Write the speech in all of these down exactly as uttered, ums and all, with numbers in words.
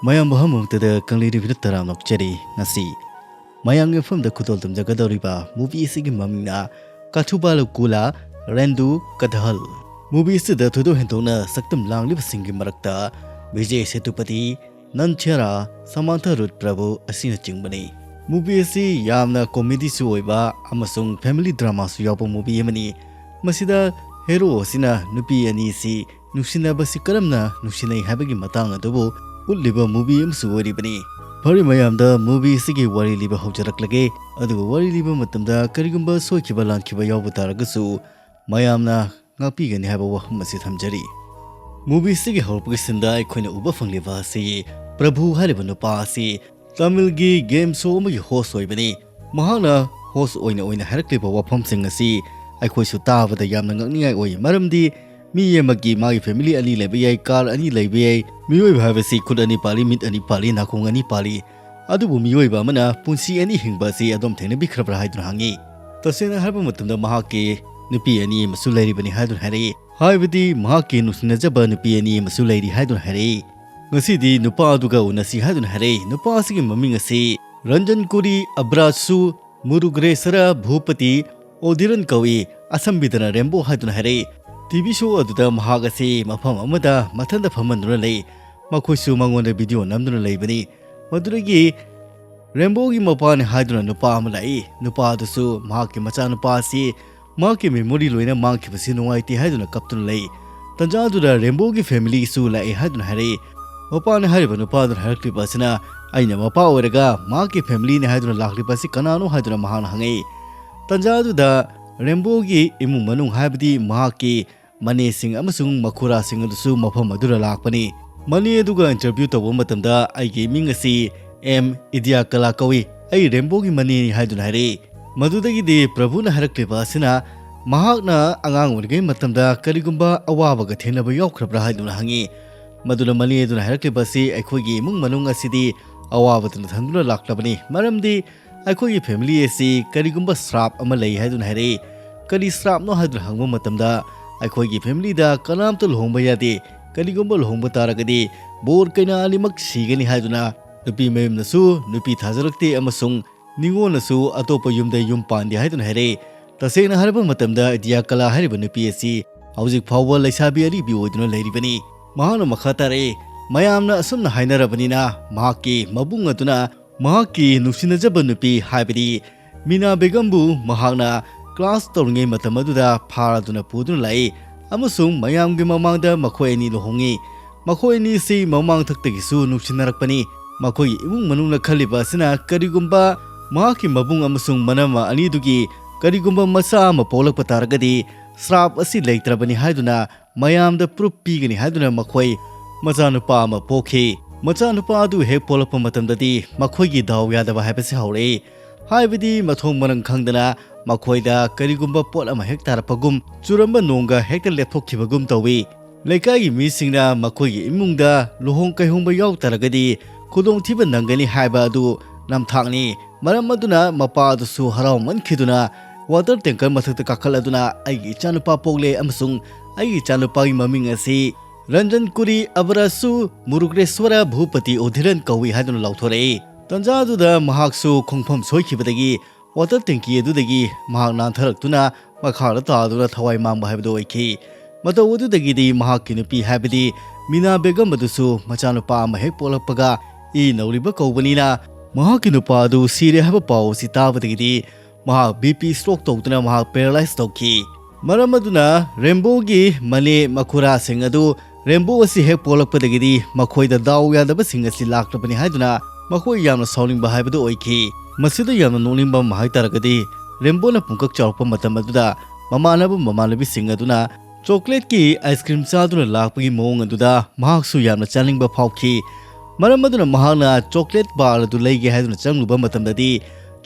ꯃꯌꯥꯝꯕꯨ ꯑꯍꯥꯟꯕꯃꯛꯇꯗ ꯀꯪꯂꯩ ꯔꯤꯚꯤꯌꯨꯗ ꯇꯔꯥꯝꯅ ꯑꯣꯛꯆꯔꯤ꯫ ꯉꯁꯤ ꯃꯌꯥꯝꯒꯤ ꯃꯐꯝꯗ ꯈꯨꯗꯣꯜ ꯇꯝꯖꯒꯗꯧꯔꯤꯕ movie ꯑꯁꯤꯒꯤ ꯃꯃꯤꯡꯅ ꯀꯥꯊꯨꯕꯥꯂꯨ ꯀꯨꯂꯥ ꯔꯦꯟꯗꯨ ꯀꯗꯍꯜ꯫ Movie ꯑꯁꯤꯗ ꯊꯣꯏꯗꯣꯛ ꯍꯦꯟꯗꯣꯛꯅ ꯁꯛꯇꯝ ꯂꯥꯡꯂꯤꯕꯁꯤꯡꯒꯤ ꯃꯔꯛꯇ ꯕꯤꯖꯦ ꯁꯦꯇꯨꯄꯇꯤ, ꯅꯟꯊ꯭ꯌꯥꯔꯥ, ꯁꯃꯥꯟꯊꯥ ꯔꯨꯠ ꯄ꯭ꯔꯚꯨ ꯑꯁꯤꯅꯆꯤꯡꯕꯅꯤ꯫ Movie ꯑꯁꯤ ꯌꯥꯝꯅ comedyꯁꯨ ꯑꯣꯏꯕ ꯑꯃꯁꯨꯡ family dramaꯁꯨ ꯌꯥꯎꯕ movie ꯑꯃꯅꯤ꯫ ꯃꯁꯤꯗ hero ꯑꯁꯤꯅ ꯅꯨꯄꯤ ꯑꯅꯤ ꯑꯁꯤ ꯅꯨꯡꯁꯤꯅꯕꯁꯤ ꯀꯔꯝꯅ ꯅꯨꯡꯁꯤꯅꯩ ꯍꯥꯏꯕꯒꯤ ꯃꯇꯥꯡ ꯑꯗꯨꯕꯨ ꯎꯠꯂꯤꯕ movie ꯑꯃꯁꯨ ꯑꯣꯏꯔꯤꯕꯅꯤ꯫ ꯐꯔꯦ ꯃꯌꯥꯝꯗ movie ꯑꯁꯤꯒꯤ ꯋꯥꯔꯤ ꯂꯤꯕ ꯍꯧꯖꯔꯛꯂꯒꯦ꯫ ꯑꯗꯨꯒ ꯋꯥꯔꯤ ꯂꯤꯕ ꯃꯇꯝꯗ ꯀꯔꯤꯒꯨꯝꯕ ꯁꯣꯏꯈꯤꯕ ꯂꯥꯟꯈꯤꯕ ꯌꯥꯎꯕ ꯇꯥꯔꯒꯁꯨ ꯃꯌꯥꯝꯅ ꯉꯥꯛꯄꯤꯒꯅꯤ ꯍꯥꯏꯕ ꯋꯥꯐꯝ ꯑꯁꯤ ꯊꯝꯖꯔꯤ꯫ Movie ꯑꯁꯤꯒꯤ ꯍꯧꯔꯛꯄꯒꯤ sceneꯗ ꯑꯩꯈꯣꯏꯅ ꯎꯕ ꯐꯪꯂꯤꯕ ꯑꯁꯤ ꯄ꯭ꯔꯚꯨ ꯍꯥꯏꯔꯤꯕ ꯅꯨꯄꯥ ꯑꯁꯤ ꯇꯥꯃꯤꯜꯒꯤ game show ꯑꯃꯒꯤ host ꯑꯣꯏꯕꯅꯤ꯫ ꯃꯍꯥꯛꯅ host ꯑꯣꯏꯅ ꯑꯣꯏꯅ ꯍꯥꯏꯔꯛꯂꯤꯕ ꯋꯥꯐꯝꯁꯤꯡ ꯑꯁꯤ ꯑꯩꯈꯣꯏꯁꯨ ꯇꯥꯕꯗ ꯌꯥꯝꯅ ꯉꯛꯅꯤꯡꯉꯥꯏ ꯑꯣꯏ, ꯃꯔꯝꯗꯤ ꯃꯤ ꯑꯃꯒꯤ ꯃꯥꯒꯤ family ꯑꯅꯤ ꯂꯩꯕ ꯌꯥꯏ, car ꯑꯅꯤ ꯂꯩꯕ ꯌꯥꯏ, ꯃꯤꯑꯣꯏꯕ ꯍꯥꯏꯕꯁꯤ ꯈꯨꯠ ꯑꯅꯤ ꯄꯥꯜꯂꯤ, ꯃꯤꯠ ꯑꯅꯤ ꯄꯥꯜꯂꯤ, ꯅꯥꯀꯣꯡ ꯑꯅꯤ ꯄꯥꯜꯂꯤ, ꯑꯗꯨꯕꯨ ꯃꯤꯑꯣꯏꯕ ꯑꯃꯅ ꯄꯨꯟꯁꯤ ꯑꯅꯤ ꯍꯤꯡꯕ ꯑꯁꯤ ꯑꯗꯣꯝ ꯊꯦꯡꯅꯕꯤꯈ꯭ꯔꯕ꯭ꯔꯥ ꯍꯥꯏꯗꯨꯅ ꯍꯪꯉꯤ꯫ ꯇꯁꯦꯡꯅ ꯍꯥꯏꯕ ꯃꯇꯝꯗ ꯃꯍꯥꯛꯀꯤ ꯅꯨꯄꯤ ꯑꯅꯤ ꯑꯃꯁꯨ ꯂꯩꯔꯤꯕꯅꯤ ꯍꯥꯏꯗꯨꯅ ꯍꯥꯏꯔꯛꯏ꯫ ꯍꯥꯏꯕꯗꯤ ꯃꯍꯥꯛꯀꯤ ꯅꯨꯡꯁꯤꯅꯖꯕ ꯅꯨꯄꯤ ꯑꯅꯤ ꯑꯃꯁꯨ ꯂꯩꯔꯤ ꯍꯥꯏꯗꯨꯅ ꯍꯥꯏꯔꯛꯏ꯫ ꯉꯁꯤꯗꯤ ꯅꯨꯄꯥ ꯑꯗꯨꯒ ꯎꯅꯁꯤ ꯍꯥꯏꯗꯨꯅ ꯍꯥꯏꯔꯛꯏ꯫ ꯅꯨꯄꯥ ꯑꯁꯤꯒꯤ ꯃꯃꯤꯡ ꯑꯁꯤ ꯔꯟꯖꯟ ꯀꯨꯔꯤ ꯑꯕ꯭ꯔꯥꯖꯁꯨ ꯃꯨꯔꯨꯒ꯭ꯔꯦꯁꯔ ꯚꯨꯄꯇꯤ ꯑꯣꯗꯤꯔꯟ ꯀꯧꯏ꯫ ꯑꯁꯝꯕꯤꯗꯅ ꯔꯦꯝꯕꯣ ꯍꯥꯏꯗꯨꯅ ꯍꯥꯏꯔꯛꯏ꯫ TV show ꯑꯗꯨꯗ ꯃꯍꯥꯛ ꯑꯁꯤ ꯃꯐꯝ ꯑꯃꯗ ꯃꯊꯟꯇ ꯐꯝꯍꯟꯗꯨꯅ ꯂꯩ꯫ ꯃꯈꯣꯏꯁꯨ ꯃꯉꯣꯟꯗ video ꯅꯝꯗꯨꯅ ꯂꯩꯕꯅꯤ꯫ ꯃꯗꯨꯗꯒꯤ ꯔꯦꯝꯕꯣꯒꯤ ꯃꯄꯥꯅꯤ ꯍꯥꯏꯗꯨꯅ ꯅꯨꯄꯥ ꯑꯃ ꯂꯥꯛꯏ꯫ ꯅꯨꯄꯥ ꯑꯗꯨꯁꯨ ꯃꯍꯥꯛꯀꯤ ꯃꯆꯥꯅꯨꯄꯥ ꯑꯁꯤ ꯃꯍꯥꯛꯀꯤ memory ꯂꯣꯏꯅ ꯃꯥꯡꯈꯤꯕꯁꯤ ꯅꯨꯡꯉꯥꯏꯇꯦ ꯍꯥꯏꯗꯨꯅ ꯀꯞꯇꯨꯅ ꯂꯩ꯫ ꯇꯟꯖꯥ ꯑꯗꯨꯗ ꯔꯦꯝꯕꯣꯒꯤ familyꯁꯨ ꯂꯥꯛꯑꯦ ꯍꯥꯏꯗꯨꯅ ꯍꯥꯏꯔꯛꯏ꯫ ꯃꯄꯥꯅ ꯍꯥꯏꯔꯤꯕ ꯅꯨꯄꯥꯗꯨꯅ ꯍꯥꯏꯔꯛꯂꯤꯕ ꯑꯁꯤꯅ, "ꯑꯩꯅ ꯃꯄꯥ ꯑꯣꯏꯔꯒ ꯃꯍꯥꯛꯀꯤ familyꯅꯤ ꯍꯥꯏꯗꯨꯅ ꯂꯥꯛꯂꯤꯕ ꯑꯁꯤ ꯀꯅꯥꯅꯣ?" ꯍꯥꯏꯗꯨꯅ ꯃꯍꯥꯛꯅ ꯍꯪꯉꯛꯏ꯫ ꯇꯟꯖꯥ ꯑꯗꯨꯗ ꯔꯦꯝꯕꯣꯒꯤ ꯏꯃꯨꯡ ꯃꯅꯨꯡ, ꯍꯥꯏꯕꯗꯤ ꯃꯍꯥꯛꯀꯤ ꯃꯅꯦꯁꯤꯡ ꯑꯃꯁꯨꯡ ꯃꯈꯨꯔꯥꯁꯤꯡ ꯑꯗꯨꯁꯨ ꯃꯐꯝ ꯑꯗꯨꯗ ꯂꯥꯛꯄꯅꯤ꯫ ꯃꯅꯦ ꯑꯗꯨꯒ interview ꯇꯧꯕ ꯃꯇꯝꯗ, "ꯑꯩꯒꯤ ꯃꯤꯡ ꯑꯁꯤ ꯑꯦꯝ ꯏꯗꯤꯌꯥ ꯀꯂꯥ ꯀꯧꯏ, ꯑꯩ ꯔꯦꯝꯕꯣꯒꯤ ꯃꯅꯦꯅꯤ" ꯍꯥꯏꯗꯨꯅ ꯍꯥꯏꯔꯛꯏ꯫ ꯃꯗꯨꯗꯒꯤꯗꯤ ꯄ꯭ꯔꯚꯨꯅ ꯍꯥꯏꯔꯛꯂꯤꯕ ꯑꯁꯤꯅ, ꯃꯍꯥꯛꯅ ꯑꯉꯥꯡ ꯑꯣꯏꯔꯤꯉꯩ ꯃꯇꯝꯗ ꯀꯔꯤꯒꯨꯝꯕ ꯑꯋꯥꯕꯒ ꯊꯦꯡꯅꯕ ꯌꯥꯎꯈ꯭ꯔꯕ꯭ꯔꯥ ꯍꯥꯏꯗꯨꯅ ꯍꯪꯉꯤ꯫ ꯃꯗꯨꯅ ꯃꯅꯦ ꯑꯗꯨꯅ ꯍꯥꯏꯔꯛꯂꯤꯕ ꯑꯁꯤ, "ꯑꯩꯈꯣꯏꯒꯤ ꯏꯃꯨꯡ ꯃꯅꯨꯡ ꯑꯁꯤꯗꯤ ꯑꯋꯥꯕꯗꯨꯅ ꯊꯟꯗꯨꯅ ꯂꯥꯛꯂꯕꯅꯤ, ꯃꯔꯝꯗꯤ ꯑꯩꯈꯣꯏꯒꯤ family ꯑꯁꯤ ꯀꯔꯤꯒꯨꯝꯕ ꯁ꯭ꯔꯥꯞ ꯑꯃ ꯂꯩ" ꯍꯥꯏꯗꯨꯅ ꯍꯥꯏꯔꯛꯏ꯫ "ꯀꯔꯤ ꯁ꯭ꯔꯥꯞꯅꯣ?" ꯍꯥꯏꯗꯨꯅ ꯍꯪꯕ ꯃꯇꯝꯗ, "ꯑꯩꯈꯣꯏꯒꯤ familyꯗ ꯀꯅꯥꯝꯇ ꯂꯨꯍꯣꯡꯕ ꯌꯥꯗꯦ, ꯀꯔꯤꯒꯨꯝꯕ ꯂꯨꯍꯣꯡꯕ ꯇꯥꯔꯒꯗꯤ ꯕꯣꯔ ꯀꯩꯅꯥ ꯑꯅꯤꯃꯛ ꯁꯤꯒꯅꯤ ꯍꯥꯏꯗꯨꯅ ꯅꯨꯄꯤ ꯃꯌꯨꯝꯅꯁꯨ ꯅꯨꯄꯤ ꯊꯥꯖꯔꯛꯇꯦ ꯑꯃꯁꯨꯡ ꯅꯤꯉꯣꯜꯅꯁꯨ ꯑꯇꯣꯞꯄ ꯌꯨꯝꯗ ꯌꯨꯝ ꯄꯥꯟꯗꯦ ꯍꯥꯏꯗꯨꯅ ꯍꯥꯏꯔꯛꯏ꯫ ꯇꯁꯦꯡꯅ ꯍꯥꯏꯔꯕ ꯃꯇꯝꯗ ꯗꯤꯌꯥ ꯀꯂꯥ ꯍꯥꯏꯔꯤꯕ ꯅꯨꯄꯤ ꯑꯁꯤ ꯍꯧꯖꯤꯛ ꯐꯥꯎꯕ ꯂꯩꯁꯥꯕꯤ ꯑꯔꯤꯕꯤ ꯑꯣꯏꯗꯨꯅ ꯂꯩꯔꯤꯕꯅꯤ꯫ ꯃꯍꯥꯛꯅ ꯃꯈꯥ ꯇꯥꯔꯛꯏ, ꯃꯌꯥꯝꯅ ꯑꯁꯨꯝꯅ ꯍꯥꯏꯅꯔꯕꯅꯤꯅ ꯃꯍꯥꯛꯀꯤ ꯃꯕꯨꯡ ꯑꯗꯨꯅ ꯃꯍꯥꯛꯀꯤ ꯅꯨꯡꯁꯤꯅꯖꯕ ꯅꯨꯄꯤ ꯍꯥꯏꯕꯗꯤ ꯃꯤꯅꯥ ꯕꯦꯒꯝꯕꯨ ꯃꯍꯥꯛꯅ ꯀ꯭ꯂꯥꯁ ꯇꯧꯔꯤꯉꯩ ꯃꯇꯝ ꯑꯗꯨꯗ ꯐꯥꯔꯗꯨꯅ ꯄꯨꯗꯨꯅ ꯂꯥꯛꯏ ꯑꯃꯁꯨꯡ ꯃꯌꯥꯝꯒꯤ ꯃꯃꯥꯡꯗ ꯃꯈꯣꯏ ꯑꯅꯤ ꯂꯨꯍꯣꯡꯉꯤ꯫ ꯃꯈꯣꯏ ꯑꯅꯤꯁꯤ ꯃꯃꯥꯡꯊꯛꯇꯒꯤꯁꯨ ꯅꯨꯡꯁꯤꯅꯔꯛꯄꯅꯤ꯫ ꯃꯈꯣꯏꯒꯤ ꯏꯃꯨꯡ ꯃꯅꯨꯡꯅ ꯈꯜꯂꯤꯕ ꯑꯁꯤꯅ ꯀꯔꯤꯒꯨꯝꯕ ꯃꯍꯥꯛꯀꯤ ꯃꯕꯨꯡ ꯑꯃꯁꯨꯡ ꯃꯅꯝꯃ ꯑꯅꯤꯗꯨꯒꯤ ꯀꯔꯤꯒꯨꯝꯕ ꯃꯆꯥ ꯑꯃ ꯄꯣꯛꯂꯛꯄ ꯇꯥꯔꯒꯗꯤ ꯁ꯭ꯔꯥꯞ ꯑꯁꯤ ꯂꯩꯇ꯭ꯔꯕꯅꯤ ꯍꯥꯏꯗꯨꯅ ꯃꯌꯥꯝꯗ ꯄ꯭ꯔꯨꯞ ꯄꯤꯒꯅꯤ ꯍꯥꯏꯗꯨꯅ ꯃꯈꯣꯏ ꯃꯆꯥꯅꯨꯄꯥ ꯑꯃ ꯄꯣꯛꯈꯤ꯫ ꯃꯆꯥꯅꯨꯄꯥ ꯑꯗꯨ ꯍꯦꯛ ꯄꯣꯛꯂꯛꯄ ꯃꯇꯝꯗꯗꯤ ꯃꯈꯣꯏꯒꯤ ꯗꯥꯎ ꯌꯥꯗꯕ ꯍꯥꯏꯕꯁꯤ ꯍꯧꯔꯛꯏ꯫ ꯍꯥꯏꯕꯗꯤ ꯃꯊꯣꯡ ꯃꯔꯝ ꯈꯪꯗꯅ ꯃꯈꯣꯏꯗ ꯀꯔꯤꯒꯨꯝꯕ ꯄꯣꯠ ꯑꯃ ꯍꯦꯛ ꯇꯥꯔꯛꯄꯒꯨꯝ ꯆꯨꯔꯝꯕ ꯅꯣꯡꯒ ꯍꯦꯛꯇ ꯂꯦꯞꯊꯣꯛꯈꯤꯕꯒꯨꯝ ꯇꯧꯏ꯫ ꯂꯩꯀꯥꯏꯒꯤ ꯃꯤꯁꯤꯡꯅ ꯃꯈꯣꯏꯒꯤ ꯏꯃꯨꯡꯗ ꯂꯨꯍꯣꯡ ꯀꯩꯍꯣꯡꯕ ꯌꯥꯎ ꯇꯥꯔꯒꯗꯤ ꯈꯨꯗꯣꯡꯊꯤꯕ ꯅꯪꯒꯅꯤ ꯍꯥꯏꯕ ꯑꯗꯨ ꯅꯝꯊꯥꯛꯅꯤ꯫ ꯃꯔꯝ ꯑꯗꯨꯅ ꯃꯄꯥ ꯑꯗꯨꯁꯨ ꯍꯔꯥꯎꯃꯟꯈꯤꯗꯨꯅ ꯋꯥꯇꯔ ꯇꯦꯡꯀꯔ ꯃꯊꯛꯇ ꯀꯥꯈꯠꯂꯗꯨꯅ "ꯑꯩꯒꯤ ꯏꯆꯥꯅꯨꯄꯥ ꯄꯣꯛꯂꯦ ꯑꯃꯁꯨꯡ ꯑꯩꯒꯤ ꯏꯆꯥꯅꯨꯄꯥꯒꯤ ꯃꯃꯤꯡ ꯑꯁꯤ ꯔꯟꯖꯟ ꯀꯨꯔꯤ ꯑꯕꯔꯥꯁꯨ ꯃꯨꯔꯨꯒ꯭ꯔꯦꯁ꯭ꯋꯔ ꯚꯨꯄꯇꯤ ꯎꯙꯤꯔꯟ ꯀꯧꯏ" ꯍꯥꯏꯗꯨꯅ ꯂꯥꯎꯊꯣꯔꯛꯏ꯫ ꯇꯟꯖꯥ ꯑꯗꯨꯗ ꯃꯍꯥꯛꯁꯨ ꯈꯣꯡꯐꯝ ꯁꯣꯏꯈꯤꯕꯗꯒꯤ ꯋꯥꯇꯔ ꯇꯦꯡꯀꯤ ꯑꯗꯨꯗꯒꯤ ꯃꯍꯥꯛ ꯅꯥꯟꯊꯔꯛꯇꯨꯅ ꯃꯈꯥꯗ ꯇꯥꯗꯨꯅ ꯊꯋꯥꯏ ꯃꯥꯡꯕ ꯍꯥꯏꯕꯗꯨ ꯑꯣꯏꯈꯤ꯫ ꯃꯇꯧ ꯑꯗꯨꯗꯒꯤꯗꯤ ꯃꯍꯥꯛꯀꯤ ꯅꯨꯄꯤ ꯍꯥꯏꯕꯗꯤ ꯃꯤꯅꯥ ꯕꯦꯒꯝ ꯑꯗꯨꯁꯨ ꯃꯆꯥꯅꯨꯄꯥ ꯑꯃ ꯍꯦꯛ ꯄꯣꯛꯂꯛꯄꯒ ꯏ ꯅꯧꯔꯤꯕ ꯀꯧꯕꯅꯤꯅ ꯃꯍꯥꯛꯀꯤ ꯅꯨꯄꯥ ꯑꯗꯨ ꯁꯤꯔꯦ ꯍꯥꯏꯕ ꯄꯥꯎ ꯑꯁꯤ ꯇꯥꯕꯗꯒꯤꯗꯤ ꯃꯍꯥꯛ ꯕꯤ ꯄꯤ ꯁ꯭ꯇ꯭ꯔꯣꯛ ꯇꯧꯗꯨꯅ ꯃꯍꯥꯛ ꯄꯦꯔꯥꯂꯥꯏꯁ ꯇꯧꯈꯤ꯫ ꯃꯔꯝ ꯑꯗꯨꯅ ꯔꯦꯝꯕꯣꯒꯤ ꯃꯅꯦ ꯃꯈꯨꯔꯥꯁꯤꯡ ꯑꯗꯨ ꯔꯦꯝꯕꯣ ꯑꯁꯤ ꯍꯦꯛ ꯄꯣꯛꯂꯛꯄꯗꯒꯤꯗꯤ ꯃꯈꯣꯏꯗ ꯗꯥꯎ ꯌꯥꯗꯕꯁꯤꯡ ꯑꯁꯤ ꯂꯥꯛꯂꯕꯅꯤ ꯍꯥꯏꯗꯨꯅ ꯃꯈꯣꯏ ꯌꯥꯝꯅ ꯁꯥꯎꯅꯤꯡꯕ ꯍꯥꯏꯕꯗꯨ ꯑꯣꯏꯈꯤ꯫ ꯃꯁꯤꯗ ꯌꯥꯝꯅ ꯅꯣꯛꯅꯤꯡꯕ ꯑꯃ ꯍꯥꯏ ꯇꯥꯔꯒꯗꯤ ꯔꯦꯝꯕꯣꯅ ꯄꯨꯡꯀꯛ ꯆꯥꯎꯔꯛꯄ ꯃꯇꯝ ꯑꯗꯨꯗ ꯃꯃꯥꯟꯅꯕ ꯃꯃꯥꯟꯅꯕꯤꯁꯤꯡ ꯑꯗꯨꯅ ꯆꯣꯀ꯭ꯂꯦꯠꯀꯤ ꯑꯥꯏꯁ ꯀ꯭ꯔꯤꯝ ꯆꯥꯗꯨꯅ ꯂꯥꯛꯄꯒꯤ ꯃꯑꯣꯡ ꯑꯗꯨꯗ ꯃꯍꯥꯛꯁꯨ ꯌꯥꯝꯅ ꯆꯥꯅꯤꯡꯕ ꯐꯥꯎꯈꯤ꯫ ꯃꯔꯝ ꯑꯗꯨꯅ ꯃꯍꯥꯛꯅ ꯆꯣꯀ꯭ꯂꯦꯠ ꯕꯥꯔ ꯑꯗꯨ ꯂꯩꯒꯦ ꯍꯥꯏꯗꯨꯅ ꯆꯪꯂꯨꯕ ꯃꯇꯝꯗꯗꯤ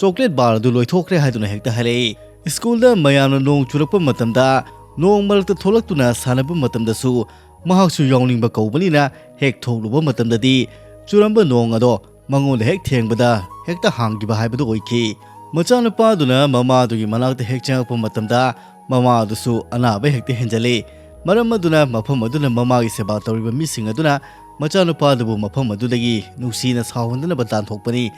ꯆꯣꯀ꯭ꯂꯦꯠ ꯕꯥꯔ ꯑꯗꯨ ꯂꯣꯏꯊꯣꯛꯈ꯭ꯔꯦ ꯍꯥꯏꯗꯨꯅ ꯍꯦꯛꯇ ꯍꯥꯏꯔꯛꯏ꯫ ꯁ꯭ꯀꯨꯜꯗ ꯃꯌꯥꯝꯅ ꯅꯣꯡ ꯆꯨꯔꯛꯄ ꯃꯇꯝꯗ ꯅꯣꯡ ꯃꯔꯛꯇ ꯊꯣꯛꯂꯛꯇꯨꯅ ꯁꯥꯟꯅꯕ ꯃꯇꯝꯗꯁꯨ ꯃꯍꯥꯛꯁꯨ ꯌꯥꯎꯅꯤꯡꯕ ꯀꯧꯕꯅꯤꯅ ꯍꯦꯛ ꯊꯣꯛꯂꯨꯕ ꯃꯇꯝꯗꯗꯤ ꯆꯨꯔꯝꯕ ꯅꯣꯡ ꯑꯗꯣ ꯃꯉꯣꯟꯗ ꯍꯦꯛ ꯊꯦꯡꯕꯗ ꯍꯦꯛꯇ ꯍꯥꯡꯈꯤꯕ ꯍꯥꯏꯕꯗꯨ ꯑꯣꯏꯈꯤ꯫ ꯃꯆꯥꯅꯨꯄꯥꯗꯨꯅ ꯃꯃꯥꯗꯨꯒꯤ ꯃꯅꯥꯛꯇ ꯍꯦꯛ ꯆꯪꯉꯛꯄ ꯃꯇꯝꯗ ꯃꯃꯥ ꯑꯗꯨꯁꯨ ꯑꯅꯥꯕ ꯍꯦꯛꯇ ꯍꯦꯟꯖꯜꯂꯤ꯫ ꯃꯔꯝ ꯑꯗꯨꯅ ꯃꯐꯝ ꯑꯗꯨꯅ ꯃꯃꯥꯒꯤ ꯁꯦꯕꯥ ꯇꯧꯔꯤꯕ ꯃꯤꯁꯤꯡ ꯑꯗꯨꯅ ꯃꯆꯥꯅꯨꯄꯥꯗꯨꯕꯨ ꯃꯐꯝ ꯑꯗꯨꯗꯒꯤ ꯅꯨꯡꯁꯤꯅ ꯁꯥꯎꯍꯟꯗꯅꯕ ꯇꯥꯟꯊꯣꯛꯄꯅꯤ꯫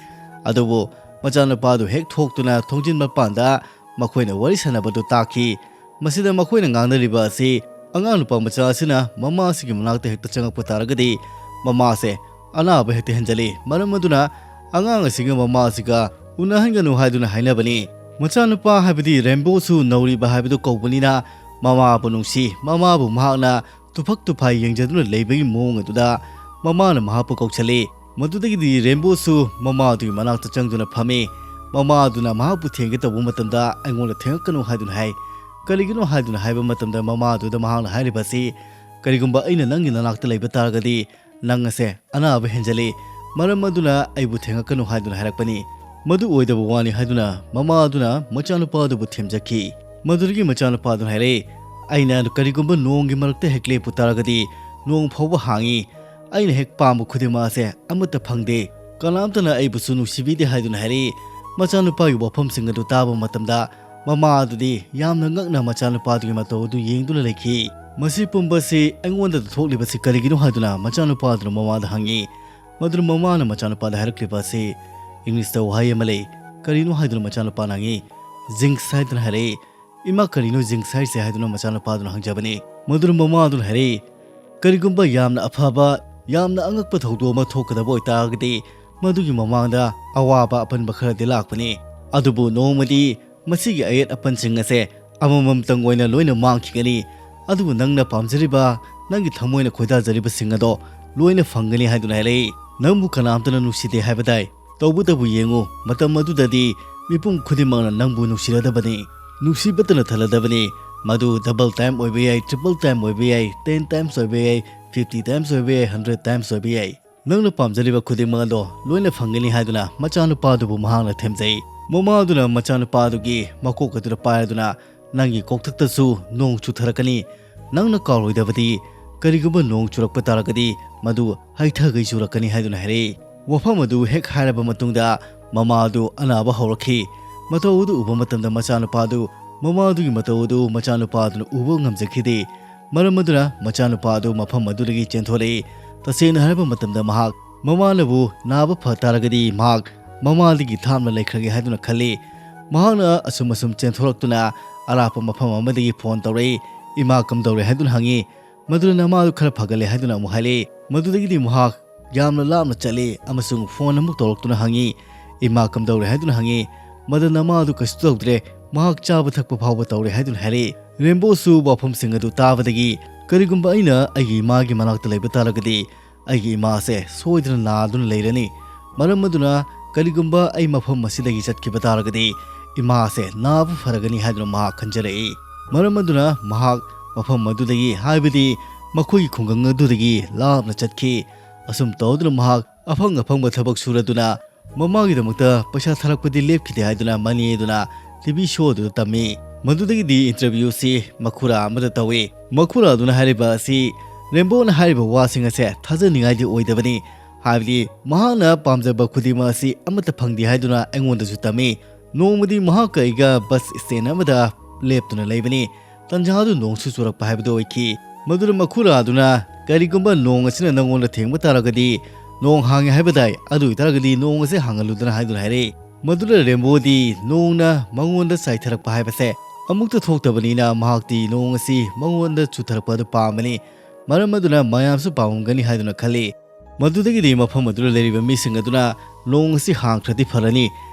ꯑꯗꯨꯕꯨ ꯃꯆꯥꯅꯨꯄꯥꯗꯨ ꯍꯦꯛ ꯊꯣꯛꯇꯨꯅ ꯊꯣꯡꯖꯤꯟ ꯃꯄꯥꯟꯗ ꯃꯈꯣꯏꯅ ꯋꯥꯔꯤ ꯁꯥꯟꯅꯕꯗꯨ ꯇꯥꯈꯤ꯫ ꯃꯁꯤꯗ ꯃꯈꯣꯏꯅ ꯉꯥꯡꯅꯔꯤꯕ ꯑꯁꯤ ꯑꯉꯥꯡ ꯅꯨꯄꯥ ꯃꯆꯥ ꯑꯁꯤꯅ ꯃꯃꯥ ꯑꯁꯤꯒꯤ ꯃꯅꯥꯛꯇ ꯍꯦꯛꯇ ꯆꯪꯉꯛꯄ ꯇꯥꯔꯒꯗꯤ ꯃꯃꯥꯁꯦ ꯑꯅꯥꯕ ꯍꯦꯛꯇ ꯍꯦꯟꯖꯜꯂꯤ꯫ ꯃꯔꯝ ꯑꯗꯨꯅ ꯑꯉꯥꯡ ꯑꯁꯤꯒ ꯃꯃꯥ ꯑꯁꯤꯒ ꯎꯅꯍꯟꯒꯅꯨ ꯍꯥꯏꯗꯨꯅ ꯍꯥꯏꯅꯕꯅꯤ꯫ ꯃꯆꯥꯅꯨꯄꯥ ꯍꯥꯏꯕꯗꯤ ꯔꯦꯝꯕꯣꯁꯨ ꯅꯧꯔꯤꯕ ꯍꯥꯏꯕꯗꯨ ꯀꯧꯕꯅꯤꯅ ꯃꯃꯥꯕꯨ ꯅꯨꯡꯁꯤ, ꯃꯃꯥꯕꯨ ꯃꯍꯥꯛꯅ ꯇꯨꯐꯛ ꯇꯨꯐꯥꯏ ꯌꯦꯡꯖꯗꯨꯅ ꯂꯩꯕꯒꯤ ꯃꯑꯣꯡ ꯑꯗꯨꯗ ꯃꯃꯥꯅ ꯃꯍꯥꯛꯄꯨ ꯀꯧꯁꯜꯂꯤ꯫ ꯃꯗꯨꯗꯒꯤꯗꯤ ꯔꯦꯝꯕꯣꯁꯨ ꯃꯃꯥꯗꯨꯒꯤ ꯃꯅꯥꯛꯇ ꯆꯪꯗꯨꯅ ꯐꯝꯃꯤ꯫ ꯃꯃꯥꯗꯨꯅ ꯃꯍꯥꯛꯄꯨ ꯊꯦꯡꯒꯦ ꯇꯧꯕ ꯃꯇꯝꯗ ꯑꯩꯉꯣꯟꯗ ꯊꯦꯡꯉꯛꯀꯅꯨ ꯍꯥꯏꯗꯨꯅ ꯍꯥꯏ꯫ ꯀꯔꯤꯒꯤꯅꯣ ꯍꯥꯏꯗꯨꯅ ꯍꯥꯏꯕ ꯃꯇꯝꯗ ꯃꯃꯥꯗꯨꯗ ꯃꯍꯥꯛꯅ ꯍꯥꯏꯔꯤꯕ ꯑꯁꯤ, "ꯀꯔꯤꯒꯨꯝꯕ ꯑꯩꯅ ꯅꯪꯒꯤ ꯅꯅꯥꯛꯇ ꯂꯩꯕ ꯇꯥꯔꯒꯗꯤ ꯅꯪ ꯑꯁꯦ ꯑꯅꯥꯕ ꯍꯦꯟꯖꯜꯂꯤ꯫ ꯃꯔꯝ ꯑꯗꯨꯅ ꯑꯩꯕꯨ ꯊꯦꯡꯉꯛꯀꯅꯨ" ꯍꯥꯏꯗꯨꯅ ꯍꯥꯏꯔꯛꯄꯅꯤ꯫ ꯃꯗꯨ ꯑꯣꯏꯗꯕ ꯋꯥꯅꯤ ꯍꯥꯏꯗꯨꯅ ꯃꯃꯥ ꯑꯗꯨꯅ ꯃꯆꯥꯅꯨꯄꯥ ꯑꯗꯨꯕꯨ ꯊꯦꯝꯖꯈꯤ꯫ ꯃꯗꯨꯗꯒꯤ ꯃꯆꯥꯅꯨꯄꯥ ꯑꯗꯨꯅ ꯍꯥꯏꯔꯛꯏ, "ꯑꯩꯅ ꯀꯔꯤꯒꯨꯝꯕ ꯅꯣꯡꯒꯤ ꯃꯔꯛꯇ ꯍꯦꯛ ꯂꯦꯞꯄꯨ ꯇꯥꯔꯒꯗꯤ ꯅꯣꯡ ꯐꯥꯎꯕ ꯍꯥꯡꯉꯤ꯫ ꯑꯩꯅ ꯍꯦꯛ ꯄꯥꯝꯕ ꯈꯨꯗꯤꯡꯃꯛ ꯑꯁꯦ ꯑꯃꯠꯇ ꯐꯪꯗꯦ꯫ ꯀꯅꯥꯝꯇꯅ ꯑꯩꯕꯨꯁꯨ ꯅꯨꯡꯁꯤꯕꯤꯗꯦ" ꯍꯥꯏꯗꯨꯅ ꯍꯥꯏꯔꯛꯏ꯫ ꯃꯆꯥꯅꯨꯄꯥꯒꯤ ꯋꯥꯐꯝꯁꯤꯡ ꯑꯗꯨ ꯇꯥꯕ ꯃꯇꯝꯗ ꯃꯃꯥ ꯑꯗꯨꯗꯤ ꯌꯥꯝꯅ ꯉꯛꯅ ꯃꯆꯥꯅꯨꯄꯥꯗꯨꯒꯤ ꯃꯇꯧ ꯑꯗꯨ ꯌꯦꯡꯗꯨꯅ ꯂꯩꯈꯤ꯫ "ꯃꯁꯤ ꯄꯨꯝꯕꯁꯤ ꯑꯩꯉꯣꯟꯗ ꯊꯣꯛꯂꯤꯕꯁꯤ ꯀꯔꯤꯒꯤꯅꯣ?" ꯍꯥꯏꯗꯨꯅ ꯃꯆꯥꯅꯨꯄꯥꯗꯨꯅ ꯃꯃꯥꯗ ꯍꯪꯉꯤ꯫ ꯃꯗꯨꯅ ꯃꯃꯥꯅ ꯃꯆꯥꯅꯨꯄꯥꯗ ꯍꯥꯏꯔꯛꯂꯤꯕ ꯑꯁꯤ ꯏꯪꯂꯤꯁꯇ ꯋꯥꯍꯩ ꯑꯃ ꯂꯩ꯫ "ꯀꯔꯤꯅꯣ?" ꯍꯥꯏꯗꯨꯅ ꯃꯆꯥꯅꯨꯄꯥꯅ ꯍꯪꯉꯤ꯫ "ꯖꯤꯡꯁ" ꯍꯥꯏꯗꯨꯅ ꯍꯥꯏꯔꯛꯏ꯫ "ꯏꯃꯥ, ꯀꯔꯤꯅꯣ ꯖꯤꯡꯁ ꯍꯥꯏꯔꯤꯁꯦ?" ꯍꯥꯏꯗꯨꯅ ꯃꯆꯥꯅꯨꯄꯥꯗꯨꯅ ꯍꯪꯖꯕꯅꯤ꯫ ꯃꯗꯨꯅ ꯃꯃꯥꯗꯨꯅ ꯍꯥꯏꯔꯛꯏ, "ꯀꯔꯤꯒꯨꯝꯕ ꯌꯥꯝꯅ ꯑꯐꯕ, ꯌꯥꯝꯅ ꯑꯉꯛꯄ ꯊꯧꯗꯣꯛ ꯑꯃ ꯊꯣꯛꯀꯗꯕ ꯑꯣꯏꯇꯥꯔꯒꯗꯤ ꯃꯗꯨꯒꯤ ꯃꯃꯥꯡꯗ ꯑꯋꯥꯕ ꯑꯄꯟꯕ ꯈꯔꯗꯤ ꯂꯥꯛꯄꯅꯤ꯫ ꯑꯗꯨꯕꯨ ꯅꯣꯡꯃꯗꯤ ꯃꯁꯤꯒꯤ ꯑꯌꯦꯠ ꯑꯄꯟꯁꯤꯡ ꯑꯁꯦ ꯑꯃꯃꯝꯇꯪ ꯑꯣꯏꯅ ꯂꯣꯏꯅ ꯃꯥꯡꯈꯤꯒꯅꯤ꯫ ꯑꯗꯨꯕꯨ ꯅꯪꯅ ꯄꯥꯝꯖꯔꯤꯕ, ꯅꯪꯒꯤ ꯊꯃꯣꯏꯅ ꯈꯣꯏꯗꯥꯖꯔꯤꯕꯁꯤꯡ ꯑꯗꯣ ꯂꯣꯏꯅ ꯐꯪꯒꯅꯤ" ꯍꯥꯏꯗꯨꯅ ꯍꯥꯏꯔꯛꯏ꯫ "ꯅꯪꯕꯨ ꯀꯅꯥꯝꯇꯅ ꯅꯨꯡꯁꯤꯗꯦ ꯍꯥꯏꯕ ꯇꯥꯏ꯫ ꯇꯧꯕꯇꯕꯨ ꯌꯦꯡꯉꯨ, ꯃꯇꯝ ꯑꯗꯨꯗꯗꯤ ꯃꯤꯄꯨꯝ ꯈꯨꯗꯤꯡꯃꯛꯅ ꯅꯪꯕꯨ ꯅꯨꯡꯁꯤꯔꯗꯕꯅꯤ꯫ ꯅꯨꯡꯁꯤꯕꯇꯅ ꯊꯜꯂꯗꯕꯅꯤ꯫ ꯃꯗꯨ ꯗꯕꯜ ꯇꯥꯏꯝ ꯑꯣꯏꯕ ꯌꯥꯏ, ꯇ꯭ꯔꯤꯄꯜ ꯇꯥꯏꯝ ꯑꯣꯏꯕ ꯌꯥꯏ, ꯇꯦꯟ ꯇꯥꯏꯝꯁ ꯑꯣꯏꯕ ꯌꯥꯏ, ꯐꯤꯐꯇꯤ ꯇꯥꯏꯝꯁ ꯑꯣꯏꯕ ꯌꯥꯏ, ꯍꯟꯗ꯭ꯔꯦꯠ ꯇꯥꯏꯝꯁ ꯑꯣꯏꯕ ꯌꯥꯏ꯫ ꯅꯪꯅ ꯄꯥꯝꯖꯔꯤꯕ ꯈꯨꯗꯤꯡꯃꯛ ꯑꯗꯣ ꯂꯣꯏꯅ ꯐꯪꯒꯅꯤ" ꯍꯥꯏꯗꯨꯅ ꯃꯆꯥꯅꯨꯄꯥꯗꯨꯕꯨ ꯃꯍꯥꯛꯅ ꯊꯦꯝꯖꯩ꯫ ꯃꯃꯥ ꯑꯗꯨꯅ ꯃꯆꯥꯅꯨꯄꯥ ꯑꯗꯨꯒꯤ ꯃꯀꯣꯛ ꯑꯗꯨꯗ ꯄꯥꯏꯔꯗꯨꯅ, "ꯅꯪꯒꯤ ꯀꯣꯛꯊꯛꯇꯁꯨ ꯅꯣꯡ ꯆꯨꯊꯔꯛꯀꯅꯤ꯫ ꯅꯪꯅ ꯀꯥꯎꯔꯣꯏꯗꯕꯗꯤ, ꯀꯔꯤꯒꯨꯝꯕ ꯅꯣꯡ ꯆꯨꯔꯛꯄ ꯇꯥꯔꯒꯗꯤ ꯃꯗꯨ ꯍꯩꯊꯈꯩ ꯆꯨꯔꯛꯀꯅꯤ" ꯍꯥꯏꯗꯨꯅ ꯍꯥꯏꯔꯛꯏ꯫ ꯋꯥꯐꯝ ꯑꯗꯨ ꯍꯦꯛ ꯍꯥꯏꯔꯕ ꯃꯇꯨꯡꯗ ꯃꯃꯥ ꯑꯗꯨ ꯑꯅꯥꯕ ꯍꯧꯔꯛꯈꯤ꯫ ꯃꯇꯧ ꯑꯗꯨ ꯎꯕ ꯃꯇꯝꯗ ꯃꯆꯥꯅꯨꯄꯥ ꯑꯗꯨ, ꯃꯃꯥ ꯑꯗꯨꯒꯤ ꯃꯇꯧ ꯑꯗꯨ ꯃꯆꯥꯅꯨꯄꯥ ꯑꯗꯨꯅ ꯎꯕ ꯉꯝꯖꯈꯤꯗꯦ꯫ ꯃꯔꯝ ꯑꯗꯨꯅ ꯃꯆꯥꯅꯨꯄꯥ ꯑꯗꯨ ꯃꯐꯝ ꯑꯗꯨꯗꯒꯤ ꯆꯦꯟꯊꯣꯔꯛꯏ꯫ ꯇꯁꯦꯡꯅ ꯍꯥꯏꯔꯕ ꯃꯇꯝꯗ ꯃꯍꯥꯛ ꯃꯃꯥꯅꯕꯨ ꯅꯥꯕ ꯐ ꯇꯥꯔꯒꯗꯤ ꯃꯍꯥꯛ ꯃꯃꯥꯗꯒꯤ ꯊꯥꯞꯅ ꯂꯩꯈ꯭ꯔꯒꯦ ꯍꯥꯏꯗꯨꯅ ꯈꯜꯂꯤ꯫ ꯃꯍꯥꯛꯅ ꯑꯁꯨꯝ ꯑꯁꯨꯝ ꯆꯦꯟꯊꯣꯔꯛꯇꯨꯅ ꯑꯔꯥꯞꯄ ꯃꯐꯝ ꯑꯃꯗꯒꯤ ꯐꯣꯟ ꯇꯧꯔꯛꯏ꯫ "ꯏꯃꯥ ꯀꯝꯗꯧꯔꯦ?" ꯍꯥꯏꯗꯨꯅ ꯍꯪꯉꯤ꯫ ꯃꯗꯨꯗ ꯅꯃꯥꯗꯨ ꯈꯔ ꯐꯒꯠꯂꯦ ꯍꯥꯏꯗꯨꯅ ꯑꯃꯨꯛ ꯍꯥꯏꯔꯛꯏ꯫ ꯃꯗꯨꯗꯒꯤꯗꯤ ꯃꯍꯥꯛ ꯌꯥꯝꯅ ꯂꯥꯞꯅ ꯆꯠꯂꯤ ꯑꯃꯁꯨꯡ ꯐꯣꯟ ꯑꯃꯨꯛ ꯇꯧꯔꯛꯇꯨꯅ ꯍꯪꯉꯤ, "ꯏꯃꯥ ꯀꯝꯗꯧꯔꯦ?" ꯍꯥꯏꯗꯨꯅ ꯍꯪꯉꯤ꯫ ꯃꯗꯨ ꯅꯃꯥꯗꯨ ꯀꯩꯁꯨ ꯇꯧꯗ꯭ꯔꯦ, ꯃꯍꯥꯛ ꯆꯥꯕ ꯊꯛꯄ ꯐꯥꯎꯕ ꯇꯧꯔꯦ ꯍꯥꯏꯗꯨꯅ ꯍꯥꯏꯔꯛꯏ꯫ ꯔꯦꯝꯕꯣꯁꯨ ꯋꯥꯐꯝꯁꯤꯡ ꯑꯗꯨ ꯇꯥꯕꯗꯒꯤ, "ꯀꯔꯤꯒꯨꯝꯕ ꯑꯩꯅ ꯑꯩꯒꯤ ꯏꯃꯥꯒꯤ ꯃꯅꯥꯛꯇ ꯂꯩꯕ ꯇꯥꯔꯒꯗꯤ ꯑꯩꯒꯤ ꯏꯃꯥꯁꯦ ꯁꯣꯏꯗꯅ ꯅꯥꯗꯨꯅ ꯂꯩꯔꯅꯤ꯫ ꯃꯔꯝ ꯑꯗꯨꯅ ꯀꯔꯤꯒꯨꯝꯕ ꯑꯩ ꯃꯐꯝ ꯑꯁꯤꯗꯒꯤ ꯆꯠꯈꯤꯕ ꯇꯥꯔꯒꯗꯤ ꯏꯃꯥꯁꯦ ꯅꯥꯕ ꯐꯔꯒꯅꯤ" ꯍꯥꯏꯗꯨꯅ ꯃꯍꯥꯛ ꯈꯟꯖꯔꯛꯏ꯫ ꯃꯔꯝ ꯑꯗꯨꯅ ꯃꯍꯥꯛ ꯃꯐꯝ ꯑꯗꯨꯗꯒꯤ, ꯍꯥꯏꯕꯗꯤ ꯃꯈꯣꯏꯒꯤ ꯈꯨꯡꯒꯪ ꯑꯗꯨꯗꯒꯤ ꯂꯥꯞꯅ ꯆꯠꯈꯤ꯫ ꯑꯁꯨꯝ ꯇꯧꯗꯨꯅ ꯃꯍꯥꯛ ꯑꯐꯪ ꯑꯐꯪꯕ ꯊꯕꯛ ꯁꯨꯔꯗꯨꯅ ꯃꯃꯥꯒꯤꯗꯃꯛꯇ ꯄꯩꯁꯥ ꯊꯥꯔꯛꯄꯗꯤ ꯂꯦꯞꯈꯤꯗꯦ ꯍꯥꯏꯗꯨꯅ ꯃꯅꯦ ꯑꯗꯨꯅ ꯇꯤꯚꯤ ꯁꯣ ꯑꯗꯨꯗ ꯇꯝꯃꯤ꯫ ꯃꯗꯨꯗꯒꯤꯗꯤ ꯏꯟꯇꯔꯚ꯭ꯌꯨꯁꯤ ꯃꯈꯨꯔꯥ ꯑꯃꯗ ꯇꯧꯏ꯫ ꯃꯈꯨꯔꯥ ꯑꯗꯨꯅ ꯍꯥꯏꯔꯤꯕ ꯑꯁꯤ ꯔꯦꯝꯕꯣꯅ ꯍꯥꯏꯔꯤꯕ ꯋꯥꯁꯤꯡ ꯑꯁꯦ ꯊꯥꯖꯅꯤꯡꯉꯥꯏꯗꯤ ꯑꯣꯏꯗꯕꯅꯤ꯫ ꯍꯥꯏꯕꯗꯤ ꯃꯍꯥꯛꯅ ꯄꯥꯝꯖꯕ ꯈꯨꯗꯤꯡꯃꯛ ꯑꯁꯤ ꯑꯃꯠꯇ ꯐꯪꯗꯦ ꯍꯥꯏꯗꯨꯅ ꯑꯩꯉꯣꯟꯗꯁꯨ ꯇꯝꯃꯤ꯫ ꯅꯣꯡꯃꯗꯤ ꯃꯍꯥꯛꯀ ꯑꯩꯒ ꯕꯁ ꯁ꯭ꯇꯦꯟ ꯑꯃꯗ ꯂꯦꯞꯇꯨꯅ ꯂꯩꯕꯅꯤ꯫ ꯇꯟꯖꯥ ꯑꯗꯨ ꯅꯣꯡꯁꯨ ꯆꯨꯔꯛꯄ ꯍꯥꯏꯕꯗꯨ ꯑꯣꯏꯈꯤ꯫ ꯃꯗꯨꯗ ꯃꯈꯨꯔꯥ ꯑꯗꯨꯅ, "ꯀꯔꯤꯒꯨꯝꯕ ꯅꯣꯡ ꯑꯁꯤꯅ ꯅꯉꯣꯟꯗ ꯊꯦꯡꯕ ꯇꯥꯔꯒꯗꯤ, ꯅꯣꯡ ꯍꯥꯡꯉꯦ ꯍꯥꯏꯕ ꯇꯥꯏ, ꯑꯗꯨ ꯑꯣꯏꯇꯥꯔꯒꯗꯤ ꯅꯣꯡ ꯑꯁꯤ ꯍꯥꯡꯍꯜꯂꯨꯗꯅ" ꯍꯥꯏꯗꯨꯅ ꯍꯥꯏꯔꯛꯏ꯫ ꯃꯗꯨꯗ ꯔꯦꯝꯕꯣꯗꯤ ꯅꯣꯡꯅ ꯃꯉꯣꯟꯗ ꯆꯥꯏꯊꯔꯛꯄ ꯍꯥꯏꯕꯁꯦ ꯑꯃꯨꯛꯇ ꯊꯣꯛꯇꯕꯅꯤꯅ ꯃꯍꯥꯛꯇꯤ ꯅꯣꯡ ꯑꯁꯤ ꯃꯉꯣꯟꯗ ꯆꯨꯊꯔꯛꯄ ꯑꯗꯨ ꯄꯥꯝꯕꯅꯤ꯫ ꯃꯔꯝ ꯑꯗꯨꯅ ꯃꯌꯥꯝꯁꯨ ꯄꯥꯝꯃꯝꯒꯅꯤ ꯍꯥꯏꯗꯨꯅ ꯈꯜꯂꯤ꯫ ꯃꯗꯨꯗꯒꯤꯗꯤ ꯃꯐꯝ ꯑꯗꯨꯗ ꯂꯩꯔꯤꯕ ꯃꯤꯁꯤꯡ ꯑꯗꯨꯅ, "ꯅꯣꯡ ꯑꯁꯤ ꯍꯥꯡꯈ꯭ꯔꯗꯤ ꯐꯔꯅꯤ,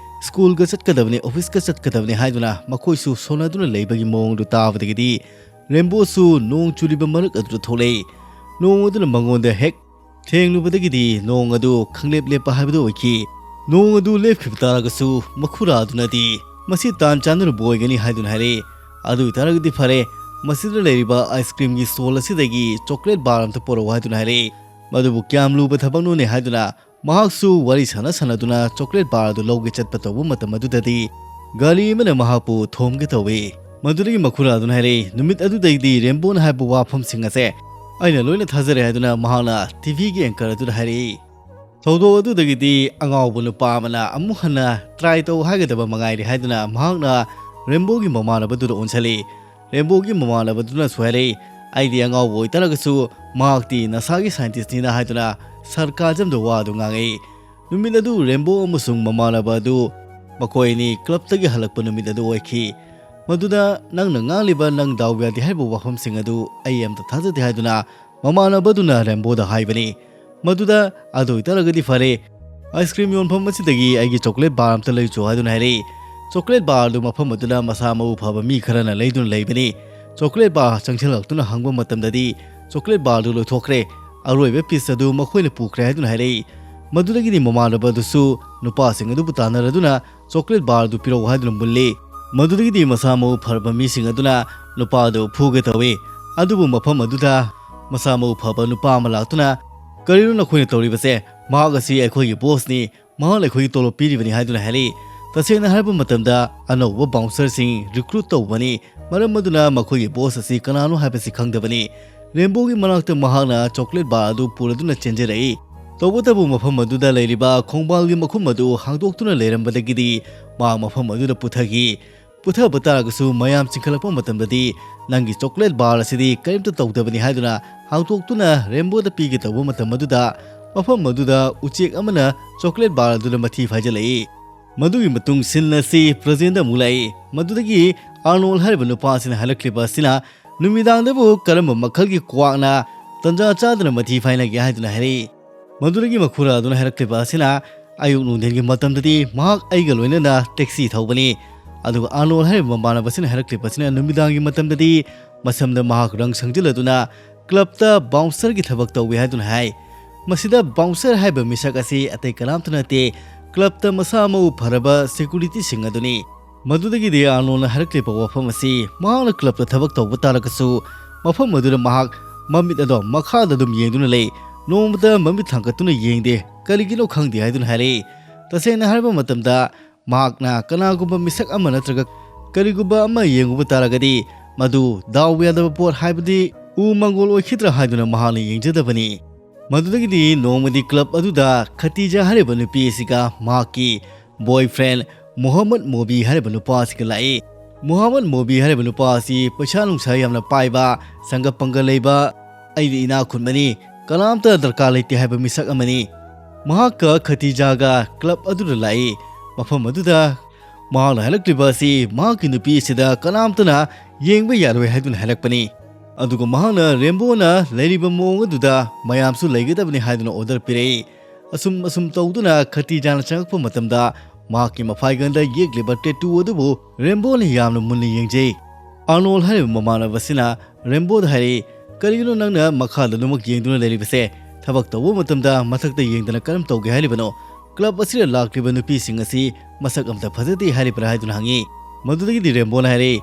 ꯁ꯭ꯀꯨꯜꯒ ꯆꯠꯀꯗꯕꯅꯤ, ꯑꯣꯐꯤꯁꯀ ꯆꯠꯀꯗꯕꯅꯤ" ꯍꯥꯏꯗꯨꯅ ꯃꯈꯣꯏꯁꯨ ꯁꯣꯟꯅꯗꯨꯅ ꯂꯩꯕꯒꯤ ꯃꯑꯣꯡꯗꯨ ꯇꯥꯕꯗꯒꯤꯗꯤ ꯔꯦꯝꯕꯣꯁꯨ ꯅꯣꯡ ꯆꯨꯔꯤꯕ ꯃꯔꯛ ꯑꯗꯨꯗ ꯊꯣꯛꯂꯛꯏ꯫ ꯅꯣꯡ ꯑꯗꯨꯅ ꯃꯉꯣꯟꯗ ꯍꯦꯛ ꯊꯦꯡꯂꯨꯕꯗꯒꯤꯗꯤ ꯅꯣꯡ ꯑꯗꯨ ꯈꯪꯂꯦꯞ ꯂꯦꯞꯄ ꯍꯥꯏꯕꯗꯨ ꯑꯣꯏꯈꯤ꯫ ꯅꯣꯡ ꯑꯗꯨ ꯂꯦꯞꯈꯤꯕ ꯇꯥꯔꯒꯁꯨ ꯃꯈꯨꯔꯥ ꯑꯗꯨꯅꯗꯤ ꯃꯁꯤ ꯇꯥꯟ ꯆꯥꯟꯅꯔꯨꯕ ꯑꯣꯏꯒꯅꯤ ꯍꯥꯏꯗꯨꯅ ꯍꯥꯏꯔꯛꯏ꯫ "ꯑꯗꯨ ꯑꯣꯏꯇꯥꯔꯒꯗꯤ ꯐꯔꯦ, ꯃꯁꯤꯗ ꯂꯩꯔꯤꯕ ꯑꯥꯏꯁ ꯀ꯭ꯔꯤꯝꯒꯤ ꯁ꯭ꯇꯣꯜ ꯑꯁꯤꯗꯒꯤ ꯆꯣꯀ꯭ꯂꯦꯠ ꯕꯥꯔ ꯑꯝꯇ ꯄꯨꯔꯛꯎ" ꯍꯥꯏꯗꯨꯅ ꯍꯥꯏꯔꯛꯏ꯫ ꯃꯗꯨꯕꯨ ꯀꯌꯥꯝ ꯂꯨꯕ ꯊꯕꯛꯅꯣꯅꯦ ꯍꯥꯏꯗꯨꯅ ꯃꯍꯥꯛꯁꯨ ꯋꯥꯔꯤ ꯁꯥꯟꯅ ꯁꯥꯟꯅꯗꯨꯅ ꯆꯣꯀ꯭ꯂꯦꯠ ꯕꯥꯔ ꯑꯗꯨ ꯂꯧꯒꯦ ꯆꯠꯄ ꯇꯧꯕ ꯃꯇꯝ ꯑꯗꯨꯗꯗꯤ ꯒꯥꯔꯤ ꯑꯃꯅ ꯃꯍꯥꯛꯄꯨ ꯊꯣꯝꯒꯦ ꯇꯧꯏ꯫ ꯃꯗꯨꯗꯒꯤ ꯃꯈꯨꯔꯥ ꯑꯗꯨꯅ ꯍꯥꯏꯔꯛꯏ, "ꯅꯨꯃꯤꯠ ꯑꯗꯨꯗꯒꯤꯗꯤ ꯔꯦꯝꯕꯣꯅ ꯍꯥꯏꯕ ꯋꯥꯐꯝꯁꯤꯡ ꯑꯁꯦ ꯑꯩꯅ ꯂꯣꯏꯅ ꯊꯥꯖꯔꯦ" ꯍꯥꯏꯗꯨꯅ ꯃꯍꯥꯛꯅ ꯇꯤꯚꯤꯒꯤ ꯑꯦꯡꯀꯔ ꯑꯗꯨꯗ ꯍꯥꯏꯔꯛꯏ꯫ ꯊꯧꯗꯣꯛ ꯑꯗꯨꯗꯒꯤꯗꯤ ꯑꯉꯥꯎꯕ ꯅꯨꯄꯥ ꯑꯃꯅ ꯑꯃꯨꯛ ꯍꯟꯅ ꯇ꯭ꯔꯥꯏ ꯇꯧ ꯍꯥꯏꯒꯗꯕ ꯃꯉꯥꯏꯔꯦ ꯍꯥꯏꯗꯨꯅ ꯃꯍꯥꯛꯅ ꯔꯦꯝꯕꯣꯒꯤ ꯃꯃꯥꯟꯅꯕꯗꯨꯗ ꯑꯣꯟꯁꯤꯜꯂꯤ꯫ ꯔꯦꯝꯕꯣꯒꯤ ꯃꯃꯥꯟꯅꯕꯗꯨꯅꯁꯨ ꯍꯥꯏꯔꯛꯏ, ꯑꯩꯗꯤ ꯑꯉꯥꯎꯕ ꯑꯣꯏꯇꯥꯔꯒꯁꯨ ꯃꯍꯥꯛꯇꯤ ꯅꯁꯥꯒꯤ ꯁꯥꯏꯟꯇꯤꯁꯅꯤꯅ ꯍꯥꯏꯗꯨꯅ ꯁꯔꯀꯥꯖꯝꯗ ꯋꯥ ꯑꯗꯨ ꯉꯥꯡꯉꯛꯏ꯫ ꯅꯨꯃꯤꯠ ꯑꯗꯨ ꯔꯦꯝꯕꯣ ꯑꯃꯁꯨꯡ ꯃꯃꯥꯟꯅꯕ ꯑꯗꯨ ꯃꯈꯣꯏ ꯑꯅꯤ ꯀ꯭ꯂꯕꯇꯒꯤ ꯍꯜꯂꯛꯄ ꯅꯨꯃꯤꯠ ꯑꯗꯨ ꯑꯣꯏꯈꯤ꯫ ꯃꯗꯨꯗ ꯅꯪꯅ ꯉꯥꯡꯂꯤꯕ "ꯅꯪ ꯗꯥꯎ ꯌꯥꯗꯦ" ꯍꯥꯏꯔꯤꯕ ꯋꯥꯐꯝꯁꯤꯡ ꯑꯗꯨ ꯑꯩ ꯑꯝꯇ ꯊꯥꯖꯗꯦ ꯍꯥꯏꯗꯨꯅ ꯃꯃꯥꯟꯅꯕꯗꯨꯅ ꯔꯦꯝꯕꯣꯗ ꯍꯥꯏꯕꯅꯤ꯫ ꯃꯗꯨꯗ "ꯑꯗꯨ ꯑꯣꯏꯇꯥꯔꯒꯗꯤ ꯐꯔꯦ, ꯑꯥꯏꯁ ꯀ꯭ꯔꯤꯝ ꯌꯣꯟꯐꯝ ꯑꯁꯤꯗꯒꯤ ꯑꯩꯒꯤ ꯆꯣꯀ꯭ꯂꯦꯠ ꯕꯥꯔ ꯑꯝꯇ ꯂꯩꯆꯣ" ꯍꯥꯏꯗꯨꯅ ꯍꯥꯏꯔꯛꯏ꯫ ꯆꯣꯀ꯭ꯂꯦꯠ ꯕꯥꯔ ꯑꯗꯨ ꯃꯐꯝ ꯑꯗꯨꯗ ꯃꯁꯥ ꯃꯎ ꯐꯕ ꯃꯤ ꯈꯔꯅ ꯂꯩꯗꯨꯅ ꯂꯩꯕꯅꯤ꯫ ꯆꯣꯀ꯭ꯂꯦꯠ ꯕꯥꯔ ꯆꯪꯁꯤꯜꯂꯛꯇꯨꯅ ꯍꯪꯕ ꯃꯇꯝꯗꯗꯤ ꯆꯣꯀ꯭ꯂꯦꯠ ꯕꯥꯔ ꯑꯗꯨ ꯂꯣꯏꯊꯣꯛꯈ꯭ꯔꯦ, ꯑꯔꯣꯏꯕ ꯄꯤꯁ ꯑꯗꯨ ꯃꯈꯣꯏꯅ ꯄꯨꯈ꯭ꯔꯦ ꯍꯥꯏꯗꯨꯅ ꯍꯥꯏꯔꯛꯏ꯫ ꯃꯗꯨꯗꯒꯤꯗꯤ ꯃꯃꯥꯟꯅꯕ ꯑꯗꯨꯁꯨ ꯅꯨꯄꯥꯁꯤꯡ ꯑꯗꯨꯕꯨ ꯇꯥꯟꯅꯔꯗꯨꯅ ꯆꯣꯀ꯭ꯂꯦꯠ ꯕꯥꯔ ꯑꯗꯨ ꯄꯤꯔꯛꯎ ꯍꯥꯏꯗꯨꯅ ꯃꯨꯜꯂꯤ꯫ ꯃꯗꯨꯗꯒꯤꯗꯤ ꯃꯁꯥ ꯃꯎ ꯐꯔꯕ ꯃꯤꯁꯤꯡ ꯑꯗꯨꯅ ꯅꯨꯄꯥ ꯑꯗꯨ ꯐꯨꯒꯦ ꯇꯧꯏ꯫ ꯑꯗꯨꯕꯨ ꯃꯐꯝ ꯑꯗꯨꯗ ꯃꯁꯥ ꯃꯎ ꯐꯕ ꯅꯨꯄꯥ ꯑꯃ ꯂꯥꯛꯇꯨꯅ, "ꯀꯔꯤꯅꯣ ꯅꯈꯣꯏꯅ ꯇꯧꯔꯤꯕꯁꯦ? ꯃꯍꯥꯛ ꯑꯁꯤ ꯑꯩꯈꯣꯏꯒꯤ ꯕꯣꯁꯅꯤ, ꯃꯍꯥꯛꯅ ꯑꯩꯈꯣꯏꯒꯤ ꯇꯣꯂꯣꯞ ꯄꯤꯔꯤꯕꯅꯤ" ꯍꯥꯏꯗꯨꯅ ꯍꯥꯏꯔꯛꯏ꯫ ꯇꯁꯦꯡꯅ ꯍꯥꯏꯔꯕ ꯃꯇꯝꯗ ꯑꯅꯧꯕ ꯕꯥꯎꯟꯁꯔꯁꯤꯡ ꯔꯤꯀ꯭ꯔꯨꯠ ꯇꯧꯕꯅꯤ, ꯃꯔꯝ ꯑꯗꯨꯅ ꯃꯈꯣꯏꯒꯤ ꯕꯣꯁ ꯑꯁꯤ ꯀꯅꯥꯅꯣ ꯍꯥꯏꯕꯁꯤ ꯈꯪꯗꯕꯅꯤ꯫ ꯔꯦꯝꯕꯣꯒꯤ ꯃꯅꯥꯛꯇ ꯃꯍꯥꯛꯅ ꯆꯣꯀ꯭ꯂꯦꯠ ꯕꯥꯔ ꯑꯗꯨ ꯄꯨꯔꯗꯨꯅ ꯆꯦꯟꯖꯔꯛꯏ꯫ ꯇꯧꯕꯇꯕꯨ ꯃꯐꯝ ꯑꯗꯨꯗ ꯂꯩꯔꯤꯕ ꯈꯣꯡꯕꯥꯜꯒꯤ ꯃꯈꯨꯝ ꯑꯗꯨ ꯍꯥꯡꯗꯣꯛꯇꯨꯅ ꯂꯩꯔꯝꯕꯗꯒꯤꯗꯤ ꯃꯍꯥꯛ ꯃꯐꯝ ꯑꯗꯨꯗ ꯄꯨꯊꯈꯤ꯫ ꯄꯨꯊꯕ ꯇꯥꯔꯒꯁꯨ ꯃꯌꯥꯝ ꯆꯤꯡꯈꯠꯂꯛꯄ ꯃꯇꯝꯗꯗꯤ ꯅꯪꯒꯤ ꯆꯣꯀ꯭ꯂꯦꯠ ꯕꯥꯔ ꯑꯁꯤꯗꯤ ꯀꯔꯤꯝꯇ ꯇꯧꯗꯕꯅꯤ ꯍꯥꯏꯗꯨꯅ ꯍꯥꯡꯗꯣꯛꯇꯨꯅ ꯔꯦꯝꯕꯣꯗ ꯄꯤꯒꯦ ꯇꯧꯕ ꯃꯇꯝ ꯑꯗꯨꯗ ꯃꯐꯝ ꯑꯗꯨꯗ ꯎꯆꯦꯛ ꯑꯃꯅ ꯆꯣꯀ꯭ꯂꯦꯠ ꯕꯥꯔ ꯑꯗꯨꯗ ꯃꯊꯤ ꯐꯥꯏꯖꯤꯜꯂꯛꯏ꯫ ꯃꯗꯨꯒꯤ ꯃꯇꯨꯡ ꯁꯤꯟ ꯑꯁꯤ ꯄ꯭ꯔꯖꯦꯟꯗ ꯑꯃꯨꯛ ꯂꯥꯛꯏ꯫ ꯃꯗꯨꯗꯒꯤ ꯑꯥꯔꯅꯣꯜ ꯍꯥꯏꯔꯤꯕ ꯅꯨꯄꯥ ꯑꯁꯤꯅ ꯍꯥꯏꯔꯛꯂꯤꯕ ꯑꯁꯤꯅ ꯅꯨꯃꯤꯗꯥꯡꯗꯕꯨ ꯀꯔꯝꯕ ꯃꯈꯜꯒꯤ ꯀ꯭ꯋꯥꯛꯅ ꯇꯟꯖꯥ ꯆꯥꯗꯅ ꯃꯊꯤ ꯐꯥꯏꯅꯒꯦ ꯍꯥꯏꯗꯨꯅ ꯍꯥꯏꯔꯛꯏ꯫ ꯃꯗꯨꯗꯒꯤ ꯃꯈꯨꯔꯥ ꯑꯗꯨꯅ ꯍꯥꯏꯔꯛꯂꯤꯕ ꯑꯁꯤꯅ ꯑꯌꯨꯛ ꯅꯨꯡꯊꯤꯟꯒꯤ ꯃꯇꯝꯗꯗꯤ ꯃꯍꯥꯛ ꯑꯩꯒ ꯂꯣꯏꯅꯅ ꯇꯦꯛꯁꯤ ꯊꯧꯕꯅꯤ꯫ ꯑꯗꯨꯒ ꯑꯥꯔꯅꯣꯜ ꯍꯥꯏꯔꯤꯕ ꯃꯃꯥꯟꯅꯕꯁꯤꯅ ꯍꯥꯏꯔꯛꯂꯤꯕ ꯑꯁꯤꯅ ꯅꯨꯃꯤꯗꯥꯡꯒꯤ ꯃꯇꯝꯗꯗꯤ ꯃꯁꯝꯗ ꯃꯍꯥꯛ ꯔꯪ ꯁꯪꯖꯤꯜꯂꯗꯨꯅ ꯀ꯭ꯂꯕꯇ ꯕꯥꯎꯟꯁꯔꯒꯤ ꯊꯕꯛ ꯇꯧꯏ ꯍꯥꯏꯗꯨꯅ ꯍꯥꯏ꯫ ꯃꯁꯤꯗ ꯕꯥꯎꯟꯁꯔ ꯍꯥꯏꯕ ꯃꯤꯁꯛ ꯑꯁꯤ ꯑꯇꯩ ꯀꯅꯥꯝꯇ ꯅꯠꯇꯦ, ꯀ꯭ꯂꯕꯇ ꯃꯁꯥ ꯃꯎ ꯐꯔꯕ ꯁꯦꯀꯨꯔꯤꯇꯤꯁꯤꯡ ꯑꯗꯨꯅꯤ꯫ ꯃꯗꯨꯗꯒꯤꯗꯤ ꯑꯥꯔꯅꯣꯜꯅ ꯍꯥꯏꯔꯛꯂꯤꯕ ꯋꯥꯐꯝ ꯑꯁꯤ ꯃꯍꯥꯛꯅ ꯀ꯭ꯂꯕꯇ ꯊꯕꯛ ꯇꯧꯕ ꯇꯥꯔꯒꯁꯨ ꯃꯐꯝ ꯑꯗꯨꯗ ꯃꯍꯥꯛ ꯃꯃꯤꯠ ꯑꯗꯣ ꯃꯈꯥꯗ ꯑꯗꯨꯝ ꯌꯦꯡꯗꯨꯅ ꯂꯩ, ꯅꯣꯡꯃꯇ ꯃꯃꯤꯠ ꯊꯥꯡꯒꯠꯇꯨꯅ ꯌꯦꯡꯗꯦ, ꯀꯔꯤꯒꯤꯅꯣ ꯈꯪꯗꯦ ꯍꯥꯏꯗꯨꯅ ꯍꯥꯏꯔꯛꯏ꯫ ꯇꯁꯦꯡꯅ ꯍꯥꯏꯔꯕ ꯃꯇꯝꯗ ꯃꯍꯥꯛꯅ ꯀꯅꯥꯒꯨꯝꯕ ꯃꯤꯁꯛ ꯑꯃ ꯅꯠꯇ꯭ꯔꯒ ꯀꯔꯤꯒꯨꯝꯕ ꯑꯃ ꯌꯦꯡꯉꯨꯕ ꯇꯥꯔꯒꯗꯤ ꯃꯗꯨ ꯗꯥꯎ ꯌꯥꯗꯕ ꯄꯣꯠ ꯍꯥꯏꯕꯗꯤ ꯎ ꯃꯪꯒꯣꯜ ꯑꯣꯏꯈꯤꯗ꯭ꯔꯥ ꯍꯥꯏꯗꯨꯅ ꯃꯍꯥꯛꯅ ꯌꯦꯡꯖꯗꯕꯅꯤ꯫ ꯃꯗꯨꯗꯒꯤꯗꯤ ꯅꯣꯡꯃꯗꯤ ꯀ꯭ꯂꯕ ꯑꯗꯨꯗ ꯈꯇꯤꯖꯥ ꯍꯥꯏꯔꯤꯕ ꯅꯨꯄꯤ ꯑꯁꯤꯒ ꯃꯍꯥꯛꯀꯤ ꯕꯣꯏꯐ꯭ꯔꯦꯟ ꯃꯣꯍꯝꯃꯗ ꯃꯣꯕꯤ ꯍꯥꯏꯔꯤꯕ ꯅꯨꯄꯥ ꯑꯁꯤꯒ ꯂꯥꯛꯏ꯫ ꯃꯨꯍꯝꯃꯗ ꯃꯣꯕꯤ ꯍꯥꯏꯔꯤꯕ ꯅꯨꯄꯥ ꯑꯁꯤ ꯄꯩꯁꯥ ꯅꯨꯡꯁꯥ ꯌꯥꯝꯅ ꯄꯥꯏꯕ, ꯁꯪꯒ ꯄꯪꯒ ꯂꯩꯕ, "ꯑꯩꯗꯤ ꯏꯅꯥꯛ ꯈꯨꯟꯕꯅꯤ, ꯀꯅꯥꯝꯇ ꯗꯔꯀꯥꯔ ꯂꯩꯇꯦ" ꯍꯥꯏꯕ ꯃꯤꯁꯛ ꯑꯃꯅꯤ꯫ ꯃꯍꯥꯛꯀ ꯈꯇꯤꯖꯥꯒ ꯀ꯭ꯂꯕ ꯑꯗꯨꯗ ꯂꯥꯛꯏ꯫ ꯃꯐꯝ ꯑꯗꯨꯗ ꯃꯍꯥꯛꯅ ꯍꯥꯏꯔꯛꯂꯤꯕ ꯑꯁꯤ ꯃꯍꯥꯛꯀꯤ ꯅꯨꯄꯤ ꯑꯁꯤꯗ ꯀꯅꯥꯝꯇꯅ ꯌꯦꯡꯕ ꯌꯥꯔꯣꯏ ꯍꯥꯏꯗꯨꯅ ꯍꯥꯏꯔꯛꯄꯅꯤ꯫ ꯑꯗꯨꯒ ꯃꯍꯥꯛꯅ ꯔꯦꯝꯕꯣꯅ ꯂꯩꯔꯤꯕ ꯃꯑꯣꯡ ꯑꯗꯨꯗ ꯃꯌꯥꯝꯁꯨ ꯂꯩꯒꯗꯕꯅꯤ ꯍꯥꯏꯗꯨꯅ ꯑꯣꯔꯗꯔ ꯄꯤꯔꯛꯏ꯫ ꯑꯁꯨꯝ ꯑꯁꯨꯝ ꯇꯧꯗꯨꯅ ꯈꯇꯤꯖꯥꯅ ꯆꯪꯉꯛꯄ ꯃꯇꯝꯗ ꯃꯍꯥꯛꯀꯤ ꯃꯐꯥꯏꯒꯟꯗ ꯌꯦꯛꯂꯤꯕ ꯇꯦꯇꯨ ꯑꯗꯨꯕꯨ ꯔꯦꯝꯕꯣꯅ ꯌꯥꯝꯅ ꯃꯨꯟꯅ ꯌꯦꯡꯖꯩ꯫ ꯑꯥꯔꯅꯣꯜ ꯍꯥꯏꯔꯤꯕ ꯃꯃꯥꯟꯅꯕ ꯑꯁꯤꯅ ꯔꯦꯝꯕꯣꯗ ꯍꯥꯏꯔꯛꯏ, "ꯀꯔꯤꯒꯤꯅꯣ ꯅꯪꯅ ꯃꯈꯥꯗ ꯑꯗꯨꯃꯛ ꯌꯦꯡꯗꯨꯅ ꯂꯩꯔꯤꯕꯁꯦ? ꯊꯕꯛ ꯇꯧꯕ ꯃꯇꯝꯗ ꯃꯊꯛꯇ ꯌꯦꯡꯗꯅ ꯀꯔꯝ ꯇꯧꯒꯦ ꯍꯥꯏꯔꯤꯕꯅꯣ? ꯀ꯭ꯂꯕ ꯑꯁꯤꯗ ꯂꯥꯛꯂꯤꯕ ꯅꯨꯄꯤꯁꯤꯡ ꯑꯁꯤ ꯃꯁꯛ ꯑꯝꯇ ꯐꯖꯗꯦ ꯍꯥꯏꯔꯤꯕ꯭ꯔꯥ?" ꯍꯥꯏꯗꯨꯅ ꯍꯪꯉꯤ꯫ ꯃꯗꯨꯗꯒꯤꯗꯤ ꯔꯦꯝꯕꯣꯅ ꯍꯥꯏꯔꯛꯏ,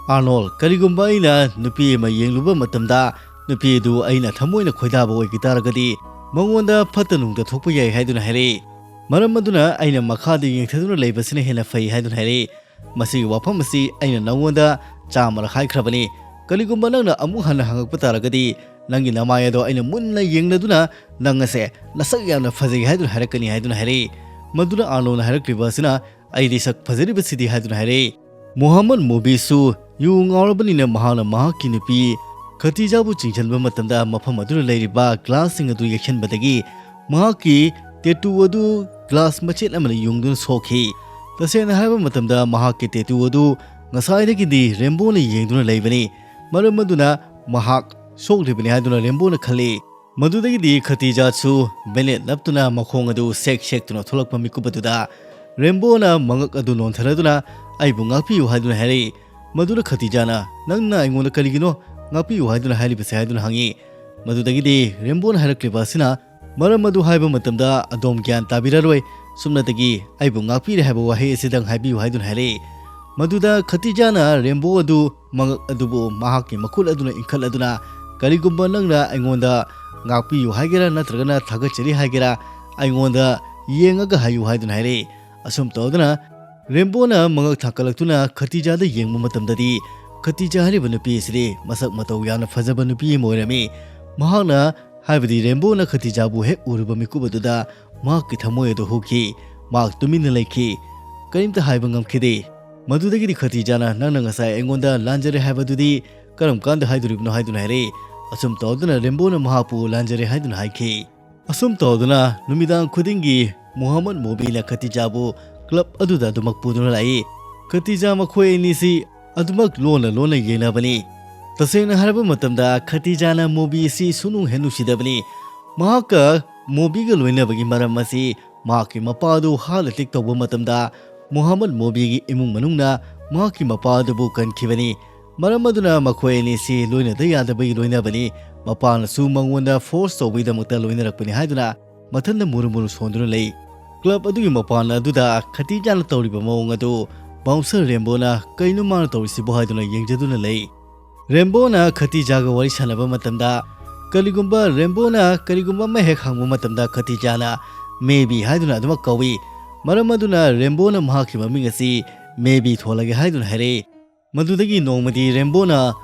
"ꯑꯥꯔꯅꯣꯜ, ꯀꯔꯤꯒꯨꯝꯕ ꯑꯩꯅ ꯅꯨꯄꯤ ꯑꯃ ꯌꯦꯡꯂꯨꯕ ꯃꯇꯝꯗ ꯅꯨꯄꯤ ꯑꯗꯨ ꯑꯩꯅ ꯊꯃꯣꯏꯅ ꯈꯣꯏꯗꯥꯕ ꯑꯣꯏꯈꯤ ꯇꯥꯔꯒꯗꯤ ꯃꯉꯣꯟꯗ ꯐꯠꯇ ꯅꯨꯡꯗ ꯊꯣꯛꯄ ꯌꯥꯏ" ꯍꯥꯏꯗꯨꯅ ꯍꯥꯏꯔꯛꯏ꯫ ꯃꯔꯝ ꯑꯗꯨꯅ ꯑꯩꯅ ꯃꯈꯥꯗ ꯌꯦꯡꯊꯗꯨꯅ ꯂꯩꯕꯁꯤꯅ ꯍꯦꯟꯅ ꯐꯩ ꯍꯥꯏꯗꯨꯅ ꯍꯥꯏꯔꯛꯏ꯫ ꯃꯁꯤꯒꯤ ꯋꯥꯐꯝ ꯑꯁꯤ ꯑꯩꯅ ꯅꯉꯣꯟꯗ ꯆꯥꯝꯃꯔꯛ ꯍꯥꯏꯈ꯭ꯔꯕꯅꯤ꯫ ꯀꯔꯤꯒꯨꯝꯕ ꯅꯪꯅ ꯑꯃꯨꯛ ꯍꯟꯅ ꯍꯪꯉꯛꯄ ꯇꯥꯔꯒꯗꯤ ꯅꯪꯒꯤ ꯅꯃꯥꯏ ꯑꯗꯣ ꯑꯩꯅ ꯃꯨꯟꯅ ꯌꯦꯡꯂꯗꯨꯅ ꯅꯪ ꯑꯁꯦ ꯅꯁꯛ ꯌꯥꯝꯅ ꯐꯖꯩ ꯍꯥꯏꯗꯨꯅ ꯍꯥꯏꯔꯛꯀꯅꯤ ꯍꯥꯏꯗꯨꯅ ꯍꯥꯏꯔꯛꯏ꯫ ꯃꯗꯨꯅ ꯑꯥꯔꯅꯣꯜꯅ ꯍꯥꯏꯔꯛꯂꯤꯕ ꯑꯁꯤꯅ, "ꯑꯩꯗꯤ ꯁꯛ ꯐꯖꯔꯤꯕꯁꯤꯗꯤ" ꯍꯥꯏꯗꯨꯅ ꯍꯥꯏꯔꯛꯏ꯫ ꯃꯨꯍꯝꯃꯗ ꯃꯣꯕꯤꯁꯨ ꯌꯨ ꯉꯥꯎꯔꯕꯅꯤꯅ ꯃꯍꯥꯛꯅ ꯃꯍꯥꯛꯀꯤ ꯅꯨꯄꯤ ꯈꯇꯤꯖꯥꯕꯨ ꯆꯤꯡꯁꯤꯟꯕ ꯃꯇꯝꯗ ꯃꯐꯝ ꯑꯗꯨꯗ ꯂꯩꯔꯤꯕ ꯒ꯭ꯂꯥꯁꯁꯤꯡ ꯑꯗꯨ ꯌꯩꯁꯟꯕꯗꯒꯤ ꯃꯍꯥꯛꯀꯤ ꯇꯦꯇꯨ ꯑꯗꯨ ꯒ꯭ꯂꯥꯁ ꯃꯆꯦꯠ ꯑꯃꯅ ꯌꯨꯡꯗꯨꯅ ꯁꯣꯛꯈꯤ꯫ ꯇꯁꯦꯡꯅ ꯍꯥꯏꯕ ꯃꯇꯝꯗ ꯃꯍꯥꯛꯀꯤ ꯇꯦꯇꯨ ꯑꯗꯨ ꯉꯁꯥꯏꯗꯒꯤꯗꯤ ꯔꯦꯝꯕꯣꯅ ꯌꯦꯡꯗꯨꯅ ꯂꯩꯕꯅꯤ꯫ ꯃꯔꯝ ꯑꯗꯨꯅ ꯃꯍꯥꯛ ꯁꯣꯛꯂꯤꯕꯅꯤ ꯍꯥꯏꯗꯨꯅ ꯔꯦꯝꯕꯣꯅ ꯈꯜꯂꯤ꯫ ꯃꯗꯨꯗꯒꯤꯗꯤ ꯈꯇꯤꯖꯥꯠꯁꯨ ꯕꯦꯅꯦꯠ ꯅꯞꯇꯨꯅ ꯃꯈꯣꯡ ꯑꯗꯨ ꯁꯦꯛ ꯁꯦꯛꯇꯨꯅ ꯊꯣꯛꯂꯛꯄ ꯃꯤꯀꯨꯞ ꯑꯗꯨꯗ ꯔꯦꯝꯕꯣꯅ ꯃꯉꯛ ꯑꯗꯨ ꯅꯣꯟꯊꯔꯗꯨꯅ "ꯑꯩꯕꯨ ꯉꯥꯛꯄꯤꯌꯨ" ꯍꯥꯏꯗꯨꯅ ꯍꯥꯏꯔꯛꯏ꯫ ꯃꯗꯨꯗ ꯈꯇꯤꯖꯥꯅ, "ꯅꯪꯅ ꯑꯩꯉꯣꯟꯗ ꯀꯔꯤꯒꯤꯅꯣ ꯉꯥꯛꯄꯤꯌꯨ ꯍꯥꯏꯗꯨꯅ ꯍꯥꯏꯔꯤꯕꯁꯦ?" ꯍꯥꯏꯗꯨꯅ ꯍꯪꯉꯤ꯫ ꯃꯗꯨꯗꯒꯤꯗꯤ ꯔꯦꯝꯕꯣꯅ ꯍꯥꯏꯔꯛꯂꯤꯕ ꯑꯁꯤꯅ, "ꯃꯔꯝ ꯑꯗꯨ ꯍꯥꯏꯕ ꯃꯇꯝꯗ ꯑꯗꯣꯝ ꯒ꯭ꯌꯥꯟ ꯇꯥꯕꯤꯔꯔꯣꯏ, ꯁꯨꯞꯅꯇꯒꯤ 'ꯑꯩꯕꯨ ꯉꯥꯛꯄꯤꯔꯦ' ꯍꯥꯏꯕ ꯋꯥꯍꯩ ꯑꯁꯤꯗꯪ ꯍꯥꯏꯕꯤꯌꯨ" ꯍꯥꯏꯗꯨꯅ ꯍꯥꯏꯔꯛꯏ꯫ ꯃꯗꯨꯗ ꯈꯇꯤꯖꯥꯅ ꯔꯦꯝꯕꯣ ꯑꯗꯨ ꯃꯉꯛ ꯑꯗꯨꯕꯨ ꯃꯍꯥꯛꯀꯤ ꯃꯈꯨꯠ ꯑꯗꯨꯅ ꯏꯟꯈꯠꯂꯗꯨꯅ, "ꯀꯔꯤꯒꯨꯝꯕ ꯅꯪꯅ ꯑꯩꯉꯣꯟꯗ ꯉꯥꯛꯄꯤꯌꯨ ꯍꯥꯏꯒꯦꯔꯥ ꯅꯠꯇ꯭ꯔꯒꯅ ꯊꯥꯒꯠꯆꯔꯤ ꯍꯥꯏꯒꯦꯔꯥ, ꯑꯩꯉꯣꯟꯗ ꯌꯦꯡꯉꯒ ꯍꯥꯏꯌꯨ" ꯍꯥꯏꯗꯨꯅ ꯍꯥꯏꯔꯛꯏ꯫ ꯑꯁꯨꯝ ꯇꯧꯗꯨꯅ ꯔꯦꯝꯕꯣꯅ ꯃꯉꯛ ꯊꯥꯡꯒꯠꯂꯛꯇꯨꯅ ꯈꯇꯤꯖꯥꯗ ꯌꯦꯡꯕ ꯃꯇꯝꯗꯗꯤ, ꯈꯇꯤꯖꯥ ꯍꯥꯏꯔꯤꯕ ꯅꯨꯄꯤ ꯑꯁꯤꯗꯤ ꯃꯁꯛ ꯃꯇꯧ ꯌꯥꯝꯅ ꯐꯖꯕ ꯅꯨꯄꯤ ꯑꯃ ꯑꯣꯏꯔꯝꯃꯤ꯫ ꯃꯍꯥꯛꯅ, ꯍꯥꯏꯕꯗꯤ ꯔꯦꯝꯕꯣꯅ ꯈꯇꯤꯖꯥꯕꯨ ꯍꯦꯛ ꯎꯔꯨꯕ ꯃꯤꯀꯨꯞ ꯑꯗꯨꯗ ꯃꯍꯥꯛꯀꯤ ꯊꯃꯣꯏ ꯑꯗꯨ ꯍꯨꯈꯤ꯫ ꯃꯍꯥꯛ ꯇꯨꯃꯤꯟꯅ ꯂꯩꯈꯤ꯫ ꯀꯔꯤꯝꯇ ꯍꯥꯏꯕ ꯉꯝꯈꯤꯗꯦ꯫ ꯃꯗꯨꯗꯒꯤꯗꯤ ꯈꯇꯤꯖꯥꯅ, "ꯅꯪꯅ ꯉꯁꯥꯏ ꯑꯩꯉꯣꯟꯗ ꯂꯥꯟꯖꯔꯦ ꯍꯥꯏꯕꯗꯨꯗꯤ ꯀꯔꯝ ꯀꯥꯟꯗ ꯍꯥꯏꯗꯣꯔꯤꯕꯅꯣ?" ꯍꯥꯏꯗꯨꯅ ꯍꯥꯏꯔꯛꯏ꯫ ꯑꯁꯨꯝ ꯇꯧꯗꯨꯅ ꯔꯦꯝꯕꯣꯅ ꯃꯍꯥꯛꯄꯨ ꯂꯥꯟꯖꯔꯦ ꯍꯥꯏꯗꯨꯅ ꯍꯥꯏꯈꯤ꯫ ꯑꯁꯨꯝ ꯇꯧꯗꯨꯅ ꯅꯨꯃꯤꯗꯥꯡ ꯈꯨꯗꯤꯡꯒꯤ ꯃꯨꯍꯝꯃꯗ ꯃꯣꯕꯤꯅ ꯈꯇꯤꯖꯥꯕꯨ ꯀ꯭ꯂꯕ ꯑꯗꯨꯗ ꯑꯗꯨꯃꯛ ꯄꯨꯗꯨꯅ ꯂꯥꯛꯏ꯫ ꯈꯇꯤꯖꯥ ꯃꯈꯣꯏ ꯑꯅꯤꯁꯤ ꯑꯗꯨꯃꯛ ꯂꯣꯟꯅ ꯂꯣꯟꯅ ꯌꯦꯡꯅꯕꯅꯤ꯫ ꯇꯁꯦꯡꯅ ꯍꯥꯏꯔꯕ ꯃꯇꯝꯗ ꯈꯇꯤꯖꯥꯅ ꯃꯣꯕꯤ ꯑꯁꯤ ꯁꯨꯅꯨꯡ ꯍꯦꯛ ꯅꯨꯡꯁꯤꯗꯕꯅꯤ꯫ ꯃꯍꯥꯛꯀ ꯃꯣꯕꯤꯒ ꯂꯣꯏꯅꯕꯒꯤ ꯃꯔꯝ ꯑꯁꯤ ꯃꯍꯥꯛꯀꯤ ꯃꯄꯥ ꯑꯗꯨ ꯍꯥꯔꯠ ꯑꯦꯇꯦꯛ ꯇꯧꯕ ꯃꯇꯝꯗ ꯃꯨꯍꯝꯃꯗ ꯃꯣꯕꯤꯒꯤ ꯏꯃꯨꯡ ꯃꯅꯨꯡꯅ ꯃꯍꯥꯛꯀꯤ ꯃꯄꯥ ꯑꯗꯨꯕꯨ ꯀꯟꯈꯤꯕꯅꯤ꯫ ꯃꯔꯝ ꯑꯗꯨꯅ ꯃꯈꯣꯏ ꯑꯅꯤꯁꯤ ꯂꯣꯏꯅꯗ ꯌꯥꯗꯕꯒꯤ ꯂꯣꯏꯅꯕꯅꯤ꯫ ꯃꯄꯥꯅꯁꯨ ꯃꯉꯣꯟꯗ ꯐꯣꯔꯁ ꯇꯧꯕꯒꯤꯗꯃꯛꯇ ꯂꯣꯏꯅꯔꯛꯄꯅꯤ ꯍꯥꯏꯗꯨꯅ ꯃꯊꯟꯗ ꯃꯨꯔꯨ ꯃꯨꯔꯨ ꯁꯣꯟꯗꯨꯅ ꯂꯩ꯫ ꯀ꯭ꯂꯕ ꯑꯗꯨꯒꯤ ꯃꯄꯥꯟ ꯑꯗꯨꯗ ꯈꯇꯤꯖꯥꯅ ꯇꯧꯔꯤꯕ ꯃꯑꯣꯡ ꯑꯗꯨ ꯕꯥꯎꯟꯁꯔ ꯔꯦꯝꯕꯣꯅ "ꯀꯩꯅꯣ ꯃꯥꯅ ꯇꯧꯔꯤꯁꯤꯕꯣ?" ꯍꯥꯏꯗꯨꯅ ꯌꯦꯡꯖꯗꯨꯅ ꯂꯩ꯫ ꯔꯦꯝꯕꯣꯅ ꯈꯇꯤꯖꯥꯒ ꯋꯥꯔꯤ ꯁꯥꯟꯅꯕ ꯃꯇꯝꯗ, ꯀꯔꯤꯒꯨꯝꯕ ꯔꯦꯝꯕꯣꯅ ꯀꯔꯤꯒꯨꯝꯕ ꯑꯃ ꯍꯦꯛ ꯍꯪꯕ ꯃꯇꯝꯗ, ꯈꯇꯤꯖꯥꯅ "ꯃꯦꯕꯤ" ꯍꯥꯏꯗꯨꯅ ꯑꯗꯨꯃꯛ ꯀꯧꯏ꯫ ꯃꯔꯝ ꯑꯗꯨꯅ ꯔꯦꯝꯕꯣꯅ ꯃꯍꯥꯛꯀꯤ ꯃꯃꯤꯡ ꯑꯁꯤ "ꯃꯦꯕꯤ" ꯊꯣꯜꯂꯒꯦ ꯍꯥꯏꯗꯨꯅ ꯍꯥꯏꯔꯛꯏ꯫ ꯃꯗꯨꯗꯒꯤ ꯅꯣꯡꯃꯗꯤ ꯔꯦꯝꯕꯣꯅ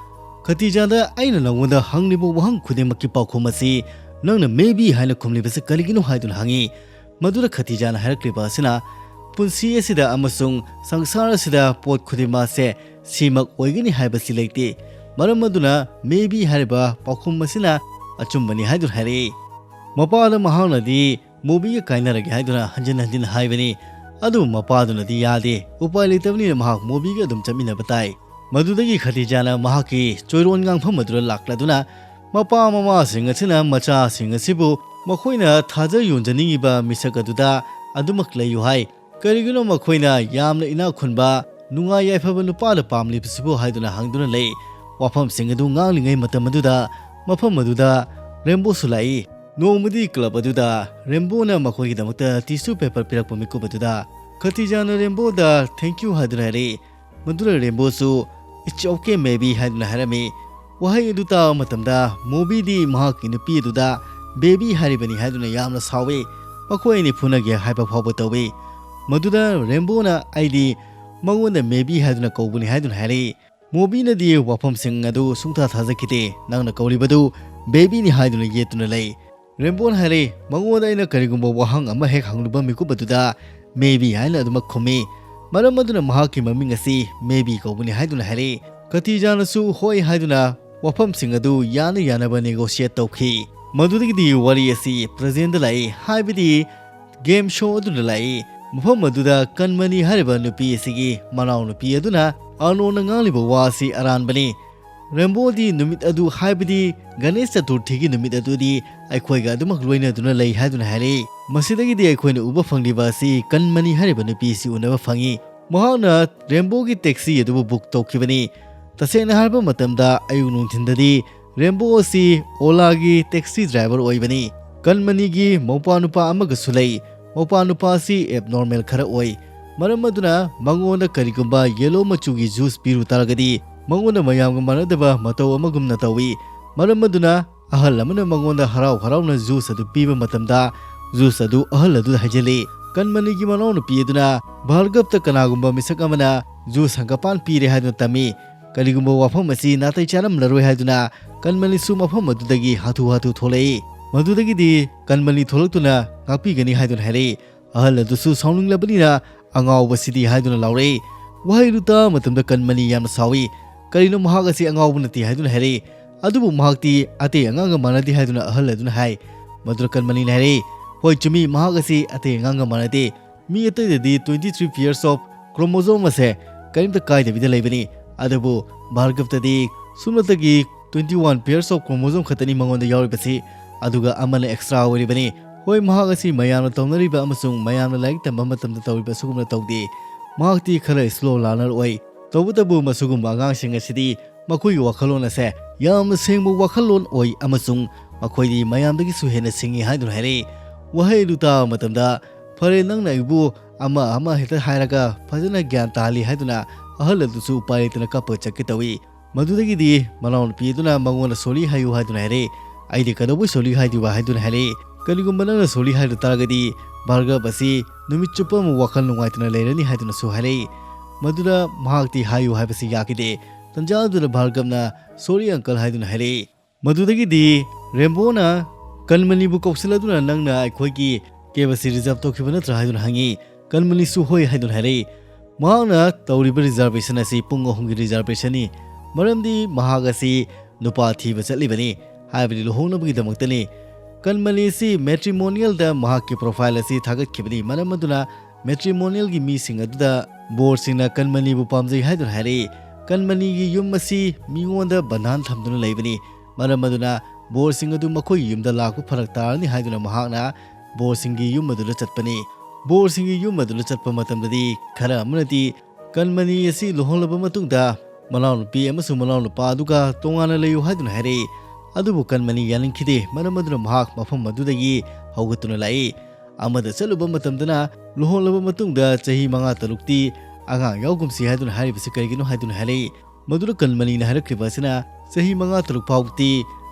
ꯈꯇꯤꯖꯥꯗ, "ꯑꯩꯅ ꯅꯉꯣꯟꯗ ꯍꯪꯂꯤꯕ ꯋꯥꯍꯪ ꯈꯨꯗꯤꯡꯃꯛꯀꯤ ꯄꯥꯎꯈꯨꯝ ꯑꯁꯤ ꯅꯪꯅ 'ꯃꯦꯕꯤ' ꯍꯥꯏꯅ ꯈꯨꯝꯂꯤꯕꯁꯤ ꯀꯔꯤꯒꯤꯅꯣ?" ꯍꯥꯏꯗꯨꯅ ꯍꯪꯉꯤ꯫ ꯃꯗꯨꯗ ꯈꯇꯤꯖꯥꯅ ꯍꯥꯏꯔꯛꯂꯤꯕ ꯑꯁꯤꯅ, "ꯄꯨꯟꯁꯤ ꯑꯁꯤꯗ ꯑꯃꯁꯨꯡ ꯁꯪꯁꯥꯔ ꯑꯁꯤꯗ ꯄꯣꯠ ꯈꯨꯗꯤꯡꯃꯛ ꯑꯁꯦ ꯁꯤꯃꯛ ꯑꯣꯏꯒꯅꯤ ꯍꯥꯏꯕꯁꯤ ꯂꯩꯇꯦ꯫ ꯃꯔꯝ ꯑꯗꯨꯅ 'ꯃꯦꯕꯤ' ꯍꯥꯏꯔꯤꯕ ꯄꯥꯎꯈꯨꯝ ꯑꯁꯤꯅ ꯑꯆꯨꯝꯕꯅꯤ" ꯍꯥꯏꯗꯨꯅ ꯍꯥꯏꯔꯛꯏ꯫ ꯃꯄꯥꯗ ꯃꯍꯥꯛꯅꯗꯤ ꯃꯣꯕꯤꯒ ꯀꯥꯏꯅꯔꯒꯦ ꯍꯥꯏꯗꯨꯅ ꯍꯟꯖꯤꯟ ꯍꯟꯖꯤꯟ ꯍꯥꯏꯕꯅꯤ꯫ ꯑꯗꯨꯕꯨ ꯃꯄꯥꯗꯨꯅꯗꯤ ꯌꯥꯗꯦ꯫ ꯎꯄꯥꯏ ꯂꯩꯇꯕꯅꯤꯅ ꯃꯍꯥꯛ ꯃꯣꯕꯤꯒ ꯑꯗꯨꯝ ꯆꯠꯃꯤꯟꯅꯕ ꯇꯥꯏ꯫ ꯃꯗꯨꯗꯒꯤ ꯈꯇꯤꯖꯥꯅ ꯃꯍꯥꯛꯀꯤ ꯆꯣꯏꯔꯣꯟ ꯉꯥꯡꯐꯝ ꯑꯗꯨꯗ ꯂꯥꯛꯂꯗꯨꯅ ꯃꯄꯥ ꯃꯃꯥꯁꯤꯡ ꯑꯁꯤꯅ ꯃꯆꯥꯁꯤꯡ ꯑꯁꯤꯕꯨ ꯃꯈꯣꯏꯅ ꯊꯥꯖ ꯌꯣꯟꯖꯅꯤꯡꯉꯤꯕ ꯃꯤꯁꯛ ꯑꯗꯨꯗ ꯑꯗꯨꯃꯛ ꯂꯩꯌꯨ ꯍꯥꯏ꯫ ꯀꯔꯤꯒꯤꯅꯣ ꯃꯈꯣꯏꯅ ꯌꯥꯝꯅ ꯏꯅꯥꯛ ꯈꯨꯟꯕ, ꯅꯨꯡꯉꯥꯏ ꯌꯥꯏꯐꯕ ꯅꯨꯄꯥꯗ ꯄꯥꯝꯂꯤꯕꯁꯤꯕꯨ ꯍꯥꯏꯗꯨꯅ ꯍꯪꯗꯨꯅ ꯂꯩ꯫ ꯋꯥꯐꯝꯁꯤꯡ ꯑꯗꯨ ꯉꯥꯡꯂꯤꯉꯩ ꯃꯇꯝ ꯑꯗꯨꯗ ꯃꯐꯝ ꯑꯗꯨꯗ ꯔꯦꯝꯕꯣꯁꯨ ꯂꯥꯛꯏ꯫ ꯅꯣꯡꯃꯗꯤ ꯀ꯭ꯂꯕ ꯑꯗꯨꯗ ꯔꯦꯝꯕꯣꯅ ꯃꯈꯣꯏꯒꯤꯗꯃꯛꯇ ꯇꯤꯁꯨ ꯄꯦꯄꯔ ꯄꯤꯔꯛꯄ ꯃꯤꯀꯨꯞ ꯑꯗꯨꯗ ꯈꯇꯤꯖꯥꯅ ꯔꯦꯝꯕꯣꯗ "ꯊꯦꯡꯀ꯭ꯌꯨ" ꯍꯥꯏꯗꯨꯅ ꯍꯥꯏꯔꯛꯏ꯫ ꯃꯗꯨꯅ ꯔꯦꯝꯕꯣꯁꯨ "It's okay, maybe" ꯍꯥꯏꯗꯨꯅ ꯍꯥꯏꯔꯝꯃꯤ꯫ ꯋꯥꯍꯩ ꯑꯗꯨ ꯇꯥꯕ ꯃꯇꯝꯗ ꯃꯣꯕꯤꯗꯤ ꯃꯍꯥꯛꯀꯤ ꯅꯨꯄꯤ ꯑꯗꯨꯗ "ꯕꯦꯕꯤ" ꯍꯥꯏꯔꯤꯕꯅꯤ ꯍꯥꯏꯗꯨꯅ ꯌꯥꯝꯅ ꯁꯥꯎꯏ꯫ ꯃꯈꯣꯏ ꯑꯅꯤ ꯐꯨꯅꯒꯦ ꯍꯥꯏꯕ ꯐꯥꯎꯕ ꯇꯧꯏ꯫ ꯃꯗꯨꯗ ꯔꯦꯝꯕꯣꯅ "ꯑꯩꯗꯤ ꯃꯉꯣꯟꯗ 'ꯃꯦꯕꯤ' ꯍꯥꯏꯗꯨꯅ ꯀꯧꯕꯅꯤ" ꯍꯥꯏꯗꯨꯅ ꯍꯥꯏꯔꯛꯏ꯫ ꯃꯣꯕꯤꯅꯗꯤ ꯋꯥꯐꯝꯁꯤꯡ ꯑꯗꯨ ꯁꯨꯡꯊꯥ ꯊꯥꯖꯈꯤꯗꯦ꯫ "ꯅꯪꯅ ꯀꯧꯔꯤꯕꯗꯨ ꯕꯦꯕꯤꯅꯤ" ꯍꯥꯏꯗꯨꯅ ꯌꯦꯠꯇꯨꯅ ꯂꯩ꯫ ꯔꯦꯝꯕꯣꯅ ꯍꯥꯏꯔꯛꯏ, "ꯃꯉꯣꯟꯗ ꯑꯩꯅ ꯀꯔꯤꯒꯨꯝꯕ ꯋꯥꯍꯪ ꯑꯃ ꯍꯦꯛ ꯍꯪꯂꯨꯕ ꯃꯤꯀꯨꯞ ꯑꯗꯨꯗ 'ꯃꯦꯕꯤ' ꯍꯥꯏꯅ ꯑꯗꯨꯃꯛ ꯈꯨꯝꯃꯤ꯫ ꯃꯔꯝ ꯑꯗꯨꯅ ꯃꯍꯥꯛꯀꯤ ꯃꯃꯤꯡ ꯑꯁꯤ ꯃꯦꯕꯤ ꯀꯧꯕꯅꯤ ꯍꯥꯏꯗꯨꯅ ꯍꯥꯏꯔꯛꯏ꯫ ꯀꯇꯤꯖꯥꯅꯁꯨ ꯍꯣꯏ ꯍꯥꯏꯗꯨꯅ ꯋꯥꯐꯝꯁꯤꯡ ꯑꯗꯨ ꯌꯥꯅ ꯌꯥꯅꯕ negotiate ꯇꯧꯈꯤ꯫ ꯃꯗꯨꯗꯒꯤꯗꯤ ꯋꯥꯔꯤ ꯑꯁꯤ presentꯗ ꯂꯥꯛꯏ, ꯍꯥꯏꯕꯗꯤ game show ꯑꯗꯨꯗ ꯂꯥꯛꯏ꯫ ꯃꯐꯝ ꯑꯗꯨꯗ ꯀꯟꯃꯅꯤ ꯍꯥꯏꯔꯤꯕ ꯅꯨꯄꯤ ꯑꯁꯤꯒꯤ ꯃꯅꯥꯎꯅꯨꯄꯤ ꯑꯗꯨꯅ ꯑꯔꯅꯣꯟꯅ ꯉꯥꯡꯂꯤꯕ ꯋꯥ ꯑꯁꯤ ꯑꯔꯥꯟꯕꯅꯤ꯫ ꯔꯦꯝꯕꯣꯗꯤ ꯅꯨꯃꯤꯠ ꯑꯗꯨ, ꯍꯥꯏꯕꯗꯤ ꯒꯅꯦꯁ ꯆꯇꯨꯔꯊꯤꯒꯤ ꯅꯨꯃꯤꯠ ꯑꯗꯨꯗꯤ ꯑꯩꯈꯣꯏꯒ ꯑꯗꯨꯃꯛ ꯂꯣꯏꯅꯗꯨꯅ ꯂꯩ ꯍꯥꯏꯗꯨꯅ ꯍꯥꯏꯔꯛꯏ꯫ ꯃꯁꯤꯗꯒꯤꯗꯤ ꯑꯩꯈꯣꯏꯅ ꯎꯕ ꯐꯪꯂꯤꯕ ꯑꯁꯤ ꯀꯟꯃꯅꯤ ꯍꯥꯏꯔꯤꯕ ꯅꯨꯄꯤ ꯑꯁꯤ ꯎꯅꯕ ꯐꯪꯉꯤ꯫ ꯃꯍꯥꯛꯅ ꯔꯦꯝꯕꯣꯒꯤ taxi ꯑꯗꯨꯕꯨ book ꯇꯧꯈꯤꯕꯅꯤ꯫ ꯇꯁꯦꯡꯅ ꯍꯥꯏꯔꯕ ꯃꯇꯝꯗ ꯑꯌꯨꯛ ꯅꯨꯡꯊꯤꯟꯗꯗꯤ ꯔꯦꯝꯕꯣ ꯑꯁꯤ ꯑꯣꯂꯥꯒꯤ taxi driver ꯑꯣꯏꯕꯅꯤ꯫ ꯀꯟꯃꯅꯤꯒꯤ ꯃꯧꯄꯥ ꯅꯨꯄꯥ ꯑꯃꯒꯁꯨ ꯂꯩ꯫ ꯃꯧꯄꯥ ꯅꯨꯄꯥ ꯑꯁꯤ abnormal ꯈꯔ ꯑꯣꯏ꯫ ꯃꯔꯝ ꯑꯗꯨꯅ ꯃꯉꯣꯟꯗ ꯀꯔꯤꯒꯨꯝꯕ yellow ꯃꯆꯨꯒꯤ juice ꯄꯤꯔꯨ ꯇꯥꯔꯒꯗꯤ ꯃꯉꯣꯟꯗ ꯃꯌꯥꯝꯒ ꯃꯥꯟꯅꯗꯕ ꯃꯇꯧ ꯑꯃꯒꯨꯝꯅ ꯇꯧꯏ꯫ ꯃꯔꯝ ꯑꯗꯨꯅ ꯑꯍꯜ ꯑꯃꯅ ꯃꯉꯣꯟꯗ ꯍꯔꯥꯎ ꯍꯔꯥꯎꯅ juice ꯑꯗꯨ ꯄꯤꯕ ꯃꯇꯝꯗ juice ꯑꯗꯨ ꯑꯍꯜ ꯑꯗꯨꯗ ꯍꯩꯖꯤꯜꯂꯤ꯫ ꯀꯟꯃꯅꯤꯒꯤ ꯃꯅꯥꯎꯅꯨꯄꯤ ꯑꯗꯨꯅ ꯚꯥꯔꯒꯕꯇ ꯀꯅꯥꯒꯨꯝꯕ ꯃꯤꯁꯛ ꯑꯃꯅ juice ꯍꯪꯒꯄꯥꯟ ꯄꯤꯔꯦ ꯍꯥꯏꯗꯨꯅ ꯇꯝꯃꯤ꯫ ꯀꯔꯤꯒꯨꯝꯕ ꯋꯥꯐꯝ ꯑꯁꯤ ꯅꯥꯇꯩ ꯆꯥꯔꯝꯂꯔꯣꯏ ꯍꯥꯏꯗꯨꯅ ꯀꯟꯃꯅꯤꯁꯨ ꯃꯐꯝ ꯑꯗꯨꯗꯒꯤ ꯍꯥꯊꯨ ꯍꯥꯊꯨ ꯊꯣꯛꯂꯛꯏ꯫ ꯃꯗꯨꯗꯒꯤꯗꯤ ꯀꯟꯃꯅꯤ ꯊꯣꯛꯂꯛꯇꯨꯅ ꯉꯥꯛꯄꯤꯒꯅꯤ ꯍꯥꯏꯗꯨꯅ ꯍꯥꯏꯔꯛꯏ꯫ ꯑꯍꯜ ꯑꯗꯨꯁꯨ ꯁꯥꯎꯅꯤꯡꯂꯕꯅꯤꯅ "ꯑꯉꯥꯎꯕꯁꯤꯗꯤ" ꯍꯥꯏꯗꯨꯅ ꯂꯥꯎꯔꯛꯏ꯫ ꯋꯥꯍꯩꯗꯨ ꯇꯥꯕ ꯃꯇꯝꯗ ꯀꯟꯃꯅꯤ ꯌꯥꯝꯅ ꯁꯥꯎꯏ꯫ "ꯀꯔꯤꯅꯣ, ꯃꯍꯥꯛ ꯑꯁꯤ ꯑꯉꯥꯎꯕ ꯅꯠꯇꯦ" ꯍꯥꯏꯗꯨꯅ ꯍꯥꯏꯔꯛꯏ꯫ "ꯑꯗꯨꯕꯨ ꯃꯍꯥꯛꯇꯤ ꯑꯇꯩ ꯑꯉꯥꯡꯒ ꯃꯥꯟꯅꯗꯦ" ꯍꯥꯏꯗꯨꯅ ꯑꯍꯜ ꯑꯗꯨꯅ ꯍꯥꯏ꯫ ꯃꯗꯨꯗ ꯀꯟꯃꯅꯤꯅ ꯍꯥꯏꯔꯛꯏ, "ꯍꯣꯏ, ꯆꯨꯝꯃꯤ, ꯃꯍꯥꯛ ꯑꯁꯤ ꯑꯇꯩ ꯑꯉꯥꯡꯒ ꯃꯥꯟꯅꯗꯦ꯫ ꯃꯤ ꯑꯇꯩꯗꯗꯤ twenty three pairs of chromosome ꯑꯁꯦ ꯀꯔꯤꯝꯇ ꯀꯥꯏꯗꯕꯤꯗ ꯂꯩꯕꯅꯤ, ꯑꯗꯨꯕꯨ ꯚꯥꯔꯒꯕꯇꯗꯤ ꯁꯨꯞꯅꯇꯒꯤ twenty one pairs of chromosome ꯈꯛꯇꯅꯤ ꯃꯉꯣꯟꯗ ꯌꯥꯎꯔꯤꯕꯁꯤ, ꯑꯗꯨꯒ ꯑꯃꯅ extra ꯑꯣꯏꯔꯤꯕꯅꯤ꯫ ꯍꯣꯏ, ꯃꯍꯥꯛ ꯑꯁꯤ ꯃꯌꯥꯝꯅ ꯇꯧꯅꯔꯤꯕ ꯑꯃꯁꯨꯡ ꯃꯌꯥꯝꯅ ꯂꯥꯏꯔꯤꯛ ꯇꯝꯕ ꯃꯇꯝꯗ ꯇꯧꯔꯤꯕ ꯑꯁꯤꯒꯨꯝꯅ ꯇꯧꯗꯦ꯫ ꯃꯍꯥꯛꯇꯤ ꯈꯔ slow learner ꯑꯣꯏ꯫ ꯇꯧꯕꯇꯕꯨ ꯃꯁꯤꯒꯨꯝꯕ ꯑꯉꯥꯡꯁꯤꯡ ꯑꯁꯤꯗꯤ ꯃꯈꯣꯏꯒꯤ ꯋꯥꯈꯜꯂꯣꯟ ꯑꯁꯦ ꯌꯥꯝꯅ ꯁꯦꯡꯕ ꯋꯥꯈꯜꯂꯣꯟ ꯑꯣꯏ ꯑꯃꯁꯨꯡ ꯃꯈꯣꯏꯗꯤ ꯃꯌꯥꯝꯗꯒꯤꯁꯨ ꯍꯦꯟꯅ ꯁꯤꯡꯏ" ꯍꯥꯏꯗꯨꯅ ꯍꯥꯏꯔꯛꯏ꯫ ꯋꯥꯍꯩ ꯑꯗꯨ ꯇꯥꯕ ꯃꯇꯝꯗ, "ꯐꯔꯦ, ꯅꯪꯅ ꯑꯩꯕꯨ ꯑꯃ ꯑꯃ ꯍꯦꯛꯇ ꯍꯥꯏꯔꯒ ꯐꯖꯅ ꯒ꯭ꯌꯥꯟ ꯇꯥꯍꯜꯂꯤ" ꯍꯥꯏꯗꯨꯅ ꯑꯍꯜ ꯑꯗꯨꯁꯨ ꯎꯄꯥꯏ ꯂꯩꯇꯅ ꯀꯞꯄ ꯆꯠꯀꯦ ꯇꯧꯏ꯫ ꯃꯗꯨꯗꯒꯤꯗꯤ ꯃꯅꯥꯎꯅꯨꯄꯤ ꯑꯗꯨꯅ ꯃꯉꯣꯟꯗ sorry ꯍꯥꯏꯌꯨ ꯍꯥꯏꯗꯨꯅ ꯍꯥꯏꯔꯛꯏ꯫ "ꯑꯩꯗꯤ ꯀꯩꯗꯧꯕꯩ sorry ꯍꯥꯏꯗꯣꯏꯕ?" ꯍꯥꯏꯗꯨꯅ ꯍꯥꯏꯔꯛꯏ꯫ "ꯀꯔꯤꯒꯨꯝꯕ ꯅꯪꯅ sorry ꯍꯥꯏꯗ ꯇꯥꯔꯒꯗꯤ ꯚꯥꯔꯒꯕ ꯑꯁꯤ ꯅꯨꯃꯤꯠ ꯆꯨꯞꯄ ꯑꯃ ꯋꯥꯈꯜ ꯅꯨꯡꯉꯥꯏꯇꯅ ꯂꯩꯔꯅꯤ" ꯍꯥꯏꯗꯨꯅꯁꯨ ꯍꯥꯏꯔꯛꯏ꯫ ꯃꯗꯨꯗ ꯃꯍꯥꯛꯇꯤ ꯍꯥꯏꯌꯨ ꯍꯥꯏꯕꯁꯤ ꯌꯥꯈꯤꯗꯦ꯫ ꯇꯟꯖꯥ ꯑꯗꯨꯗ ꯚꯥꯔꯒꯕꯅ "Sorry uncle" ꯍꯥꯏꯗꯨꯅ ꯍꯥꯏꯔꯛꯏ꯫ ꯃꯗꯨꯗꯒꯤꯗꯤ ꯔꯦꯝꯕꯣꯅ ꯀꯟꯃꯅꯤꯕꯨ ꯀꯧꯁꯤꯜꯂꯗꯨꯅ, "ꯅꯪꯅ ꯑꯩꯈꯣꯏꯒꯤ cab ꯑꯁꯤ reserve ꯇꯧꯈꯤꯕ ꯅꯠꯇ꯭ꯔꯥ?" ꯍꯥꯏꯗꯨꯅ ꯍꯪꯉꯤ꯫ ꯀꯟꯃꯅꯤꯁꯨ "ꯍꯣꯏ" ꯍꯥꯏꯗꯨꯅ ꯍꯥꯏꯔꯛꯏ꯫ ꯃꯍꯥꯛꯅ ꯇꯧꯔꯤꯕ reservation ꯑꯁꯤ ꯄꯨꯡ ꯑꯍꯨꯝꯒꯤ reservationꯅꯤ, ꯃꯔꯝꯗꯤ ꯃꯍꯥꯛ ꯑꯁꯤ ꯅꯨꯄꯥ ꯊꯤꯕ ꯆꯠꯂꯤꯕꯅꯤ, ꯍꯥꯏꯕꯗꯤ ꯂꯨꯍꯣꯡꯅꯕꯒꯤꯗꯃꯛꯇꯅꯤ꯫ ꯀꯟꯃꯅꯤ ꯑꯁꯤ matrimonialꯗ ꯃꯍꯥꯛꯀꯤ profile ꯑꯁꯤ ꯊꯥꯒꯠꯈꯤꯕꯅꯤ, ꯃꯔꯝ ꯑꯗꯨꯅ matrimonialꯒꯤ ꯃꯤꯁꯤꯡ ꯑꯗꯨꯗ ꯕꯣꯔꯁꯤꯡꯅ ꯀꯟꯃꯅꯤꯕꯨ ꯄꯥꯝꯖꯩ ꯍꯥꯏꯗꯨꯅ ꯍꯥꯏꯔꯛꯏ꯫ ꯀꯟꯃꯅꯤꯒꯤ ꯌꯨꯝ ꯑꯁꯤ ꯃꯤꯉꯣꯟꯗ ꯕꯟꯙꯥꯟ ꯊꯝꯗꯨꯅ ꯂꯩꯕꯅꯤ, ꯃꯔꯝ ꯑꯗꯨꯅ ꯕꯣꯔꯁꯤꯡ ꯑꯗꯨ ꯃꯈꯣꯏꯒꯤ ꯌꯨꯝꯗ ꯂꯥꯛꯄ ꯐꯔꯛ ꯇꯥꯔꯅꯤ ꯍꯥꯏꯗꯨꯅ ꯃꯍꯥꯛꯅ ꯕꯣꯔꯁꯤꯡꯒꯤ ꯌꯨꯝ ꯑꯗꯨꯗ ꯆꯠꯄꯅꯤ꯫ ꯕꯣꯔꯁꯤꯡꯒꯤ ꯌꯨꯝ ꯑꯗꯨꯗ ꯆꯠꯄ ꯃꯇꯝꯗꯗꯤ ꯈꯔ ꯑꯃꯅꯗꯤ ꯀꯟꯃꯅꯤ ꯑꯁꯤ ꯂꯨꯍꯣꯡꯂꯕ ꯃꯇꯨꯡꯗ ꯃꯅꯥꯎꯅꯨꯄꯤ ꯑꯃꯁꯨꯡ ꯃꯅꯥꯎꯅꯨꯄꯥ ꯑꯗꯨꯒ ꯇꯣꯉꯥꯟꯅ ꯂꯩꯌꯨ ꯍꯥꯏꯗꯨꯅ ꯍꯥꯏꯔꯛꯏ꯫ ꯑꯗꯨꯕꯨ ꯀꯟꯃꯅꯤ ꯌꯥꯅꯤꯡꯈꯤꯗꯦ, ꯃꯔꯝ ꯑꯗꯨꯅ ꯃꯍꯥꯛ ꯃꯐꯝ ꯑꯗꯨꯗꯒꯤ ꯍꯧꯒꯠꯇꯨꯅ ꯂꯥꯛꯏ꯫ ꯑꯃꯗ ꯆꯠꯂꯨꯕ ꯃꯇꯝꯗꯅ ꯂꯨꯍꯣꯡꯂꯕ ꯃꯇꯨꯡꯗ ꯆꯍꯤ ꯃꯉꯥ ꯇꯔꯨꯛꯇꯤ ꯑꯉꯥꯡ ꯌꯥꯎꯒꯨꯝꯁꯤ ꯍꯥꯏꯗꯨꯅ ꯍꯥꯏꯔꯤꯕꯁꯤ ꯀꯔꯤꯒꯤꯅꯣ ꯍꯥꯏꯗꯨꯅ ꯍꯥꯏꯔꯛꯏ꯫ ꯃꯗꯨꯗ ꯀꯟꯃꯅꯤꯅ ꯍꯥꯏꯔꯛꯈꯤꯕ ꯑꯁꯤꯅ, "ꯆꯍꯤ ꯃꯉꯥ ꯇꯔꯨꯛ ꯐꯥꯎꯕꯗꯤ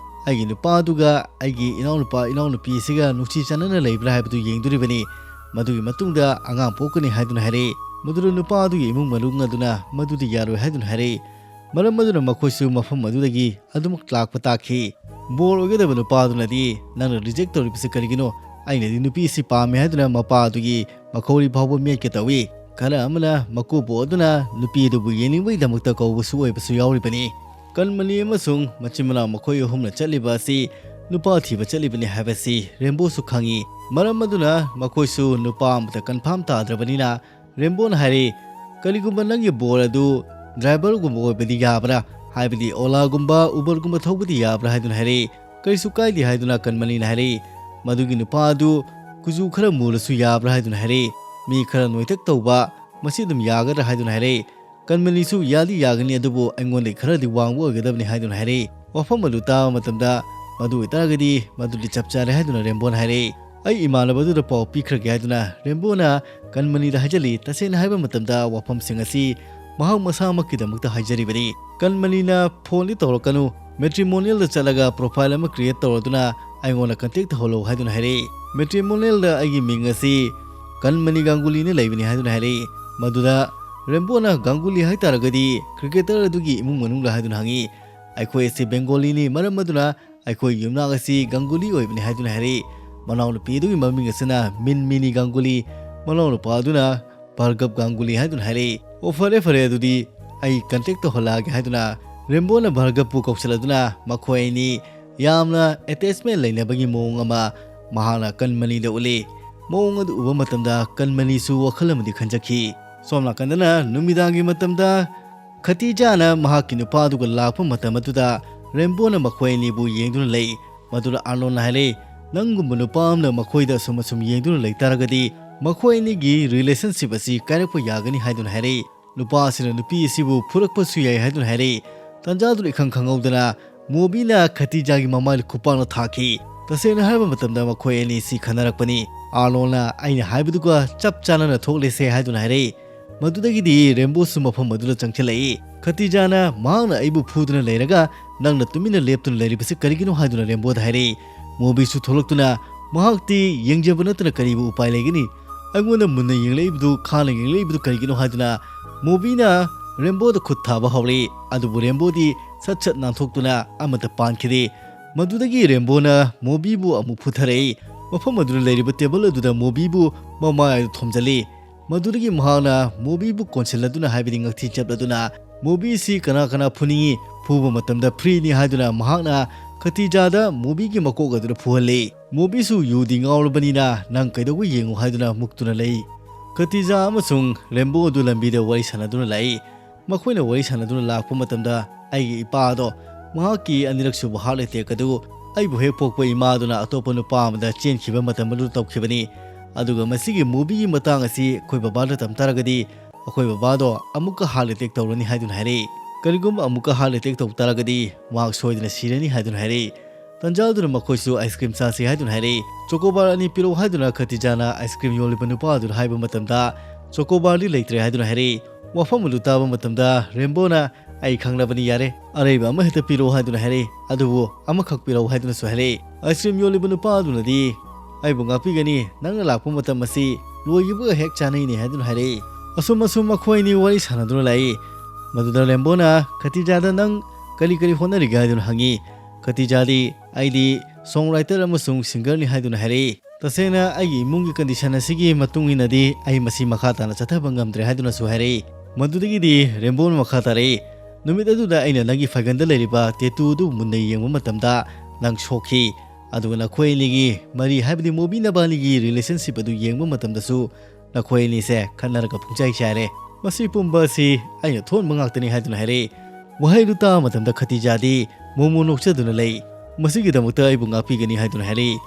ꯑꯩꯒꯤ ꯅꯨꯄꯥꯗꯨꯒ ꯑꯩꯒꯤ ꯏꯅꯥꯎꯅꯨꯄꯥ ꯏꯅꯥꯎꯅꯨꯄꯤ ꯑꯁꯤꯒ ꯅꯨꯡꯁꯤ ꯆꯥꯟꯅꯅ ꯂꯩꯕ꯭ꯔꯥ ꯍꯥꯏꯕꯗꯨ ꯌꯦꯡꯗꯣꯔꯤꯕꯅꯤ꯫ ꯃꯗꯨꯒꯤ ꯃꯇꯨꯡꯗ ꯑꯉꯥꯡ ꯄꯣꯛꯀꯅꯤ" ꯍꯥꯏꯗꯨꯅ ꯍꯥꯏꯔꯛꯏ꯫ ꯃꯗꯨꯗ ꯅꯨꯄꯥ ꯑꯗꯨꯒꯤ ꯏꯃꯨꯡ ꯃꯅꯨꯡ ꯑꯗꯨꯅ ꯃꯗꯨꯗꯤ ꯌꯥꯔꯣꯏ ꯍꯥꯏꯗꯨꯅ ꯍꯥꯏꯔꯛꯏ꯫ ꯃꯔꯝ ꯑꯗꯨꯅ ꯃꯈꯣꯏꯁꯨ ꯃꯐꯝ ꯑꯗꯨꯗꯒꯤ ꯑꯗꯨꯃꯛ ꯂꯥꯛꯄ ꯇꯥꯈꯤ꯫ ꯕꯣꯔ ꯑꯣꯏꯒꯗꯕ ꯅꯨꯄꯥ ꯑꯗꯨꯅꯗꯤ, "ꯅꯪꯅ reject ꯇꯧꯔꯤꯕꯁꯤ ꯀꯔꯤꯒꯤꯅꯣ? ꯑꯩꯅꯗꯤ ꯅꯨꯄꯤ ꯑꯁꯤ ꯄꯥꯝꯃꯦ" ꯍꯥꯏꯗꯨꯅ ꯃꯄꯥ ꯑꯗꯨꯒꯤ ꯃꯈꯧꯔꯤ ꯐꯥꯎꯕ ꯃꯦꯠꯀꯦ ꯇꯧꯏ꯫ ꯈꯔ ꯑꯃꯅ ꯃꯀꯨꯕꯣꯛ ꯑꯗꯨꯅ ꯅꯨꯄꯤ ꯑꯗꯨꯕꯨ ꯌꯦꯡꯅꯤꯡꯕꯒꯤꯗꯃꯛꯇ ꯀꯧꯕꯁꯨ ꯑꯣꯏꯕꯁꯨ ꯌꯥꯎꯔꯤꯕꯅꯤ꯫ ꯀꯟꯃꯅꯤ ꯑꯃꯁꯨꯡ ꯃꯆꯤꯟ ꯃꯅꯥꯎ ꯃꯈꯣꯏ ꯑꯍꯨꯝꯅ ꯆꯠꯂꯤꯕ ꯑꯁꯤ ꯅꯨꯄꯥ ꯊꯤꯕ ꯆꯠꯂꯤꯕꯅꯤ ꯍꯥꯏꯕꯁꯤ ꯔꯦꯝꯕꯣꯁꯨ ꯈꯪꯏ꯫ ꯃꯔꯝ ꯑꯗꯨꯅ ꯃꯈꯣꯏꯁꯨ ꯅꯨꯄꯥ ꯑꯃꯇ confirm ꯇꯥꯗ꯭ꯔꯕꯅꯤꯅ ꯔꯦꯝꯕꯣꯅ ꯍꯥꯏꯔꯛꯏ, "ꯀꯔꯤꯒꯨꯝꯕ ꯅꯪꯒꯤ ꯕꯣꯔ ꯑꯗꯨ driverꯒꯨꯝꯕ ꯑꯣꯏꯕꯗꯤ ꯌꯥꯕ꯭ꯔꯥ? ꯍꯥꯏꯕꯗꯤ Olaꯒꯨꯝꯕ Uberꯒꯨꯝꯕ ꯊꯧꯕꯗꯤ ꯌꯥꯕ꯭ꯔꯥ?" ꯍꯥꯏꯗꯨꯅ ꯍꯥꯏꯔꯛꯏ꯫ "ꯀꯔꯤꯁꯨ ꯀꯥꯏꯗꯦ" ꯍꯥꯏꯗꯨꯅ ꯀꯟꯃꯅꯤꯅ ꯍꯥꯏꯔꯛꯏ꯫ "ꯃꯗꯨꯒꯤ ꯅꯨꯄꯥ ꯑꯗꯨ ꯀꯨꯆꯨ ꯈꯔ ꯃꯨꯔꯁꯨ ꯌꯥꯕ꯭ꯔꯥ?" ꯍꯥꯏꯗꯨꯅ ꯍꯥꯏꯔꯛꯏ꯫ "ꯃꯤ ꯈꯔ ꯅꯣꯏꯇꯛ ꯇꯧꯕ, ꯃꯁꯤ ꯑꯗꯨꯝ ꯌꯥꯒꯗ꯭ꯔꯥ?" ꯍꯥꯏꯗꯨꯅ ꯍꯥꯏꯔꯛꯏ꯫ ꯀꯟꯃꯅꯤꯁꯨ, "ꯌꯥꯗꯤ ꯌꯥꯒꯅꯤ, ꯑꯗꯨꯕꯨ ꯑꯩꯉꯣꯟꯗꯒꯤ ꯈꯔꯗꯤ ꯋꯥꯡꯕ ꯑꯣꯏꯒꯗꯕꯅꯤ" ꯍꯥꯏꯗꯨꯅ ꯍꯥꯏꯔꯛꯏ꯫ ꯋꯥꯐꯝ ꯑꯗꯨ ꯇꯥꯕ ꯃꯇꯝꯗ, "ꯃꯗꯨ ꯑꯣꯏꯇꯥꯔꯒꯗꯤ ꯃꯗꯨꯗꯤ ꯆꯞ ꯆꯥꯔꯦ" ꯍꯥꯏꯗꯨꯅ ꯔꯦꯝꯕꯣꯅ ꯍꯥꯏꯔꯛꯏ꯫ "ꯑꯩ ꯏꯃꯥꯟꯅꯕꯗꯨꯗ ꯄꯥꯎ ꯄꯤꯈ꯭ꯔꯒꯦ" ꯍꯥꯏꯗꯨꯅ ꯔꯦꯝꯕꯣꯅ ꯀꯟꯃꯅꯤꯗ ꯍꯥꯏꯖꯜꯂꯤ꯫ ꯇꯁꯦꯡꯅ ꯍꯥꯏꯕ ꯃꯇꯝꯗ, ꯋꯥꯐꯝꯁꯤꯡ ꯑꯁꯤ ꯃꯍꯥꯛ ꯃꯁꯥꯃꯛꯀꯤꯗꯃꯛꯇ ꯍꯥꯏꯖꯔꯤꯕꯅꯤ꯫ ꯀꯟꯃꯅꯤꯅ, "ꯐꯣꯟꯗꯤ ꯇꯧꯔꯛꯀꯅꯨ, matrimonialꯗ ꯆꯠꯂꯒ profile ꯑꯃ create ꯇꯧꯔꯗꯨꯅ ꯑꯩꯉꯣꯟꯗ contact ꯇꯧꯍꯜꯂꯣ" ꯍꯥꯏꯗꯨꯅ ꯍꯥꯏꯔꯛꯏ꯫ "Matrimonialꯗ ꯑꯩꯒꯤ ꯃꯤꯡ ꯑꯁꯤ ꯀꯟꯃꯅꯤ ꯒꯥꯡꯒꯨꯂꯤꯅ ꯂꯩꯕꯅꯤ" ꯍꯥꯏꯗꯨꯅ ꯍꯥꯏꯔꯛꯏ꯫ ꯃꯗꯨꯗ ꯔꯦꯝꯕꯣꯅ, "ꯒꯥꯡꯒꯨꯂꯤ ꯍꯥꯏꯇꯥꯔꯒꯗꯤ cricketer ꯑꯗꯨꯒꯤ ꯏꯃꯨꯡ ꯃꯅꯨꯡꯂ?" ꯍꯥꯏꯗꯨꯅ ꯍꯪꯉꯤ꯫ "ꯑꯩꯈꯣꯏ ꯑꯁꯤ ꯕꯦꯡꯒꯣꯂꯤꯅꯤ, ꯃꯔꯝ ꯑꯗꯨꯅ ꯑꯩꯈꯣꯏ ꯌꯨꯝꯅꯥꯛ ꯑꯁꯤ ꯒꯥꯡꯒꯨꯂꯤ ꯑꯣꯏꯕꯅꯤ" ꯍꯥꯏꯗꯨꯅ ꯍꯥꯏꯔꯛꯏ꯫ ꯃꯅꯥꯎꯅꯨꯄꯤ ꯑꯗꯨꯒꯤ ꯃꯃꯤꯡ ꯑꯁꯤꯅ ꯃꯤꯟ ꯃꯤꯅꯤ ꯒꯥꯡꯒꯨꯂꯤ꯫ ꯃꯅꯥꯎꯅꯨꯄꯥ ꯑꯗꯨꯅ ꯚꯥꯔꯒꯕ ꯒꯥꯡꯒꯨꯂꯤ ꯍꯥꯏꯗꯨꯅ ꯍꯥꯏꯔꯛꯏ꯫ "ꯑꯣ, ꯐꯔꯦ, ꯐꯔꯦ, ꯑꯗꯨꯗꯤ ꯑꯩ ꯀꯟꯇꯦꯛ ꯇꯧꯍꯜꯂꯛꯑꯒꯦ" ꯍꯥꯏꯗꯨꯅ ꯔꯦꯝꯕꯣꯅ ꯚꯥꯔꯒꯕꯄꯨ ꯀꯧꯁꯤꯜꯂꯗꯨꯅ ꯃꯈꯣꯏ ꯑꯅꯤ ꯌꯥꯝꯅ ꯑꯦꯇꯦꯆꯃꯦꯟ ꯂꯩꯅꯕꯒꯤ ꯃꯑꯣꯡ ꯑꯃ ꯃꯍꯥꯛꯅ ꯀꯟꯃꯅꯤꯗ ꯎꯠꯂꯤ꯫ ꯃꯑꯣꯡ ꯑꯗꯨ ꯎꯕ ꯃꯇꯝꯗ ꯀꯟꯃꯅꯤꯁꯨ ꯋꯥꯈꯜ ꯑꯃꯗꯤ ꯈꯟꯖꯈꯤ꯫ ꯁꯣꯝ ꯅꯥꯀꯟꯗꯅ ꯅꯨꯃꯤꯗꯥꯡꯒꯤ ꯃꯇꯝꯗ ꯈꯇꯤꯖꯥꯅ ꯃꯍꯥꯛꯀꯤ ꯅꯨꯄꯥꯗꯨꯒ ꯂꯥꯛꯄ ꯃꯇꯝ ꯑꯗꯨꯗ ꯔꯦꯝꯕꯣꯅ ꯃꯈꯣꯏ ꯑꯅꯤꯕꯨ ꯌꯦꯡꯗꯨꯅ ꯂꯩ꯫ ꯃꯗꯨꯗ ꯑꯥꯔꯅꯣꯟꯅ ꯍꯥꯏꯔꯛꯏ, "ꯅꯪꯒꯨꯝꯕ ꯅꯨꯄꯥ ꯑꯃꯅ ꯃꯈꯣꯏꯗ ꯑꯁꯨꯝ ꯑꯁꯨꯝ ꯌꯦꯡꯗꯨꯅ ꯂꯩ ꯇꯥꯔꯒꯗꯤ ꯃꯈꯣꯏ ꯑꯅꯤꯒꯤ ꯔꯤꯂꯦꯁꯟꯁꯤꯞ ꯑꯁꯤ ꯀꯥꯏꯔꯛꯄ ꯌꯥꯒꯅꯤ" ꯍꯥꯏꯗꯨꯅ ꯍꯥꯏꯔꯛꯏ꯫ ꯅꯨꯄꯥ ꯑꯁꯤꯅ ꯅꯨꯄꯤ ꯑꯁꯤꯕꯨ ꯐꯨꯔꯛꯄꯁꯨ ꯌꯥꯏ ꯍꯥꯏꯗꯨꯅ ꯍꯥꯏꯔꯛꯏ꯫ ꯇꯥꯟꯖꯥꯗꯨꯗ ꯏꯈꯪ ꯈꯪꯍꯧꯗꯅ ꯃꯣꯕꯤꯅ ꯈꯇꯤꯖꯥꯒꯤ ꯃꯃꯥꯏꯗ ꯈꯨꯄꯥꯛꯅ ꯊꯥꯈꯤ꯫ ꯇꯁꯦꯡꯅ ꯍꯥꯏꯕ ꯃꯇꯝꯗ ꯃꯈꯣꯏ ꯑꯅꯤꯁꯤ ꯈꯟꯅꯔꯛꯄꯅꯤ꯫ ꯑꯥꯔꯅꯣꯟꯅ "ꯑꯩꯅ ꯍꯥꯏꯕꯗꯨꯒ ꯆꯞ ꯆꯥꯟꯅꯅ ꯊꯣꯛꯂꯦꯁꯦ" ꯍꯥꯏꯗꯨꯅ ꯍꯥꯏꯔꯛꯏ꯫ ꯃꯗꯨꯗꯒꯤꯗꯤ ꯔꯦꯝꯕꯣꯁꯨ ꯃꯐꯝ ꯑꯗꯨꯗ ꯆꯪꯁꯤꯜꯂꯛꯏ꯫ ꯈꯇꯤꯖꯥꯅ ꯃꯍꯥꯛꯅ ꯑꯩꯕꯨ ꯐꯨꯗꯨꯅ ꯂꯩꯔꯒ ꯅꯪꯅ ꯇꯨꯃꯤꯟꯅ ꯂꯦꯞꯇꯨꯅ ꯂꯩꯔꯤꯕꯁꯤ ꯀꯔꯤꯒꯤꯅꯣ ꯍꯥꯏꯗꯨꯅ ꯔꯦꯝꯕꯣꯗ ꯍꯥꯏꯔꯛꯏ꯫ ꯃꯣꯕꯤꯁꯨ ꯊꯣꯛꯂꯛꯇꯨꯅ ꯃꯍꯥꯛꯇꯤ ꯌꯦꯡꯖꯕ ꯅꯠꯇꯅ ꯀꯔꯤꯕꯨ ꯎꯄꯥꯏ ꯂꯩꯒꯅꯤ? ꯑꯩꯉꯣꯟꯗ ꯃꯨꯟꯅ ꯌꯦꯡꯂꯛꯏꯕꯗꯨ, ꯈꯥꯅ ꯌꯦꯡꯂꯛꯏꯕꯗꯨ ꯀꯔꯤꯒꯤꯅꯣ ꯍꯥꯏꯗꯨꯅ ꯃꯣꯕꯤꯅ ꯔꯦꯝꯕꯣꯗ ꯈꯨꯠ ꯊꯥꯕ ꯍꯧꯔꯛꯏ꯫ ꯑꯗꯨꯕꯨ ꯔꯦꯝꯕꯣꯗꯤ ꯁꯠ ꯁꯠ ꯅꯥꯟꯊꯣꯛꯇꯨꯅ ꯑꯃꯠꯇ ꯄꯥꯟꯈꯤꯗꯦ꯫ ꯃꯗꯨꯗꯒꯤ ꯔꯦꯝꯕꯣꯅ ꯃꯣꯕꯤꯕꯨ ꯑꯃꯨꯛ ꯐꯨꯊꯔꯛꯏ꯫ ꯃꯐꯝ ꯑꯗꯨꯗ ꯂꯩꯔꯤꯕ ꯇꯦꯕꯜ ꯑꯗꯨꯗ ꯃꯣꯕꯤꯕꯨ ꯃꯃꯥꯏ ꯑꯗꯨ ꯊꯣꯝꯖꯤꯜꯂꯤ꯫ ꯃꯗꯨꯗꯒꯤ ꯃꯍꯥꯛꯅ ꯃꯣꯕꯤꯕꯨ ꯀꯣꯟꯁꯤꯜꯂꯗꯨꯅ ꯍꯥꯏꯕꯗꯤ ꯉꯛꯊꯤ ꯆꯠꯂꯗꯨꯅ ꯃꯣꯕꯤꯁꯤ ꯀꯅꯥ ꯀꯅꯥ ꯐꯨꯅꯤꯡꯏ, ꯐꯨꯕ ꯃꯇꯝꯗ ꯐ꯭ꯔꯤꯅꯤ ꯍꯥꯏꯗꯨꯅ ꯃꯍꯥꯛꯅ ꯈꯇꯤꯖꯥꯗ ꯃꯣꯕꯤꯒꯤ ꯃꯀꯣꯛ ꯑꯗꯨꯗ ꯐꯨꯍꯜꯂꯤ꯫ ꯃꯣꯕꯤꯁꯨ ꯌꯨꯗꯤ ꯉꯥꯎꯔꯕꯅꯤꯅ ꯅꯪ ꯀꯩꯗꯧꯕ ꯌꯦꯡꯉꯨ ꯍꯥꯏꯗꯨꯅ ꯃꯨꯛꯇꯨꯅ ꯂꯩ꯫ ꯈꯇꯤꯖꯥ ꯑꯃꯁꯨꯡ ꯔꯦꯝꯕꯣ ꯑꯗꯨ ꯂꯝꯕꯤꯗ ꯋꯥꯔꯤ ꯁꯥꯟꯅꯗꯨꯅ ꯂꯥꯛꯏ꯫ ꯃꯈꯣꯏꯅ ꯋꯥꯔꯤ ꯁꯥꯟꯅꯗꯨꯅ ꯂꯥꯛꯄ ꯃꯇꯝꯗ ꯑꯩꯒꯤ ꯏꯄꯥ ꯑꯗꯣ ꯃꯍꯥꯛꯀꯤ ꯑꯅꯤꯔꯛꯁꯨꯕ ꯍꯥꯔꯠ ꯑꯦꯇꯦꯛ ꯑꯗꯨ ꯑꯩꯕꯨ ꯍꯦꯛ ꯄꯣꯛꯄ ꯏꯃꯥꯗꯨꯅ ꯑꯇꯣꯞꯄ ꯅꯨꯄꯥ ꯑꯃꯗ ꯆꯦꯟꯈꯤꯕ ꯃꯇꯝ ꯑꯗꯨ ꯇꯧꯈꯤꯕꯅꯤ꯫ ꯑꯗꯨꯒ ꯃꯁꯤꯒꯤ ꯃꯣꯕꯤꯒꯤ ꯃꯇꯥꯡ ꯑꯁꯤ ꯑꯩꯈꯣꯏ ꯕꯕꯥꯗ ꯇꯝ ꯇꯥꯔꯒꯗꯤ ꯑꯩꯈꯣꯏ ꯕꯕꯥꯗꯣ ꯑꯃꯨꯛꯀ ꯍꯥꯔꯠ ꯑꯦꯇꯦꯛ ꯇꯧꯔꯅꯤ ꯍꯥꯏꯗꯨꯅ ꯍꯥꯏꯔꯛꯏ꯫ ꯀꯔꯤꯒꯨꯝꯕ ꯑꯃꯨꯛꯀ ꯍꯥꯔꯠ ꯑꯦꯇꯦꯛ ꯇꯧ ꯇꯥꯔꯒꯗꯤ ꯃꯍꯥꯛ ꯁꯣꯏꯗꯅ ꯁꯤꯔꯅꯤ ꯍꯥꯏꯗꯨꯅ ꯍꯥꯏꯔꯛꯏ꯫ ꯇꯟꯖꯥꯗꯨꯅ ꯃꯈꯣꯏꯁꯨ ꯑꯥꯏꯁ ꯀ꯭ꯔꯤꯝ ꯆꯥꯁꯤ ꯍꯥꯏꯗꯨꯅ ꯍꯥꯏꯔꯛꯏ꯫ ꯆꯣꯀꯣꯕꯥꯔ ꯑꯅꯤ ꯄꯤꯔꯛꯎ ꯍꯥꯏꯗꯨꯅ ꯈꯇꯤꯖꯥꯅ ꯑꯥꯏꯁ ꯀ꯭ꯔꯤꯝ ꯌꯣꯜꯂꯤꯕ ꯅꯨꯄꯥ ꯑꯗꯨꯗ ꯍꯥꯏꯕ ꯃꯇꯝꯗ ꯆꯣꯀꯣꯕꯥꯔꯗꯤ ꯂꯩꯇ꯭ꯔꯦ ꯍꯥꯏꯗꯨꯅ ꯍꯥꯏꯔꯛꯏ꯫ ꯋꯥꯐꯝ ꯑꯗꯨ ꯇꯥꯕ ꯃꯇꯝꯗ ꯔꯦꯝꯕꯣꯅ "ꯑꯩ ꯈꯪꯂꯕꯅꯤ, ꯌꯥꯔꯦ, ꯑꯔꯩꯕ ꯑꯃ ꯍꯦꯛꯇ ꯄꯤꯔꯛꯎ" ꯍꯥꯏꯗꯨꯅ ꯍꯥꯏꯔꯛꯏ꯫ "ꯑꯗꯨꯕꯨ ꯑꯃꯈꯛ ꯄꯤꯔꯛꯎ" ꯍꯥꯏꯗꯨꯅꯁꯨ ꯍꯥꯏꯔꯛꯏ꯫ ꯑꯥꯏꯁ ꯀ꯭ꯔꯤꯝ ꯌꯣꯜꯂꯤꯕ ꯅꯨꯄꯥ ꯑꯗꯨꯅꯗꯤ "ꯑꯩꯕꯨ ꯉꯥꯛꯄꯤꯒꯅꯤ, ꯅꯪꯅ ꯂꯥꯛꯄ ꯃꯇꯝ ꯑꯁꯤ ꯂꯣꯏꯈꯤꯕꯒ ꯍꯦꯛ ꯆꯥꯅꯩꯅꯦ" ꯍꯥꯏꯗꯨꯅ ꯍꯥꯏꯔꯛꯏ꯫ ꯑꯁꯨꯝ ꯑꯁꯨꯝ ꯃꯈꯣꯏ ꯑꯅꯤ ꯋꯥꯔꯤ ꯁꯥꯟꯅꯗꯨꯅ ꯂꯥꯛꯏ꯫ ꯃꯗꯨꯗ ꯔꯦꯝꯕꯣꯅ ꯈꯇꯤꯖꯥꯗ "ꯅꯪ ꯀꯔꯤ ꯀꯔꯤ ꯍꯣꯠꯅꯔꯤꯒꯦ?" ꯍꯥꯏꯗꯨꯅ ꯍꯪꯉꯤ꯫ ꯈꯇꯤꯖꯥꯗꯤ "ꯑꯩꯗꯤ ꯁꯣꯡ ꯔꯥꯏꯇꯔ ꯑꯃꯁꯨꯡ ꯁꯤꯡꯒꯔꯅꯤ" ꯍꯥꯏꯗꯨꯅ ꯍꯥꯏꯔꯛꯏ꯫ "ꯇꯁꯦꯡꯅ ꯑꯩꯒꯤ ꯏꯃꯨꯡꯒꯤ condition ꯑꯁꯤꯒꯤ ꯃꯇꯨꯡ ꯏꯟꯅꯗꯤ ꯑꯩ ꯃꯁꯤ ꯃꯈꯥ ꯇꯥꯅ ꯆꯠꯊꯕ ꯉꯝꯗ꯭ꯔꯦ" ꯍꯥꯏꯗꯨꯅꯁꯨ ꯍꯥꯏꯔꯛꯏ꯫ ꯃꯗꯨꯗꯒꯤꯗꯤ ꯔꯦꯝꯕꯣꯅ ꯃꯈꯥ ꯇꯥꯔꯛꯏ, "ꯅꯨꯃꯤꯠ ꯑꯗꯨꯗ ꯑꯩꯅ ꯅꯪꯒꯤ ꯐꯩꯒꯟꯗ ꯂꯩꯔꯤꯕ tattoo ꯑꯗꯨ ꯃꯨꯟꯅ ꯌꯦꯡꯕ ꯃꯇꯝꯗ ꯅꯪ ꯁꯣꯛꯈꯤ꯫ ꯑꯗꯨꯒ ꯅꯈꯣꯏ ꯑꯅꯤꯒꯤ ꯃꯔꯤ, ꯍꯥꯏꯕꯗꯤ ꯃꯣꯕꯤ ꯅꯕꯥꯅꯤꯒꯤ relationship ꯑꯗꯨ ꯌꯦꯡꯕ ꯃꯇꯝꯗꯁꯨ ꯅꯈꯣꯏ ꯑꯅꯤꯁꯦ ꯈꯠꯅꯔꯒ ꯄꯨꯡꯆꯥꯏ ꯆꯥꯏꯔꯦ꯫ ꯃꯁꯤ ꯄꯨꯝꯕ ꯑꯁꯤ ꯑꯩꯅ ꯊꯣꯛꯍꯟꯕ ꯉꯥꯛꯇꯅꯤ" ꯍꯥꯏꯗꯨꯅ ꯍꯥꯏꯔꯛꯏ꯫ ꯋꯥꯍꯩꯗꯨ ꯇꯥꯕ ꯃꯇꯝꯗ ꯈꯇꯤꯖꯥꯗꯤ ꯃꯣꯃꯣ ꯅꯣꯛꯆꯗꯨꯅ ꯂꯩ꯫ "ꯃꯁꯤꯒꯤꯗꯃꯛꯇ ꯑꯩꯕꯨ ꯉꯥꯛꯄꯤꯒꯅꯤ" ꯍꯥꯏꯗꯨꯅ ꯍꯥꯏꯔꯛꯏ꯫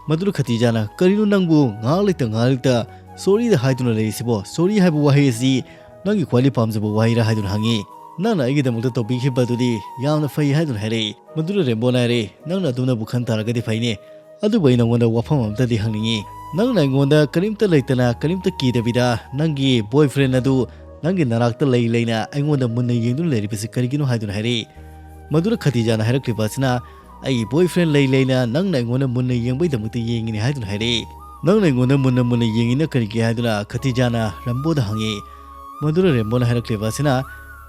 ꯃꯗꯨꯗ ꯈꯇꯤꯖꯥꯅ, "ꯀꯔꯤꯅꯣ ꯅꯪꯕꯨ ꯉꯥꯏꯍꯥꯛ ꯂꯩꯇ ꯉꯥꯏꯍꯥꯛ ꯂꯩꯇ sorry ꯗ ꯍꯥꯏꯗꯨꯅ ꯂꯩꯔꯤꯁꯤꯕꯣ? Sorry ꯍꯥꯏꯕ ꯋꯥꯍꯩ ꯑꯁꯤ ꯅꯪꯒꯤ ꯈ꯭ꯋꯥꯏꯗꯒꯤ ꯄꯥꯝꯖꯕ ꯋꯥꯍꯩꯔꯥ?" ꯍꯥꯏꯗꯨꯅ ꯍꯪꯉꯤ꯫ "ꯅꯪꯅ ꯑꯩꯒꯤꯗꯃꯛꯇ ꯇꯧꯕꯤꯈꯤꯕ ꯑꯗꯨꯗꯤ ꯌꯥꯝꯅ ꯐꯩ" ꯍꯥꯏꯗꯨꯅ ꯍꯥꯏꯔꯛꯏ꯫ ꯃꯗꯨꯗ ꯔꯦꯝꯕꯣꯅ ꯍꯥꯏꯔꯛꯏ, "ꯅꯪꯅ ꯑꯗꯨꯝꯅꯕꯨ ꯈꯟ ꯇꯥꯔꯒꯗꯤ ꯐꯩꯅꯦ꯫ ꯑꯗꯨꯕꯨ ꯑꯩ ꯅꯉꯣꯟꯗ ꯋꯥꯐꯝ ꯑꯃꯇꯗꯤ ꯍꯪꯅꯤꯡꯉꯤ꯫ ꯅꯪꯅ ꯑꯩꯉꯣꯟꯗ ꯀꯔꯤꯝꯇ ꯂꯩꯇꯅ, ꯀꯔꯤꯝꯇ ꯀꯤꯗꯕꯤꯗ ꯅꯪꯒꯤ boyfriend ꯑꯗꯨ ꯅꯪꯒꯤ ꯅꯅꯥꯛꯇ ꯂꯩ ꯂꯩꯅ ꯑꯩꯉꯣꯟꯗ ꯃꯨꯟꯅ ꯌꯦꯡꯗꯨꯅ ꯂꯩꯔꯤꯕꯁꯤ ꯀꯔꯤꯒꯤꯅꯣ?" ꯍꯥꯏꯗꯨꯅ ꯍꯥꯏꯔꯛꯏ꯫ ꯃꯗꯨꯗ ꯈꯇꯤꯖꯥꯅ ꯍꯥꯏꯔꯛꯂꯤꯕ ꯑꯁꯤꯅ, "ꯑꯩꯒꯤ boyfriend ꯂꯩ ꯂꯩꯅ ꯅꯪꯅ ꯑꯩꯉꯣꯟꯗ ꯃꯨꯟꯅ ꯌꯦꯡꯕꯒꯤꯗꯃꯛꯇ ꯌꯦꯡꯉꯤꯅꯤ" ꯍꯥꯏꯗꯨꯅ ꯍꯥꯏꯔꯛꯏ꯫ "ꯅꯪꯅ ꯑꯩꯉꯣꯟꯗ ꯃꯨꯟꯅ ꯃꯨꯟꯅ ꯌꯦꯡꯉꯤꯅ ꯀꯔꯤꯒꯤ?" ꯍꯥꯏꯗꯨꯅ ꯈꯇꯤꯖꯥꯅ ꯔꯦꯝꯕꯣꯗ ꯍꯪꯉꯤ꯫ ꯃꯗꯨꯗ ꯔꯦꯝꯕꯣꯅ ꯍꯥꯏꯔꯛꯂꯤꯕ ꯑꯁꯤꯅ,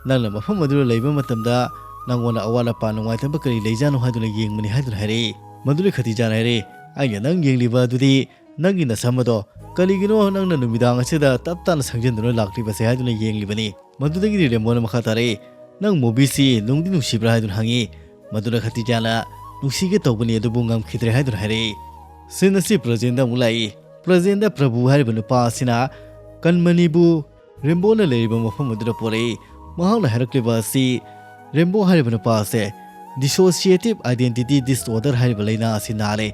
"ꯅꯪꯅ ꯃꯐꯝ ꯑꯗꯨꯗ ꯂꯩꯕ ꯃꯇꯝꯗ ꯅꯪꯉꯣꯟꯗ ꯑꯋꯥꯠ ꯑꯄꯥ ꯅꯨꯡꯉꯥꯏꯇꯕ ꯀꯔꯤ ꯂꯩꯖꯥꯠꯅꯣ ꯍꯥꯏꯗꯨꯅ ꯌꯦꯡꯕꯅꯤ" ꯍꯥꯏꯗꯨꯅ ꯍꯥꯏꯔꯛꯏ꯫ ꯃꯗꯨꯗ ꯈꯇꯤꯖꯥꯅ ꯍꯥꯏꯔꯛꯏ, "ꯑꯩꯅ ꯅꯪ ꯌꯦꯡꯂꯤꯕ ꯑꯗꯨꯗꯤ ꯅꯪꯒꯤ ꯅꯁꯝ ꯑꯗꯣ ꯀꯔꯤꯒꯤꯅꯣ ꯅꯪꯅ ꯅꯨꯃꯤꯗꯥꯡ ꯑꯁꯤꯗ ꯇꯞ ꯇꯥꯅ ꯁꯪꯖꯤꯟꯗꯨꯅ ꯂꯥꯛꯂꯤꯕꯁꯦ?" ꯍꯥꯏꯗꯨꯅ ꯌꯦꯡꯂꯤꯕꯅꯤ꯫ ꯃꯗꯨꯗꯒꯤꯗꯤ ꯔꯦꯝꯕꯣꯅ ꯃꯈꯥ ꯇꯥꯔꯛꯏ, "ꯅꯪ ꯃꯣꯕꯤꯁꯤ ꯅꯨꯡꯗꯤ ꯅꯨꯡꯁꯤꯕ꯭ꯔꯥ?" ꯍꯥꯏꯗꯨꯅ ꯍꯪꯉꯤ꯫ ꯃꯗꯨꯗ ꯈꯇꯤꯖꯥꯅ, "ꯅꯨꯡꯁꯤꯒꯦ ꯇꯧꯕꯅꯤ, ꯑꯗꯨꯕꯨ ꯉꯝꯈꯤꯗ꯭ꯔꯦ" ꯍꯥꯏꯗꯨꯅ ꯍꯥꯏꯔꯛꯏ꯫ Scene ꯑꯁꯤ present ꯗ ꯑꯃꯨꯛ ꯂꯥꯛꯏ꯫ Present ꯗ ꯄ꯭ꯔꯚꯨ ꯍꯥꯏꯔꯤꯕ ꯅꯨꯄꯥ ꯑꯁꯤꯅ ꯀꯟꯃꯅꯤꯕꯨ ꯔꯦꯝꯕꯣꯅ ꯂꯩꯔꯤꯕ ꯃꯐꯝ ꯑꯗꯨꯗ ꯄꯣꯔꯛꯏ꯫ ꯃꯍꯥꯛꯅ ꯍꯥꯏꯔꯛꯂꯤꯕ ꯑꯁꯤ, ꯔꯦꯝꯕꯣ ꯍꯥꯏꯔꯤꯕ ꯅꯨꯄꯥ ꯑꯁꯦ dissociative identity disorder ꯍꯥꯏꯔꯤꯕ ꯂꯩꯅꯥ ꯑꯁꯤ ꯅꯥꯔꯦ꯫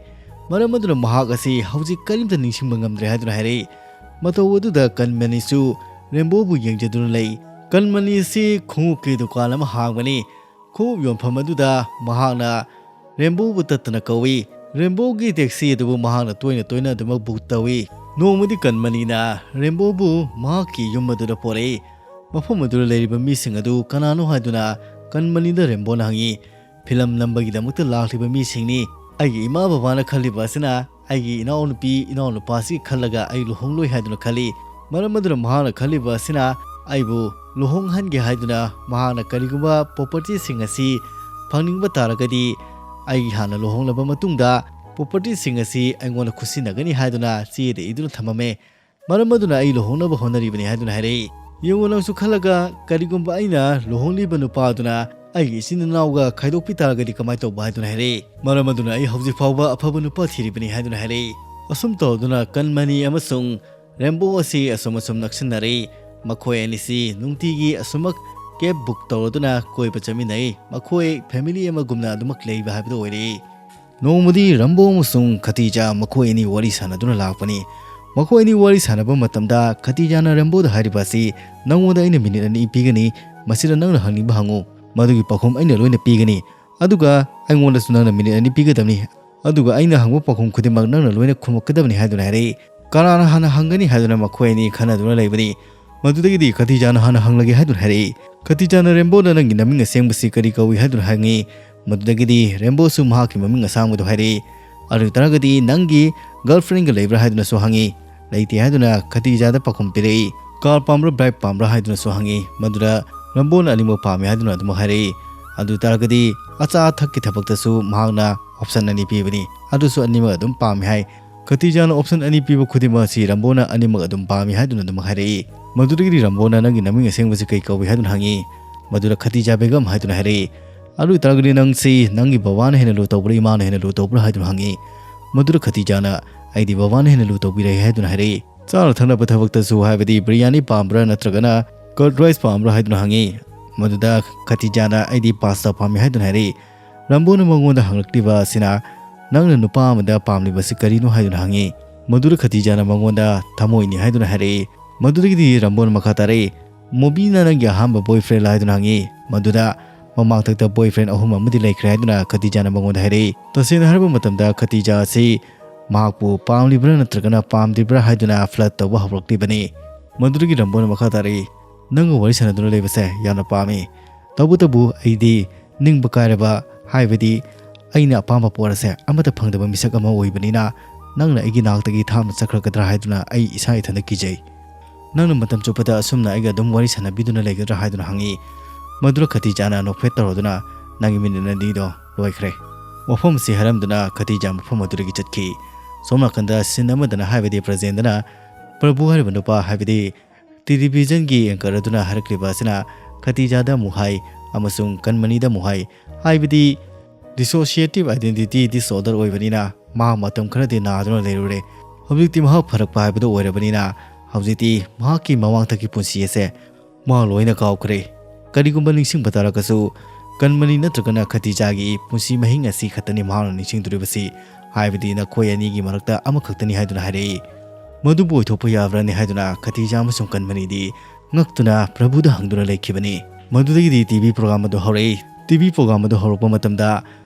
ꯃꯔꯝ ꯑꯗꯨꯅ ꯃꯍꯥꯛ ꯑꯁꯤ ꯍꯧꯖꯤꯛ ꯀꯔꯤꯝꯇ ꯅꯤꯡꯁꯤꯡꯕ ꯉꯝꯗ꯭ꯔꯦ ꯍꯥꯏꯗꯨꯅ ꯍꯥꯏꯔꯛꯏ꯫ ꯃꯇꯧ ꯑꯗꯨꯗ ꯀꯟꯃꯅꯤꯁꯨ ꯔꯦꯝꯕꯣꯕꯨ ꯌꯦꯡꯖꯗꯨꯅ ꯂꯩ꯫ ꯀꯟꯃꯅꯤ ꯑꯁꯤ ꯈꯣꯡꯎꯞꯀꯤ ꯗꯨꯀꯥꯟ ꯑꯃ ꯍꯥꯡꯕꯅꯤ꯫ ꯈꯣꯡꯎꯞ ꯌꯣꯟꯐꯝ ꯑꯗꯨꯗ ꯃꯍꯥꯛꯅ ꯔꯦꯝꯕꯣꯕꯨ ꯇꯠꯇꯅ ꯀꯧꯏ꯫ ꯔꯦꯝꯕꯣꯒꯤ taxi ꯑꯗꯨꯕꯨ ꯃꯍꯥꯛꯅ ꯇꯣꯏꯅ ꯇꯣꯏꯅ ꯑꯗꯨꯃꯛ book ꯇꯧꯏ꯫ ꯅꯣꯡꯃꯗꯤ ꯀꯟꯃꯅꯤꯅ ꯔꯦꯝꯕꯣꯕꯨ ꯃꯍꯥꯛꯀꯤ ꯌꯨꯝ ꯑꯗꯨꯗ ꯄꯣꯔꯛꯏ꯫ ꯃꯐꯝ ꯑꯗꯨꯗ ꯂꯩꯔꯤꯕ ꯃꯤꯁꯤꯡ ꯑꯗꯨ ꯀꯅꯥꯅꯣ ꯍꯥꯏꯗꯨꯅ ꯀꯟꯃꯅꯤꯗ ꯔꯦꯝꯕꯣꯅ ꯍꯪꯉꯤ꯫ "ꯐꯤꯂꯝ ꯅꯝꯕꯒꯤꯗꯃꯛꯇ ꯂꯥꯛꯂꯤꯕ ꯃꯤꯁꯤꯡꯅꯤ꯫ ꯑꯩꯒꯤ ꯏꯃꯥ ꯕꯕꯥꯅ ꯈꯜꯂꯤꯕ ꯑꯁꯤꯅ ꯑꯩꯒꯤ ꯏꯅꯥꯎꯅꯨꯄꯤ ꯏꯅꯥꯎꯅꯨꯄꯥꯁꯤꯒꯤ ꯈꯜꯂꯒ ꯑꯩ ꯂꯨꯍꯣꯡꯂꯣꯏ ꯍꯥꯏꯗꯨꯅ ꯈꯜꯂꯤ꯫ ꯃꯔꯝ ꯑꯗꯨꯅ ꯃꯍꯥꯛꯅ ꯈꯜꯂꯤꯕ ꯑꯁꯤꯅ ꯑꯩꯕꯨ ꯂꯨꯍꯣꯡꯍꯟꯒꯦ ꯍꯥꯏꯗꯨꯅ ꯃꯍꯥꯛꯅ ꯀꯔꯤꯒꯨꯝꯕ property ꯁꯤꯡ ꯑꯁꯤ ꯐꯪꯅꯤꯡꯕ ꯇꯥꯔꯒꯗꯤ ꯑꯩ ꯍꯥꯟꯅ ꯂꯨꯍꯣꯡꯂꯕ ꯃꯇꯨꯡꯗ ꯄ꯭ꯔꯣꯄꯔꯇꯤꯁꯤꯡ ꯑꯁꯤ ꯑꯩꯉꯣꯟꯗ ꯈꯨꯠꯁꯤꯟꯅꯒꯅꯤ ꯍꯥꯏꯗꯨꯅ ꯆꯦꯗ ꯏꯗꯨꯅ ꯊꯝꯃꯝꯃꯦ꯫ ꯃꯔꯝ ꯑꯗꯨꯅ ꯑꯩ ꯂꯨꯍꯣꯡꯅꯕ ꯍꯣꯠꯅꯔꯤꯕꯅꯤ ꯍꯥꯏꯗꯨꯅ ꯍꯥꯏꯔꯛꯏ꯫ ꯌꯦꯡꯉꯨ, ꯅꯪꯁꯨ ꯈꯜꯂꯒ, ꯀꯔꯤꯒꯨꯝꯕ ꯑꯩꯅ ꯂꯨꯍꯣꯡꯂꯤꯕ ꯅꯨꯄꯥ ꯑꯗꯨꯅ ꯑꯩꯒꯤ ꯏꯆꯤꯟ ꯏꯅꯥꯎꯒ ꯈꯥꯏꯗꯣꯛꯄꯤ ꯇꯥꯔꯒꯗꯤ ꯀꯃꯥꯏꯅ ꯇꯧꯕ ꯍꯥꯏꯗꯨꯅ ꯍꯥꯏꯔꯛꯏ꯫ ꯃꯔꯝ ꯑꯗꯨꯅ ꯑꯩ ꯍꯧꯖꯤꯛ ꯐꯥꯎꯕ ꯑꯐꯕ ꯅꯨꯄꯥ ꯊꯤꯔꯤꯕꯅꯤ ꯍꯥꯏꯗꯨꯅ ꯍꯥꯏꯔꯛꯏ꯫ ꯑꯁꯨꯝ ꯇꯧꯗꯨꯅ ꯀꯟꯃꯅꯤ ꯑꯃꯁꯨꯡ ꯔꯦꯝꯕꯣ ꯑꯁꯤ ꯑꯁꯨꯝ ꯑꯁꯨꯝ ꯅꯛꯁꯤꯟꯅꯔꯛꯏ꯫ ꯃꯈꯣꯏ ꯑꯅꯤꯁꯤ ꯅꯨꯡꯇꯤꯒꯤ ꯑꯁꯨꯃꯛ ꯀꯦꯕ ꯕꯨꯛ ꯇꯧꯔꯗꯨꯅ ꯀꯣꯏꯕ ꯆꯠꯃꯤꯟꯅꯩ꯫ ꯃꯈꯣꯏ ꯐꯦꯃꯤꯂꯤ ꯑꯃꯒꯨꯝꯅ ꯑꯗꯨꯃꯛ ꯂꯩꯕ ꯍꯥꯏꯕꯗꯨ ꯑꯣꯏꯔꯛꯏ꯫ ꯅꯣꯡꯃꯗꯤ ꯔꯦꯝꯕꯣ ꯑꯃꯁꯨꯡ ꯈꯇꯤꯖꯥ ꯃꯈꯣꯏ ꯑꯅꯤ ꯋꯥꯔꯤ ꯁꯥꯟꯅꯗꯨꯅ ꯂꯥꯛꯄꯅꯤ꯫ ꯃꯈꯣꯏ ꯑꯅꯤ ꯋꯥꯔꯤ ꯁꯥꯟꯅꯕ ꯃꯇꯝꯗ ꯈꯇꯤꯖꯥꯅ ꯔꯦꯝꯕꯣꯗ ꯍꯥꯏꯔꯤꯕ ꯑꯁꯤ, "ꯅꯉꯣꯟꯗ ꯑꯩꯅ ꯃꯤꯅꯤꯠ ꯑꯅꯤ ꯄꯤꯒꯅꯤ, ꯃꯁꯤꯗ ꯅꯪꯅ ꯍꯪꯅꯤꯡꯕ ꯍꯪꯉꯨ꯫ ꯃꯗꯨꯒꯤ ꯄꯥꯎꯈꯨꯝ ꯑꯩꯅ ꯂꯣꯏꯅ ꯄꯤꯒꯅꯤ꯫ ꯑꯗꯨꯒ ꯑꯩꯉꯣꯟꯗꯁꯨ ꯅꯪꯅ ꯃꯤꯅꯤꯠ ꯑꯅꯤ ꯄꯤꯒꯗꯕꯅꯤ꯫ ꯑꯗꯨꯒ ꯑꯩꯅ ꯍꯪꯕ ꯄꯥꯎꯈꯨꯝ ꯈꯨꯗꯤꯡꯃꯛ ꯅꯪꯅ ꯂꯣꯏꯅ ꯈꯨꯝꯃꯛꯀꯗꯕꯅꯤ" ꯍꯥꯏꯗꯨꯅ ꯍꯥꯏꯔꯛꯏ꯫ ꯀꯅꯥꯅ ꯍꯥꯟꯅ ꯍꯪꯒꯅꯤ ꯍꯥꯏꯗꯨꯅ ꯃꯈꯣꯏ ꯑꯅꯤ ꯈꯟꯅꯗꯨꯅ ꯂꯩꯕꯅꯤ꯫ ꯃꯗꯨꯗꯒꯤꯗꯤ ꯈꯇꯤꯖꯥꯅ ꯍꯥꯟꯅ ꯍꯪꯂꯒꯦ ꯍꯥꯏꯗꯨꯅ ꯍꯥꯏꯔꯛꯏ꯫ ꯈꯇꯤꯖꯥꯅ ꯔꯦꯝꯕꯣꯗ "ꯅꯪꯒꯤ ꯅꯃꯤꯡ ꯑꯁꯦꯡꯕꯁꯤ ꯀꯔꯤ ꯀꯧꯏ?" ꯍꯥꯏꯗꯨꯅ ꯍꯪꯉꯤ꯫ ꯃꯗꯨꯗꯒꯤꯗꯤ ꯔꯦꯝꯕꯣꯁꯨ ꯃꯍꯥꯛꯀꯤ ꯃꯃꯤꯡ ꯑꯁꯥꯡꯕꯗꯨ ꯍꯥꯏꯔꯛꯏ꯫ ꯑꯗꯨ ꯇꯥꯔꯒꯗꯤ "ꯅꯪꯒꯤ ꯒꯔꯜꯐ꯭ꯔꯦꯟꯒ ꯂꯩꯕ꯭ꯔꯥ?" ꯍꯥꯏꯗꯨꯅꯁꯨ ꯍꯪꯉꯤ꯫ "ꯂꯩꯇꯦ" ꯍꯥꯏꯗꯨꯅ ꯈꯇꯤꯖꯥꯗ ꯄꯥꯎꯈꯨꯝ ꯄꯤꯔꯛꯏ꯫ "ꯀꯥꯔ ꯄꯥꯝꯕ꯭ꯔꯥ, ꯕꯥꯏꯛ ꯄꯥꯝꯕ꯭ꯔꯥ?" ꯍꯥꯏꯗꯨꯅꯁꯨ ꯍꯪꯉꯤ꯫ ꯃꯗꯨꯗ ꯔꯦꯝꯕꯣꯅ "ꯑꯅꯤꯃꯛ ꯄꯥꯝꯃꯤ" ꯍꯥꯏꯗꯨꯅ ꯑꯗꯨꯃꯛ ꯍꯥꯏꯔꯛꯏ꯫ ꯑꯗꯨ ꯇꯥꯔꯒꯗꯤ ꯑꯆꯥ ꯑꯊꯛꯀꯤ ꯊꯕꯛꯇꯁꯨ ꯃꯍꯥꯛꯅ ꯑꯣꯞꯁꯟ ꯑꯅꯤ ꯄꯤꯕꯅꯤ꯫ ꯑꯗꯨꯁꯨ ꯑꯅꯤꯃꯛ ꯑꯗꯨꯝ ꯄꯥꯝꯃꯤ ꯍꯥꯏ꯫ ꯈꯇꯤꯖꯥꯅ ꯑꯣꯞꯁꯟ ꯑꯅꯤ ꯄꯤꯕ ꯈꯨꯗꯤꯡꯃꯛ ꯑꯁꯤ ꯔꯦꯝꯕꯣꯅ ꯑꯅꯤꯃꯛ ꯑꯗꯨꯝ ꯄꯥꯝꯃꯤ ꯍꯥꯏꯗꯨꯅ ꯑꯗꯨꯃꯛ ꯍꯥꯏꯔꯛꯏ꯫ ꯃꯗꯨꯗꯒꯤꯗꯤ ꯔꯦꯝꯕꯣꯅ "ꯅꯪꯒꯤ ꯅꯃꯤꯡ ꯑꯁꯦꯡꯕꯁꯤ ꯀꯩ ꯀꯧꯏ?" ꯍꯥꯏꯗꯨꯅ ꯍꯪꯉꯤ꯫ ꯃꯗꯨꯗ ꯈꯇꯤꯖꯥ ꯕꯦꯒꯝ ꯍꯥꯏꯗꯨꯅ ꯍꯥꯏꯔꯛꯏ꯫ "ꯑꯗꯨ ꯑꯣꯏꯇꯥꯔꯒꯗꯤ ꯅꯪꯁꯤ ꯅꯪꯒꯤ ꯕꯕꯥꯅ ꯍꯦꯟꯅ ꯂꯨ ꯇꯧꯕ꯭ꯔꯥ, ꯏꯃꯥꯅ ꯍꯦꯟꯅ ꯂꯨ ꯇꯧꯕ꯭ꯔꯥ?" ꯍꯥꯏꯗꯨꯅ ꯍꯪꯉꯤ꯫ ꯃꯗꯨꯗ ꯈꯇꯤꯖꯥꯅ "ꯑꯩꯗꯤ ꯕꯕꯥꯅ ꯍꯦꯟꯅ ꯂꯨ ꯇꯧꯕꯤꯔꯛꯏ" ꯍꯥꯏꯗꯨꯅ ꯍꯥꯏꯔꯛꯏ꯫ "ꯆꯥꯅ ꯊꯛꯅꯕ ꯊꯕꯛꯇꯁꯨ, ꯍꯥꯏꯕꯗꯤ ꯕꯤꯔꯌꯥꯅꯤ ꯄꯥꯝꯕ꯭ꯔꯥ ꯅꯠꯇ꯭ꯔꯒꯅ ꯀꯔꯗ ꯔꯥꯏꯁ ꯄꯥꯝꯕ꯭ꯔꯥ?" ꯍꯥꯏꯗꯨꯅ ꯍꯪꯉꯤ꯫ ꯃꯗꯨꯗ ꯈꯇꯤꯖꯥꯅ "ꯑꯩꯗꯤ ꯄꯥꯁꯇꯥ ꯄꯥꯝꯃꯤ" ꯍꯥꯏꯗꯨꯅ ꯍꯥꯏꯔꯛꯏ꯫ ꯔꯦꯝꯕꯣꯅ ꯃꯉꯣꯟꯗ ꯍꯪꯂꯛꯂꯤꯕ ꯑꯁꯤꯅ, "ꯅꯪꯅ ꯅꯨꯄꯥ ꯑꯃꯗ ꯄꯥꯝꯂꯤꯕꯁꯤ ꯀꯔꯤꯅꯣ?" ꯍꯥꯏꯗꯨꯅ ꯍꯪꯉꯤ꯫ ꯃꯗꯨꯗ ꯈꯇꯤꯖꯥꯅ ꯃꯉꯣꯟꯗ "ꯊꯃꯣꯏꯅꯤ" ꯍꯥꯏꯗꯨꯅ ꯍꯥꯏꯔꯛꯏ꯫ ꯃꯗꯨꯗꯒꯤꯗꯤ ꯔꯦꯝꯕꯣꯅ ꯃꯈꯥ ꯇꯥꯔꯛꯏ, "ꯃꯣꯕꯤꯅ ꯅꯪꯒꯤ ꯑꯍꯥꯟꯕ ꯕꯣꯏꯐ꯭ꯔꯦꯟꯂ?" ꯍꯥꯏꯗꯨꯅ ꯍꯪꯉꯤ꯫ ꯃꯗꯨꯗ "ꯃꯃꯥꯡꯊꯛꯇ ꯕꯣꯏꯐ꯭ꯔꯦꯟ ꯑꯍꯨꯝ ꯑꯃꯗꯤ ꯂꯩꯈ꯭ꯔꯦ" ꯍꯥꯏꯗꯨꯅ ꯈꯇꯤꯖꯥꯅ ꯃꯉꯣꯟꯗ ꯍꯥꯏꯔꯛꯏ꯫ ꯇꯁꯦꯡꯅ ꯍꯥꯏꯔꯕ ꯃꯇꯝꯗ ꯈꯇꯤꯖꯥ ꯑꯁꯤ ꯃꯍꯥꯛꯄꯨ ꯄꯥꯝꯂꯤꯕ꯭ꯔꯥ ꯅꯠꯇ꯭ꯔꯒꯅ ꯄꯥꯝꯗ꯭ꯔꯤꯕ꯭ꯔꯥ ꯍꯥꯏꯗꯨꯅ ꯐ꯭ꯂꯔꯠ ꯇꯧꯕ ꯍꯧꯔꯛꯂꯤꯕꯅꯤ꯫ ꯃꯗꯨꯗꯒꯤ ꯔꯦꯝꯕꯣꯅ ꯃꯈꯥ ꯇꯥꯔꯛꯏ, "ꯅꯪꯒ ꯋꯥꯔꯤ ꯁꯥꯟꯅꯗꯨꯅ ꯂꯩꯕꯁꯦ ꯌꯥꯝꯅ ꯄꯥꯝꯃꯤ꯫ ꯇꯧꯕꯇꯕꯨ ꯑꯩꯗꯤ ꯅꯤꯡꯕ ꯀꯥꯏꯔꯕ, ꯍꯥꯏꯕꯗꯤ ꯑꯩꯅ ꯑꯄꯥꯝꯕ ꯄꯣꯠ ꯑꯁꯦ ꯑꯃꯠꯇ ꯐꯪꯗꯕ ꯃꯤꯁꯛ ꯑꯃ ꯑꯣꯏꯕꯅꯤꯅ, ꯅꯪꯅ ꯑꯩꯒꯤ ꯅꯥꯛꯇꯒꯤ ꯊꯥꯞꯅ ꯆꯠꯈ꯭ꯔꯒꯗ꯭ꯔꯥ ꯍꯥꯏꯗꯨꯅ ꯑꯩ ꯏꯁꯥ ꯏꯊꯟꯇ ꯀꯤꯖꯩ꯫ ꯅꯪꯅ ꯃꯇꯝ ꯆꯨꯞꯄꯗ ꯑꯁꯨꯝꯅ ꯑꯩꯒ ꯑꯗꯨꯝ ꯋꯥꯔꯤ ꯁꯥꯟꯅꯕꯤꯗꯨꯅ ꯂꯩꯒꯗ꯭ꯔꯥ?" ꯍꯥꯏꯗꯨꯅ ꯍꯪꯉꯤ꯫ ꯃꯗꯨꯗ ꯈꯇꯤꯖꯥꯅ ꯅꯣꯛꯐꯦꯠ ꯇꯧꯔꯗꯨꯅ, "ꯅꯪꯒꯤ ꯃꯤꯅꯤꯠ ꯑꯅꯤꯗꯣ ꯂꯣꯏꯈ꯭ꯔꯦ꯫ ꯋꯥꯐꯝꯁꯤ ꯍꯥꯏꯔꯝꯗꯨꯅ ꯈꯇꯤꯖꯥ ꯃꯐꯝ ꯑꯗꯨꯗꯒꯤ ꯆꯠꯈꯤ꯫ ꯁꯣꯝ ꯅꯥꯀꯟꯗ ꯁꯤꯟ ꯑꯃꯗꯅ ꯍꯥꯏꯕꯗꯤ ꯄ꯭ꯔꯖꯦꯟꯗꯅ ꯄ꯭ꯔꯚꯨ ꯍꯥꯏꯔꯤꯕ ꯅꯨꯄꯥ ꯍꯥꯏꯕꯗꯤ ꯇꯦꯂꯤꯚꯤꯖꯟꯒꯤ ꯑꯦꯡꯀꯔ ꯑꯗꯨꯅ ꯍꯥꯏꯔꯛꯂꯤꯕ ꯑꯁꯤꯅ ꯈꯇꯤꯖꯥꯗ ꯑꯃꯨꯛ ꯍꯥꯏ ꯑꯃꯁꯨꯡ ꯀꯟꯃꯅꯤꯗ ꯑꯃꯨꯛ ꯍꯥꯏ, ꯍꯥꯏꯕꯗꯤ dissociative identity disorder ꯑꯣꯏꯕꯅꯤꯅ ꯃꯥ ꯃꯇꯝ ꯈꯔꯗꯤ ꯅꯥꯗꯨꯅ ꯂꯩꯔꯨꯔꯦ꯫ ꯍꯧꯖꯤꯛꯇꯤ ꯃꯍꯥꯛ ꯐꯔꯛꯄ ꯍꯥꯏꯕꯗꯨ ꯑꯣꯏꯔꯕꯅꯤꯅ ꯍꯧꯖꯤꯛꯇꯤ ꯃꯍꯥꯛꯀꯤ ꯃꯃꯥꯡꯊꯛꯀꯤ ꯄꯨꯟꯁꯤ ꯑꯁꯦ ꯃꯥ ꯂꯣꯏꯅ ꯀꯥꯎꯈ꯭ꯔꯦ꯫ ꯀꯔꯤꯒꯨꯝꯕ ꯅꯤꯡꯁꯤꯡꯕ ꯇꯥꯔꯒꯁꯨ ꯀꯟꯃꯅꯤ ꯅꯠꯇ꯭ꯔꯒꯅ ꯈꯇꯤꯖꯥꯒꯤ ꯄꯨꯟꯁꯤ ꯃꯍꯤꯡ ꯑꯁꯤ ꯈꯛꯇꯅꯤ ꯃꯍꯥꯛꯅ ꯅꯤꯡꯁꯤꯡꯗꯣꯔꯤꯕꯁꯤ, ꯍꯥꯏꯕꯗꯤ ꯅꯈꯣꯏ ꯑꯅꯤꯒꯤ ꯃꯔꯛꯇ ꯑꯃꯈꯛꯇꯅꯤ ꯍꯥꯏꯗꯨꯅ ꯍꯥꯏꯔꯛꯏ꯫ ꯃꯗꯨꯕꯨ ꯑꯣꯏꯊꯣꯛꯄ ꯌꯥꯕ꯭ꯔꯅꯤ ꯍꯥꯏꯗꯨꯅ ꯈꯇꯤꯖꯥ ꯑꯃꯁꯨꯡ ꯀꯟꯃꯅꯤꯗꯤ ꯉꯛꯇꯨꯅ ꯄ꯭ꯔꯚꯨꯗ ꯍꯪꯗꯨꯅ ꯂꯩꯈꯤꯕꯅꯤ꯫ ꯃꯗꯨꯗꯒꯤꯗꯤ ꯇꯤꯚꯤ ꯄ꯭ꯔꯣꯒ꯭ꯔꯥꯝ ꯑꯗꯨ ꯍꯧꯔꯛꯏ꯫ ꯇꯤꯚꯤ ꯄ꯭ꯔꯣꯒ꯭ꯔꯥꯝ ꯑꯗꯨ ꯍꯧꯔꯛꯄ ꯃꯇꯝꯗ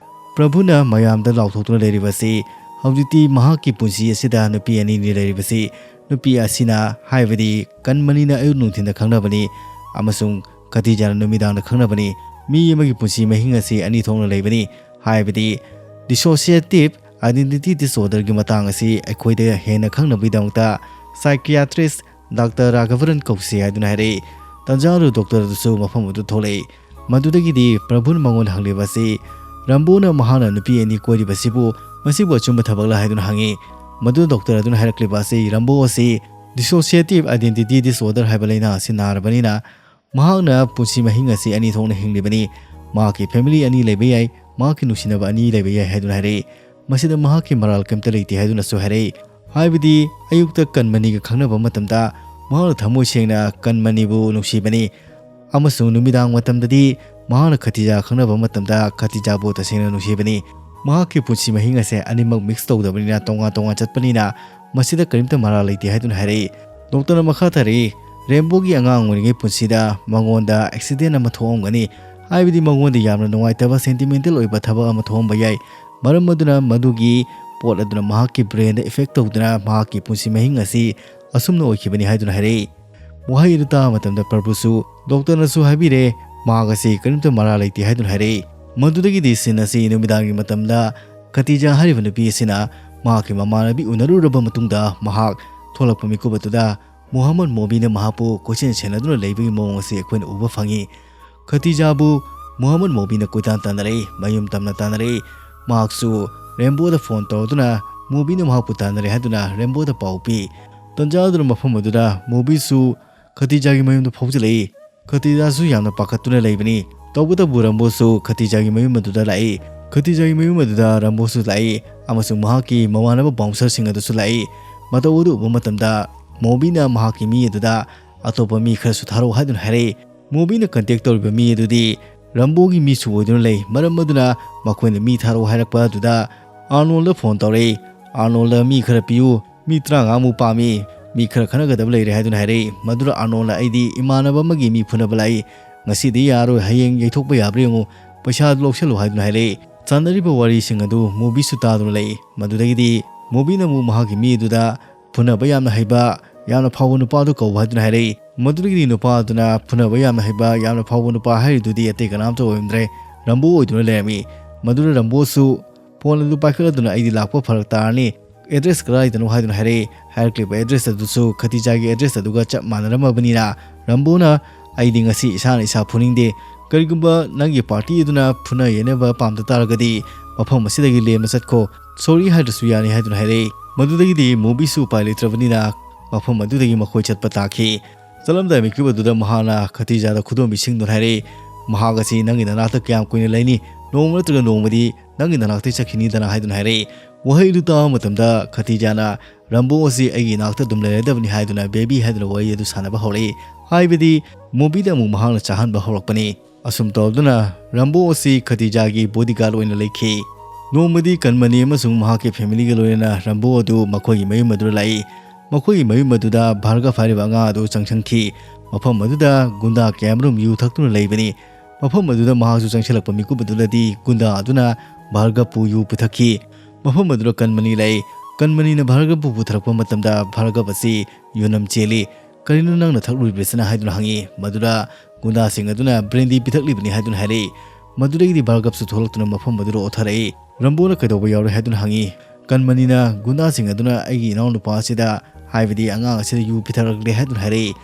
ꯄ꯭ꯔꯚꯨꯅ ꯃꯌꯥꯝꯗ ꯂꯥꯎꯊꯣꯛꯇꯨꯅ ꯂꯩꯔꯤꯕꯁꯤ ꯍꯧꯖꯤꯛꯇꯤ ꯃꯍꯥꯛꯀꯤ ꯄꯨꯟꯁꯤ ꯑꯁꯤꯗ ꯅꯨꯄꯤ ꯑꯅꯤꯅꯤ ꯂꯩꯔꯤꯕꯁꯤ꯫ ꯅꯨꯄꯤ ꯑꯁꯤꯅ, ꯍꯥꯏꯕꯗꯤ ꯀꯟꯃꯅꯤꯅ ꯑꯌꯨꯛ ꯅꯨꯡꯊꯤꯟꯗ ꯈꯪꯅꯕꯅꯤ ꯑꯃꯁꯨꯡ ꯈꯇꯤꯖꯥꯅ ꯅꯨꯃꯤꯗꯥꯡꯗ ꯈꯪꯅꯕꯅꯤ꯫ ꯃꯤ ꯑꯃꯒꯤ ꯄꯨꯟꯁꯤ ꯃꯍꯤꯡ ꯑꯁꯤ ꯑꯅꯤ ꯊꯣꯛꯅ ꯂꯩꯕꯅꯤ, ꯍꯥꯏꯕꯗꯤ dissociative identity disorderꯒꯤ ꯃꯇꯥꯡ ꯑꯁꯤ ꯑꯩꯈꯣꯏꯗ ꯍꯦꯟꯅ ꯈꯪꯅꯕꯒꯤꯗꯃꯛꯇ psychiatrist ꯗꯥꯛꯇꯔ ꯔꯥꯘꯕꯔꯟ ꯀꯧꯁꯤ ꯍꯥꯏꯗꯨꯅ ꯍꯥꯏꯔꯛꯏ꯫ ꯇꯟꯖꯥ ꯑꯗꯨ ꯗꯣꯛꯇꯔ ꯑꯗꯨꯁꯨ ꯃꯐꯝ ꯑꯗꯨ ꯊꯣꯛꯂꯛꯏ꯫ ꯃꯗꯨꯗꯒꯤꯗꯤ ꯄ꯭ꯔꯚꯨꯅ ꯃꯉꯣꯟꯗ ꯍꯪꯂꯤꯕ ꯑꯁꯤ, ꯔꯝꯕꯣꯅ ꯃꯍꯥꯛꯅ ꯅꯨꯄꯤ ꯑꯅꯤ ꯀꯣꯏꯔꯤꯕꯁꯤꯕꯨ ꯃꯁꯤꯕꯨ ꯑꯆꯨꯝꯕ ꯊꯕꯛꯂ ꯍꯥꯏꯗꯨꯅ ꯍꯪꯉꯤ꯫ ꯃꯗꯨ ꯗꯣꯛꯇꯔ ꯑꯗꯨꯅ ꯍꯥꯏꯔꯛꯂꯤꯕ ꯑꯁꯤ, ꯔꯝꯕꯣ ꯑꯁꯤ dissociative identity disorder ꯍꯥꯏꯕ ꯂꯥꯏꯅꯥ ꯑꯁꯤ ꯅꯥꯔꯕꯅꯤꯅ ꯃꯍꯥꯛꯅ ꯄꯨꯟꯁꯤ ꯃꯍꯤꯡ ꯑꯁꯤ ꯑꯅꯤ ꯊꯣꯛꯅ ꯍꯤꯡꯂꯤꯕꯅꯤ꯫ ꯃꯍꯥꯛꯀꯤ family ꯑꯅꯤ ꯂꯩꯕ ꯌꯥꯏ, ꯃꯍꯥꯛꯀꯤ ꯅꯨꯡꯁꯤꯅꯕ ꯑꯅꯤ ꯂꯩꯕ ꯌꯥꯏ ꯍꯥꯏꯗꯨꯅ ꯍꯥꯏꯔꯛꯏ꯫ ꯃꯁꯤꯗ ꯃꯍꯥꯛꯀꯤ ꯃꯔꯥꯜ ꯀꯔꯤꯝꯇ ꯂꯩꯇꯦ ꯍꯥꯏꯗꯨꯅꯁꯨ ꯍꯥꯏꯔꯛꯏ꯫ ꯍꯥꯏꯕꯗꯤ ꯑꯌꯨꯛꯇ ꯀꯟꯃꯅꯤꯒ ꯈꯪꯅꯕ ꯃꯇꯝꯗ ꯃꯍꯥꯛꯅ ꯊꯃꯣꯏ ꯁꯦꯡꯅ ꯀꯟꯃꯅꯤꯕꯨ ꯅꯨꯡꯁꯤꯕꯅꯤ ꯑꯃꯁꯨꯡ ꯅꯨꯃꯤꯗꯥꯡ ꯃꯇꯝꯗꯗꯤ ꯃꯍꯥꯛꯅ ꯈꯇꯤꯖꯥ ꯈꯪꯅꯕ ꯃꯇꯝꯗ ꯈꯇꯤꯖꯥꯕꯨ ꯇꯁꯦꯡꯅ ꯅꯨꯡꯁꯤꯕꯅꯤ꯫ ꯃꯍꯥꯛꯀꯤ ꯄꯨꯟꯁꯤ ꯃꯍꯤꯡ ꯑꯁꯦ ꯑꯅꯤꯃꯛ mix ꯇꯧꯗꯕꯅꯤꯅ ꯇꯣꯉꯥꯟ ꯇꯣꯉꯥꯟ ꯆꯠꯄꯅꯤꯅ ꯃꯁꯤꯗ ꯀꯔꯤꯝꯇ ꯃꯔꯥꯜ ꯂꯩꯇꯦ ꯍꯥꯏꯗꯨꯅ ꯍꯥꯏꯔꯛꯏ꯫ ꯗꯣꯛꯇꯔꯅ ꯃꯈꯥ ꯇꯥꯔꯛꯏ, ꯔꯦꯝꯕꯣꯒꯤ ꯑꯉꯥꯡ ꯑꯣꯏꯔꯤꯉꯩ ꯄꯨꯟꯁꯤꯗ ꯃꯉꯣꯟꯗ accident ꯑꯃ ꯊꯣꯛꯑꯝꯒꯅꯤ, ꯍꯥꯏꯕꯗꯤ ꯃꯉꯣꯟꯗ ꯌꯥꯝꯅ ꯅꯨꯡꯉꯥꯏꯇꯕ sentimental ꯑꯣꯏꯕ ꯊꯕꯛ ꯑꯃ ꯊꯣꯛꯑꯝꯕ ꯌꯥꯏ꯫ ꯃꯔꯝ ꯑꯗꯨꯅ ꯃꯗꯨꯒꯤ ꯄꯣꯠ ꯑꯗꯨꯅ ꯃꯍꯥꯛꯀꯤ brainꯗ effect ꯇꯧꯗꯨꯅ ꯃꯍꯥꯛꯀꯤ ꯄꯨꯟꯁꯤ ꯃꯍꯤꯡ ꯑꯁꯤ ꯑꯁꯨꯝꯅ ꯑꯣꯏꯈꯤꯕꯅꯤ ꯍꯥꯏꯗꯨꯅ ꯍꯥꯏꯔꯛꯏ꯫ ꯋꯥꯍꯩ ꯑꯗꯨ ꯇꯥꯕ ꯃꯇꯝꯗ ꯄ꯭ꯔꯚꯨꯁꯨ ꯗꯣꯛꯇꯔꯅꯁꯨ ꯍꯥꯏꯕꯤꯔꯦ, ꯃꯍꯥꯛ ꯑꯁꯤ ꯀꯔꯤꯝꯇ ꯃꯔꯥꯜ ꯂꯩꯇꯦ ꯍꯥꯏꯗꯨꯅ ꯍꯥꯏꯔꯛꯏ꯫ ꯃꯗꯨꯗꯒꯤꯗꯤ scene ꯑꯁꯤ ꯅꯨꯃꯤꯗꯥꯡꯒꯤ ꯃꯇꯝꯗ ꯈꯇꯤꯖꯥ ꯍꯥꯏꯔꯤꯕ ꯅꯨꯄꯤ ꯑꯁꯤꯅ ꯃꯍꯥꯛꯀꯤ ꯃꯃꯥꯟꯅꯕꯤ ꯎꯅꯔꯨꯔꯕ ꯃꯇꯨꯡꯗ ꯃꯍꯥꯛ ꯊꯣꯛꯂꯛꯄ ꯃꯤꯀꯨꯞ ꯑꯗꯨꯗ ꯃꯨꯍꯝꯃꯗ ꯃꯣꯕꯤꯅ ꯃꯍꯥꯛꯄꯨ ꯀꯣꯏꯁꯦꯟ ꯁꯦꯟꯅꯗꯨꯅ ꯂꯩꯕꯒꯤ ꯃꯑꯣꯡ ꯑꯁꯤ ꯑꯩꯈꯣꯏꯅ ꯎꯕ ꯐꯪꯉꯤ꯫ ꯈꯇꯤꯖꯥꯕꯨ ꯃꯨꯍꯝꯃꯗ ꯃꯣꯕꯤꯅ ꯀꯣꯏꯇꯥꯟ ꯇꯥꯟꯅꯔꯛꯏ, ꯃꯌꯨꯝ ꯇꯝꯅ ꯇꯥꯟꯅꯔꯛꯏ꯫ ꯃꯍꯥꯛꯁꯨ ꯔꯦꯝꯕꯣꯗ ꯐꯣꯟ ꯇꯧꯔꯗꯨꯅ ꯃꯣꯕꯤꯅ ꯃꯍꯥꯛꯄꯨ ꯇꯥꯟꯅꯔꯦ ꯍꯥꯏꯗꯨꯅ ꯔꯦꯝꯕꯣꯗ ꯄꯥꯎ ꯄꯤ꯫ ꯇꯟꯖꯥ ꯑꯗꯨꯅ ꯃꯐꯝ ꯑꯗꯨꯗ ꯃꯣꯕꯤꯁꯨ ꯈꯇꯤꯖꯥꯒꯤ ꯃꯌꯨꯝꯗ ꯐꯥꯎꯖꯤꯜꯂꯛꯏ꯫ ꯈꯇꯤꯖꯥꯁꯨ ꯌꯥꯝꯅ ꯄꯥꯈꯠꯇꯨꯅ ꯂꯩꯕꯅꯤ꯫ ꯇꯧꯕꯇꯕꯨ ꯔꯝꯕꯣꯁꯨ ꯈꯇꯤꯖꯥꯒꯤ ꯃꯌꯨꯝ ꯑꯗꯨꯗ ꯂꯥꯛꯏ꯫ ꯈꯇꯤꯖꯥꯒꯤ ꯃꯌꯨꯝ ꯑꯗꯨꯗ ꯔꯝꯕꯣꯁꯨ ꯂꯥꯛꯏ ꯑꯃꯁꯨꯡ ꯃꯍꯥꯛꯀꯤ ꯃꯃꯥꯟꯅꯕ ꯕꯥꯎꯟꯁꯔꯁꯤꯡ ꯑꯗꯨꯁꯨ ꯂꯥꯛꯏ꯫ ꯃꯇꯧ ꯑꯗꯨ ꯎꯕ ꯃꯇꯝꯗ ꯃꯣꯕꯤꯅ ꯃꯍꯥꯛꯀꯤ ꯃꯤ ꯑꯗꯨꯗ ꯑꯇꯣꯞꯄ ꯃꯤ ꯈꯔꯁꯨ ꯊꯥꯔꯛꯎ ꯍꯥꯏꯗꯨꯅ ꯍꯥꯏꯔꯛꯏ꯫ ꯃꯣꯕꯤꯅ ꯀꯟꯇꯦꯛ ꯇꯧꯔꯤꯕ ꯃꯤ ꯑꯗꯨꯗꯤ ꯔꯝꯕꯣꯒꯤ ꯃꯤꯁꯨ ꯑꯣꯏꯗꯨꯅ ꯂꯩ꯫ ꯃꯔꯝ ꯑꯗꯨꯅ ꯃꯈꯣꯏꯅ ꯃꯤ ꯊꯥꯔꯛꯎ ꯍꯥꯏꯔꯛꯄ ꯑꯗꯨꯗ ꯑꯥꯔꯅꯣꯜꯗ ꯐꯣꯟ ꯇꯧꯔꯛꯏ꯫ "ꯑꯥꯔꯅꯣꯜꯗ ꯃꯤ ꯈꯔ ꯄꯤꯌꯨ, ꯃꯤ ꯇꯔꯥꯃꯉꯥꯃꯨꯛ ꯄꯥꯝꯃꯤ, ꯃꯤ ꯈꯔ ꯈꯟꯅꯒꯗꯕ ꯂꯩꯔꯦ" ꯍꯥꯏꯗꯨꯅ ꯍꯥꯏꯔꯛꯏ꯫ ꯃꯗꯨꯗ ꯑꯥꯔꯅꯣꯜꯅ "ꯑꯩꯗꯤ ꯏꯃꯥꯟꯅꯕ ꯑꯃꯒꯤ ꯃꯤ ꯐꯨꯅꯕ ꯂꯥꯛꯏ, ꯉꯁꯤꯗꯤ ꯌꯥꯔꯣꯏ, ꯍꯌꯦꯡ ꯌꯩꯊꯣꯛꯄ ꯌꯥꯕ꯭ꯔꯥ ꯌꯦꯡꯉꯨ, ꯄꯩꯁꯥꯗꯨ ꯂꯧꯁꯜꯂꯨ" ꯍꯥꯏꯗꯨꯅ ꯍꯥꯏꯔꯛꯏ꯫ ꯆꯥꯟꯅꯔꯤꯕ ꯋꯥꯔꯤꯁꯤꯡ ꯑꯗꯨ ꯃꯣꯕꯤꯁꯨ ꯇꯥꯗꯨꯅ ꯂꯩ꯫ ꯃꯗꯨꯗꯒꯤꯗꯤ ꯃꯣꯕꯤꯅ ꯑꯃꯨꯛ ꯃꯍꯥꯛꯀꯤ ꯃꯤ ꯑꯗꯨꯗ ꯐꯨꯅꯕ ꯌꯥꯝꯅ ꯍꯩꯕ, ꯌꯥꯝꯅ ꯐꯥꯎꯕ ꯅꯨꯄꯥꯗꯨ ꯀꯧ ꯍꯥꯏꯗꯨꯅ ꯍꯥꯏꯔꯛꯏ꯫ ꯃꯗꯨꯗꯒꯤꯗꯤ ꯅꯨꯄꯥ ꯑꯗꯨꯅ ꯐꯨꯅꯕ ꯌꯥꯝꯅ ꯍꯩꯕ, ꯌꯥꯝꯅ ꯐꯥꯎꯕ ꯅꯨꯄꯥ ꯍꯥꯏꯔꯤꯗꯨꯗꯤ ꯑꯇꯩ ꯀꯅꯥꯝꯇ ꯑꯣꯏꯔꯝꯗ꯭ꯔꯦ, ꯔꯝꯕꯣ ꯑꯣꯏꯗꯨꯅ ꯂꯩꯔꯝꯃꯤ꯫ ꯃꯗꯨꯗ ꯔꯝꯕꯣꯁꯨ ꯐꯣꯟ ꯑꯗꯨ ꯄꯥꯏꯈꯠꯂꯗꯨꯅ "ꯑꯩꯗꯤ ꯂꯥꯛꯄ ꯐꯔꯛ ꯇꯥꯔꯅꯤ, ꯑꯦꯗ꯭ꯔꯦꯁ ꯀꯗꯥꯏꯗꯅꯣ?" ꯍꯥꯏꯗꯨꯅ ꯍꯥꯏꯔꯛꯏ꯫ ꯍꯥꯏꯔꯛꯂꯤꯕ ꯑꯦꯗ꯭ꯔꯦꯁ ꯑꯗꯨꯁꯨ ꯈꯇꯤꯖꯥꯒꯤ ꯑꯦꯗ꯭ꯔꯦꯁ ꯑꯗꯨꯒ ꯆꯞ ꯃꯥꯟꯅꯔꯝꯃꯕꯅꯤꯅ ꯔꯝꯕꯣꯅ "ꯑꯩꯗꯤ ꯉꯁꯤ ꯏꯁꯥꯅ ꯏꯁꯥ ꯐꯨꯅꯤꯡꯗꯦ, ꯀꯔꯤꯒꯨꯝꯕ ꯅꯪꯒꯤ ꯄꯥꯔꯇꯤ ꯑꯗꯨꯅ ꯐꯨꯅ ꯌꯩꯅꯕ ꯄꯥꯝꯗ ꯇꯥꯔꯒꯗꯤ ꯃꯐꯝ ꯑꯁꯤꯗꯒꯤ ꯂꯦꯝꯅ ꯆꯠꯈꯣ, ꯁꯣꯔꯤ ꯍꯥꯏꯗ꯭ꯔꯁꯨ ꯌꯥꯅꯤ" ꯍꯥꯏꯗꯨꯅ ꯍꯥꯏꯔꯛꯏ꯫ ꯃꯗꯨꯗꯒꯤꯗꯤ ꯃꯣꯕꯤꯁꯨ ꯎꯄꯥꯏ ꯂꯩꯇ꯭ꯔꯕꯅꯤꯅ ꯃꯐꯝ ꯑꯗꯨꯗꯒꯤ ꯃꯈꯣꯏ ꯆꯠꯄ ꯇꯥꯈꯤ꯫ ꯆꯠꯂꯝꯗꯥꯏ ꯃꯤꯀꯨꯞ ꯑꯗꯨꯗ ꯃꯍꯥꯛꯅ ꯈꯇꯤꯖꯥꯗ ꯈꯨꯗꯣꯝꯕꯤꯁꯤꯡꯗꯨꯅ ꯍꯥꯏꯔꯛꯏ, "ꯃꯍꯥꯛ ꯑꯁꯤ ꯅꯪꯒꯤ ꯅꯅꯥꯛꯇ ꯀꯌꯥꯝ ꯀꯨꯏꯅ ꯂꯩꯅꯤ? ꯅꯣꯡꯃ ꯅꯠꯇ꯭ꯔꯒ ꯅꯣꯡꯃꯗꯤ ꯅꯪꯒꯤ ꯅꯅꯥꯛꯇ ꯆꯠꯈꯤꯅꯤꯗꯅ" ꯍꯥꯏꯗꯨꯅ ꯍꯥꯏꯔꯛꯏ꯫ ꯋꯥꯍꯩ ꯑꯗꯨ ꯇꯥꯕ ꯃꯇꯝꯗ ꯈꯇꯤꯖꯥꯅ "ꯔꯝꯕꯣ ꯑꯁꯤ ꯑꯩꯒꯤ ꯏꯅꯥꯛꯇ ꯑꯗꯨꯝ ꯂꯩꯔꯗꯕꯅꯤ" ꯍꯥꯏꯗꯨꯅ ꯕꯦꯕꯤ ꯍꯥꯏꯗꯨꯅ ꯋꯥꯔꯤ ꯑꯗꯨ ꯁꯥꯟꯅꯕ ꯍꯧꯔꯛꯏ꯫ ꯍꯥꯏꯕꯗꯤ ꯃꯣꯕꯤꯗ ꯑꯃꯨꯛ ꯃꯍꯥꯛꯅ ꯆꯥꯍꯟꯕ ꯍꯧꯔꯛꯄꯅꯤ꯫ ꯑꯁꯨꯝ ꯇꯧꯗꯨꯅ ꯔꯝꯕꯣ ꯑꯁꯤ ꯈꯇꯤꯖꯥꯒꯤ ꯕꯣꯗꯤꯒꯥꯔꯗ ꯑꯣꯏꯅ ꯂꯩꯈꯤ꯫ ꯅꯣꯡꯃꯗꯤ ꯀꯟꯃꯅꯤ ꯑꯃꯁꯨꯡ ꯃꯍꯥꯛꯀꯤ ꯐꯦꯃꯤꯂꯤꯒ ꯂꯣꯏꯅꯅ ꯔꯝꯕꯣ ꯑꯗꯨ ꯃꯈꯣꯏꯒꯤ ꯃꯌꯨꯝ ꯑꯗꯨꯗ ꯂꯥꯛꯏ꯫ ꯃꯈꯣꯏꯒꯤ ꯃꯌꯨꯝ ꯑꯗꯨꯗ ꯚꯥꯔꯒꯕ ꯍꯥꯏꯔꯤꯕ ꯑꯉꯥꯡ ꯑꯗꯨ ꯆꯪꯁꯤꯟꯈꯤ꯫ ꯃꯐꯝ ꯑꯗꯨꯗ ꯒꯨꯟꯗꯥ ꯀꯌꯥꯃꯔꯨꯝ ꯌꯨ ꯊꯛꯇꯨꯅ ꯂꯩꯕꯅꯤ꯫ ꯃꯐꯝ ꯑꯗꯨꯗ ꯃꯍꯥꯛꯁꯨ ꯆꯪꯁꯤꯜꯂꯛꯄ ꯃꯤꯀꯨꯞ ꯑꯗꯨꯗꯗꯤ ꯒꯨꯟꯗꯥ ꯑꯗꯨꯅ ꯚꯥꯔꯒꯕꯄꯨ ꯌꯨ ꯄꯤꯊꯛꯈꯤ꯫ ꯃꯐꯝ ꯑꯗꯨꯗ ꯀꯟꯃꯅꯤ ꯂꯩ꯫ ꯀꯟꯃꯅꯤꯅ ꯚꯥꯔꯒꯕꯄꯨ ꯄꯨꯊꯔꯛꯄ ꯃꯇꯝꯗ ꯚꯥꯔꯒꯕ ꯑꯁꯤ ꯌꯨꯅꯝ ꯆꯦꯜꯂꯤ꯫ "ꯀꯔꯤꯅꯣ ꯅꯪꯅ ꯊꯛꯂꯨꯔꯤꯕꯁꯤꯅ?" ꯍꯥꯏꯗꯨꯅ ꯍꯪꯉꯤ꯫ ꯃꯗꯨꯗ ꯒꯨꯟꯗꯥꯁꯤꯡ ꯑꯗꯨꯅ ꯕ꯭ꯔꯦꯟꯗꯤ ꯄꯤꯊꯛꯂꯤꯕꯅꯤ ꯍꯥꯏꯗꯨꯅ ꯍꯥꯏꯔꯛꯏ꯫ ꯃꯗꯨꯗꯒꯤꯗꯤ ꯚꯥꯔꯒꯕꯁꯨ ꯊꯣꯛꯂꯛꯇꯨꯅ ꯃꯐꯝ ꯑꯗꯨꯗ ꯑꯣꯊꯔꯛꯏ꯫ "ꯔꯝꯕꯣꯅ ꯀꯩꯗꯧꯕ ꯌꯥꯎꯔꯦ?" ꯍꯥꯏꯗꯨꯅ ꯍꯪꯉꯤ꯫ ꯀꯟꯃꯅꯤꯅ ꯒꯨꯟꯗꯥꯁꯤꯡ ꯑꯗꯨꯅ "ꯑꯩꯒꯤ ꯏꯅꯥꯎꯅꯨꯄꯥ ꯑꯁꯤꯗ, ꯍꯥꯏꯕꯗꯤ ꯑꯉꯥꯡ ꯑꯁꯤꯗ ꯌꯨ ꯄꯤꯊꯛꯂꯛꯂꯦ" ꯍꯥꯏꯗꯨꯅ ꯍꯥꯏꯔꯛꯏ꯫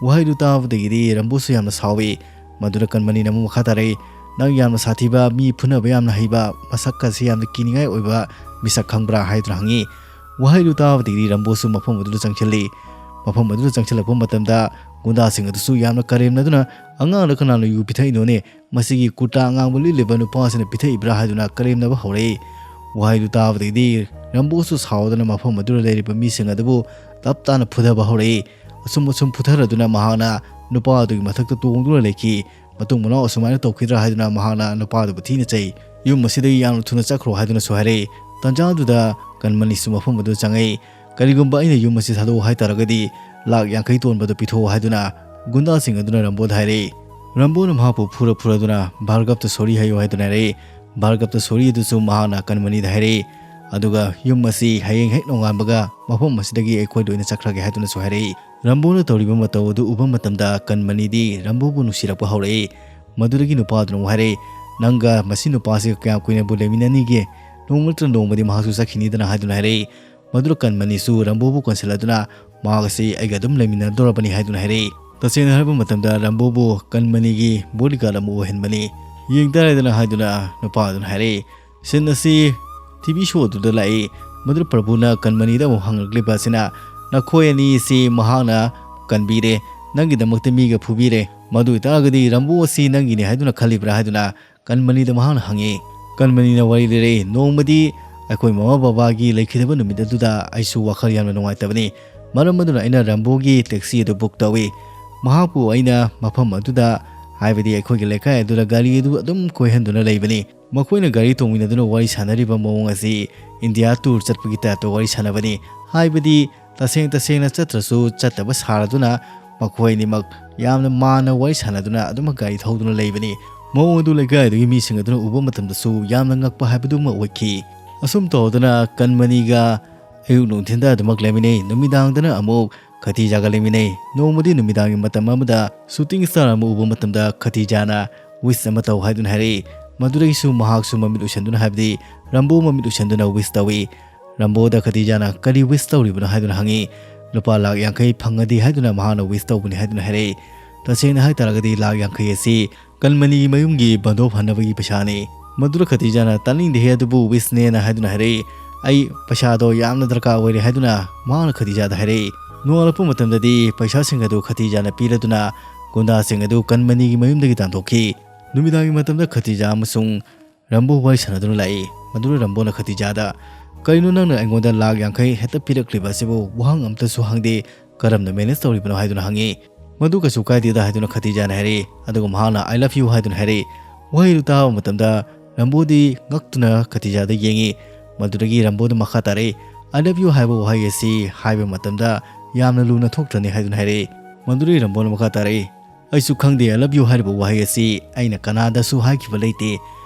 ꯋꯥꯍꯩꯗꯨ ꯇꯥꯕꯗꯒꯤꯗꯤ ꯔꯝꯕꯣꯁꯨ ꯌꯥꯝꯅ ꯁꯥꯎꯏ꯫ ꯃꯗꯨꯗ ꯀꯟꯃꯅꯤꯅ ꯑꯃꯨꯛ ꯃꯈꯥ ꯇꯥꯔꯛꯏ, "ꯅꯪ ꯌꯥꯝꯅ ꯁꯥꯊꯤꯕ, ꯃꯤ ꯐꯨꯅꯕ ꯌꯥꯝꯅ ꯍꯩꯕ, ꯃꯁꯛꯀꯁꯦ ꯌꯥꯝꯅ ꯀꯤꯅꯤꯡꯉꯥꯏ ꯑꯣꯏꯕ ꯃꯤꯁꯛ ꯈꯪꯕ꯭ꯔꯥ?" ꯍꯥꯏꯗꯨꯅ ꯍꯪꯉꯤ꯫ ꯋꯥꯍꯩꯗꯨ ꯇꯥꯕꯗꯒꯤꯗꯤ ꯔꯝꯕꯣꯁꯨ ꯃꯐꯝ ꯑꯗꯨꯗ ꯆꯪꯁꯤꯜꯂꯤ꯫ ꯃꯐꯝ ꯑꯗꯨꯗ ꯆꯪꯁꯤꯜꯂꯛꯄ ꯃꯇꯝꯗ ꯒꯨꯟꯗꯥꯁꯤꯡ ꯑꯗꯨꯁꯨ ꯌꯥꯝꯅ ꯀꯔꯦꯝꯅꯗꯨꯅ, "ꯑꯉꯥꯡꯗ ꯀꯅꯥꯅ ꯌꯨ ꯄꯤꯊꯛꯏꯅꯣꯅꯦ? ꯃꯁꯤꯒꯤ ꯀꯨꯔꯇꯥ ꯑꯉꯥꯡꯕ ꯂꯤꯠꯂꯤꯕ ꯅꯨꯄꯥꯁꯤꯅ ꯄꯤꯊꯛꯏꯕ꯭ꯔꯥ?" ꯍꯥꯏꯗꯨꯅ ꯀꯔꯦꯝꯅꯕ ꯍꯧꯔꯛꯏ꯫ ꯋꯥꯍꯩꯗꯨ ꯇꯥꯕꯗꯒꯤꯗꯤ ꯔꯝꯕꯣꯁꯨ ꯁꯥꯎꯗꯨꯅ ꯃꯐꯝ ꯑꯗꯨꯗ ꯂꯩꯔꯤꯕ ꯃꯤꯁꯤꯡ ꯑꯗꯨꯕꯨ ꯇꯞ ꯇꯥꯅ ꯐꯨꯊꯕ ꯍꯧꯔꯛꯏ꯫ ꯑꯁꯨꯝ ꯑꯁꯨꯝ ꯐꯨꯊꯔꯗꯨꯅ ꯃꯍꯥꯛꯅ ꯅꯨꯄꯥ ꯑꯗꯨꯒꯤ ꯃꯊꯛꯇ ꯇꯣꯡꯗꯨꯅ ꯂꯩꯈꯤ꯫ "ꯃꯇꯨꯡ ꯃꯅꯥꯎ ꯑꯁꯨꯃꯥꯏꯅ ꯇꯧꯈꯤꯗ꯭ꯔꯥ?" ꯍꯥꯏꯗꯨꯅ ꯃꯍꯥꯛꯅ ꯅꯨꯄꯥꯗꯨꯕꯨ ꯊꯤꯅ ꯆꯩ꯫ "ꯌꯨꯝ ꯑꯁꯤꯗꯒꯤ ꯌꯥꯝꯅ ꯊꯨꯅ ꯆꯠꯈ꯭ꯔꯣ" ꯍꯥꯏꯗꯨꯅꯁꯨ ꯍꯥꯏꯔꯛꯏ꯫ ꯇꯟꯖꯥꯗꯨꯗ ꯀꯟꯃꯅꯤꯁꯨ ꯃꯐꯝ ꯑꯗꯨꯗ ꯆꯪꯉꯛꯏ꯫ "ꯀꯔꯤꯒꯨꯝꯕ ꯑꯩꯅ ꯌꯨꯝ ꯑꯁꯤ ꯊꯥꯗꯣꯛꯎ ꯍꯥꯏ ꯇꯥꯔꯒꯗꯤ ꯂꯥꯛ ꯌꯥꯡꯈꯩ ꯇꯣꯟꯕꯗꯨ ꯄꯤꯊꯣꯛꯎ" ꯍꯥꯏꯗꯨꯅ ꯒꯨꯟꯗꯥꯁꯤꯡ ꯑꯗꯨꯅ ꯔꯝꯕꯣꯗ ꯍꯥꯏꯔꯛꯏ꯫ ꯔꯝꯕꯣꯅ ꯃꯍꯥꯛꯄꯨ ꯐꯨꯔ ꯐꯨꯔꯗꯨꯅ "ꯚꯥꯔꯒꯕꯇ ꯁꯣꯔꯤ ꯍꯥꯏꯌꯨ" ꯍꯥꯏꯗꯨꯅ ꯍꯥꯏꯔꯛꯏ꯫ ꯚꯥꯔꯒꯕꯇ ꯁꯣꯔꯤ ꯑꯗꯨꯁꯨ ꯃꯍꯥꯛꯅ ꯀꯟꯃꯅꯤꯗ ꯍꯥꯏꯔꯛꯏ꯫ ꯑꯗꯨꯒ "ꯌꯨꯝ ꯑꯁꯤ ꯍꯌꯦꯡ ꯍꯦꯛ ꯅꯣꯡꯉꯥꯟꯕꯒ ꯃꯐꯝ ꯑꯁꯤꯗꯒꯤ ꯑꯩꯈꯣꯏ ꯂꯣꯏꯅ ꯆꯠꯈ꯭ꯔꯒꯦ" ꯍꯥꯏꯗꯨꯅꯁꯨ ꯍꯥꯏꯔꯛꯏ꯫ ꯔꯝꯕꯣꯅ ꯇꯧꯔꯤꯕ ꯃꯇꯧ ꯑꯗꯨ ꯎꯕ ꯃꯇꯝꯗ ꯀꯟꯃꯅꯤꯗꯤ ꯔꯝꯕꯣꯕꯨ ꯅꯨꯡꯁꯤꯔꯛꯄ ꯍꯧꯔꯛꯏ꯫ ꯃꯗꯨꯗꯒꯤ ꯅꯨꯄꯥꯗꯨꯅ ꯑꯃꯨꯛ ꯍꯥꯏꯔꯛꯏ, "ꯅꯪꯒ ꯃꯁꯤ ꯅꯨꯄꯥꯁꯤꯒ ꯀꯌꯥꯝ ꯀꯨꯏꯅꯕꯨ ꯂꯩꯃꯤꯟꯅꯅꯤꯒꯦ? ꯅꯣꯡꯃ ꯅꯠꯇ꯭ꯔ ꯅꯣꯡꯃꯗꯤ ꯃꯍꯥꯛꯁꯨ ꯆꯠꯈꯤꯅꯤꯗꯅ" ꯍꯥꯏꯗꯨꯅ ꯍꯥꯏꯔꯛꯏ꯫ ꯃꯗꯨꯗ ꯀꯟꯃꯅꯤꯁꯨ ꯔꯝꯕꯣꯕꯨ ꯀꯣꯟꯁꯤꯜꯂꯗꯨꯅ, "ꯃꯍꯥꯛ ꯑꯁꯤ ꯑꯩꯒ ꯑꯗꯨꯝ ꯂꯩꯃꯤꯟꯅꯗꯧꯔꯕꯅꯤ" ꯍꯥꯏꯗꯨꯅ ꯍꯥꯏꯔꯛꯏ꯫ ꯇꯁꯦꯡꯅ ꯍꯥꯏꯔꯕ ꯃꯇꯝꯗ ꯔꯝꯕꯣꯕꯨ ꯀꯟꯃꯅꯤꯒꯤ ꯕꯣꯗꯤꯒꯥꯔꯗ ꯑꯃ ꯑꯣꯏꯍꯟꯕꯅꯤ꯫ "ꯌꯦꯡ ꯇꯥꯔꯦꯗꯅ" ꯍꯥꯏꯗꯨꯅ ꯅꯨꯄꯥ ꯑꯗꯨꯅ ꯍꯥꯏꯔꯛꯏ꯫ "ꯁꯤꯟ ꯑꯁꯤ ꯇꯤ ꯚꯤ ꯁꯣ ꯑꯗꯨꯗ ꯂꯥꯛꯏ꯫ ꯃꯗꯨꯗ ꯄ꯭ꯔꯚꯨꯅ ꯀꯟꯃꯅꯤꯗ ꯑꯃꯨꯛ ꯍꯪꯂꯛꯂꯤꯕ ꯑꯁꯤꯅ, ꯅꯈꯣꯏ ꯑꯅꯤ ꯑꯁꯤ ꯃꯍꯥꯛꯅ ꯀꯟꯕꯤꯔꯦ, ꯅꯪꯒꯤꯗꯃꯛꯇ ꯃꯤꯒ ꯐꯨꯕꯤꯔꯦ, ꯃꯗꯨ ꯑꯣꯏꯇꯥꯔꯒꯗꯤ ꯔꯝꯕꯣ ꯑꯁꯤ ꯅꯪꯒꯤꯅꯤ ꯍꯥꯏꯗꯨꯅ ꯈꯜꯂꯤꯕ꯭ꯔꯥ?" ꯍꯥꯏꯗꯨꯅ ꯀꯟꯃꯅꯤꯗ ꯃꯍꯥꯛꯅ ꯍꯪꯉꯤ꯫ ꯀꯟꯃꯅꯤꯅ ꯋꯥꯔꯤ ꯂꯤꯔꯛꯏ, "ꯅꯣꯡꯃꯗꯤ ꯑꯩꯈꯣꯏ ꯃꯃꯥ ꯕꯕꯥꯒꯤ ꯂꯩꯈꯤꯗꯕ ꯅꯨꯃꯤꯠ ꯑꯗꯨꯗ ꯑꯩꯁꯨ ꯋꯥꯈꯜ ꯌꯥꯝꯅ ꯅꯨꯡꯉꯥꯏꯇꯕꯅꯤ꯫ ꯃꯔꯝ ꯑꯗꯨꯅ ꯑꯩꯅ ꯔꯝꯕꯣꯒꯤ ꯇꯦꯛꯁꯤ ꯑꯗꯨ ꯕꯨꯛ ꯇꯧꯏ꯫ ꯃꯍꯥꯛꯄꯨ ꯑꯩꯅ ꯃꯐꯝ ꯑꯗꯨꯗ, ꯍꯥꯏꯕꯗꯤ ꯑꯩꯈꯣꯏꯒꯤ ꯂꯩꯀꯥꯏ ꯑꯗꯨꯗ ꯒꯥꯔꯤ ꯑꯗꯨ ꯑꯗꯨꯝ ꯀꯣꯏꯍꯟꯗꯨꯅ ꯂꯩꯕꯅꯤ꯫ ꯃꯈꯣꯏꯅ ꯒꯥꯔꯤ ꯇꯣꯡꯃꯤꯟꯅꯗꯨꯅ ꯋꯥꯔꯤ ꯁꯥꯟꯅꯔꯤꯕ ꯃꯑꯣꯡ ꯑꯁꯤ ꯏꯟꯗꯤꯌꯥ ꯇꯨꯔ ꯆꯠꯄꯒꯤ ꯇꯥꯏꯞꯇ ꯋꯥꯔꯤ ꯁꯥꯟꯅꯕꯅꯤ꯫ ꯍꯥꯏꯕꯗꯤ ꯇꯁꯦꯡ ꯇꯁꯦꯡꯅ ꯆꯠꯇ꯭ꯔꯁꯨ ꯆꯠꯇꯕ ꯁꯥꯔꯗꯨꯅ ꯃꯈꯣꯏ ꯑꯅꯤꯃꯛ ꯌꯥꯝꯅ ꯃꯥꯟꯅ ꯋꯥꯔꯤ ꯁꯥꯟꯅꯗꯨꯅ ꯑꯗꯨꯃꯛ ꯒꯥꯔꯤ ꯊꯧꯗꯨꯅ ꯂꯩꯕꯅꯤ꯫ ꯃꯑꯣꯡ ꯑꯗꯨ ꯂꯩꯀꯥꯏꯗꯨꯒꯤ ꯃꯤꯁꯤꯡ ꯑꯗꯨꯅ ꯎꯕ ꯃꯇꯝꯗꯁꯨ ꯌꯥꯝꯅ ꯉꯛꯄ ꯍꯥꯏꯕꯗꯨꯃ ꯑꯣꯏꯈꯤ꯫ ꯑꯁꯨꯝ ꯇꯧꯗꯨꯅ ꯀꯟꯃꯅꯤꯒ ꯑꯌꯨꯛ ꯅꯨꯡꯊꯤꯟꯗ ꯑꯗꯨꯃꯛ ꯂꯩꯃꯤꯟꯅꯩ꯫ ꯅꯨꯃꯤꯗꯥꯡꯗꯅ ꯑꯃꯨꯛ ꯈꯇꯤꯖꯥꯒ ꯂꯩꯃꯤꯟꯅꯩ꯫ ꯅꯣꯡꯃꯗꯤ ꯅꯨꯃꯤꯗꯥꯡꯒꯤ ꯃꯇꯝ ꯑꯃꯗ ꯁꯨꯇꯤꯡ ꯁ꯭ꯇꯥꯔ ꯑꯃ ꯎꯕ ꯃꯇꯝꯗ ꯈꯇꯤꯖꯥꯅ ꯋꯤꯁ ꯑꯃ ꯇꯧ ꯍꯥꯏꯗꯨꯅ ꯍꯥꯏꯔꯛꯏ꯫ ꯃꯗꯨꯗꯒꯤꯁꯨ ꯃꯍꯥꯛꯁꯨ ꯃꯃꯤꯠ ꯎꯏꯁꯟꯗꯨꯅ, ꯍꯥꯏꯕꯗꯤ ꯔꯝꯕꯣ ꯃꯃꯤꯠ ꯎꯏꯁꯟꯗꯨꯅ ꯋꯤꯁ ꯇꯧꯏ꯫ ꯔꯝꯕꯣꯗ ꯈꯇꯤꯖꯥꯅ "ꯀꯔꯤ ꯋꯤꯁ ꯇꯧꯔꯤꯕꯅꯣ?" ꯍꯥꯏꯗꯨꯅ ꯍꯪꯉꯤ꯫ "ꯂꯨꯄꯥ ꯂꯥꯛ ꯌꯥꯡꯈꯩ ꯐꯪꯉꯗꯤ" ꯍꯥꯏꯗꯨꯅ ꯃꯍꯥꯛꯅ ꯋꯤꯁ ꯇꯧꯕꯅꯤ ꯍꯥꯏꯗꯨꯅ ꯍꯥꯏꯔꯛꯏ꯫ ꯇꯁꯦꯡꯅ ꯍꯥꯏꯇꯥꯔꯒꯗꯤ ꯂꯥꯛ ꯌꯥꯡꯈꯩ ꯑꯁꯤ ꯀꯟꯃꯅꯤꯒꯤ ꯃꯌꯨꯝꯒꯤ ꯕꯟꯗꯣꯞ ꯍꯟꯅꯕꯒꯤ ꯄꯩꯁꯥꯅꯤ꯫ ꯃꯗꯨꯗ ꯈꯇꯤꯖꯥꯅ "ꯇꯥꯅꯤꯡꯗꯦꯍꯦ, ꯑꯗꯨꯕꯨ wishꯅꯦꯅ" ꯍꯥꯏꯗꯨꯅ ꯍꯥꯏꯔꯛꯏ꯫ "ꯑꯩ ꯄꯩꯁꯥꯗꯣ ꯌꯥꯝꯅ ꯗꯔꯀꯥꯔ ꯑꯣꯏꯔꯦ" ꯍꯥꯏꯗꯨꯅ ꯃꯍꯥꯛꯅ ꯈꯇꯤꯖꯥꯗ ꯍꯥꯏꯔꯛꯏ꯫ ꯅꯣꯡꯉꯥꯜꯂꯛꯄ ꯃꯇꯝꯗꯗꯤ ꯄꯩꯁꯥꯁꯤꯡ ꯑꯗꯨ ꯈꯇꯤꯖꯥꯅ ꯄꯤꯔꯗꯨꯅ ꯒꯨꯟꯗꯥꯁꯤꯡ ꯑꯗꯨ ꯀꯟꯃꯅꯤꯒꯤ ꯃꯌꯨꯝꯗꯒꯤ ꯇꯥꯟꯊꯣꯛꯈꯤ꯫ ꯅꯨꯃꯤꯗꯥꯡꯒꯤ ꯃꯇꯝꯗ ꯈꯇꯤꯖꯥ ꯑꯃꯁꯨꯡ ꯔꯝꯕꯣ ꯋꯥꯔꯤ ꯁꯥꯟꯅꯗꯨꯅ ꯂꯥꯛꯏ꯫ ꯃꯗꯨꯗ ꯔꯝꯕꯣꯅ ꯈꯇꯤꯖꯥꯗ, "ꯀꯔꯤꯅꯣ ꯅꯪꯅ ꯑꯩꯉꯣꯟꯗ ꯂꯥꯛ ꯌꯥꯡꯈꯩ ꯍꯦꯛꯇ ꯄꯤꯔꯛꯂꯤꯕ ꯑꯁꯤꯕꯨ? ꯋꯥꯍꯪ ꯑꯝꯇꯁꯨ ꯍꯪꯗꯦ, ꯀꯔꯝꯅ manage ꯇꯧꯔꯤꯕꯅꯣ?" ꯍꯥꯏꯗꯨꯅ ꯍꯪꯉꯤ꯫ "ꯃꯗꯨ ꯀꯩꯁꯨ ꯀꯥꯏꯗꯦꯗ" ꯍꯥꯏꯗꯨꯅ ꯈꯇꯤꯖꯥꯅ ꯍꯥꯏꯔꯛꯏ꯫ ꯑꯗꯨꯒ ꯃꯍꯥꯛꯅ "I love you" ꯍꯥꯏꯗꯨꯅ ꯍꯥꯏꯔꯛꯏ꯫ ꯋꯥꯍꯩꯗꯨ ꯇꯥꯕ ꯃꯇꯝꯗ ꯔꯝꯕꯣꯗꯤ ꯉꯛꯇꯨꯅ ꯈꯇꯤꯖꯥꯗ ꯌꯦꯡꯉꯤ꯫ ꯃꯗꯨꯗꯒꯤ ꯔꯝꯕꯣꯗ ꯃꯈꯥ ꯇꯥꯔꯛꯏ, "I love you" ꯍꯥꯏꯕ ꯋꯥꯍꯩ ꯑꯁꯤ ꯍꯥꯏꯕ ꯃꯇꯝꯗ ꯌꯥꯝꯅ ꯂꯨꯅ ꯊꯣꯛꯇ꯭ꯔꯅꯤ ꯍꯥꯏꯗꯨꯅ ꯍꯥꯏꯔꯛꯏ꯫ ꯃꯗꯨꯗꯒꯤ ꯔꯝꯕꯣꯅ ꯃꯈꯥ ꯇꯥꯔꯛꯏ, "ꯑꯩꯁꯨ ꯈꯪꯗꯦ, "I love you" ꯍꯥꯏꯔꯤꯕ ꯋꯥꯍꯩ ꯑꯁꯤ ꯑꯩꯅ ꯀꯅꯥꯗꯁꯨ ꯍꯥꯏꯈꯤꯕ ꯂꯩꯇꯦ꯫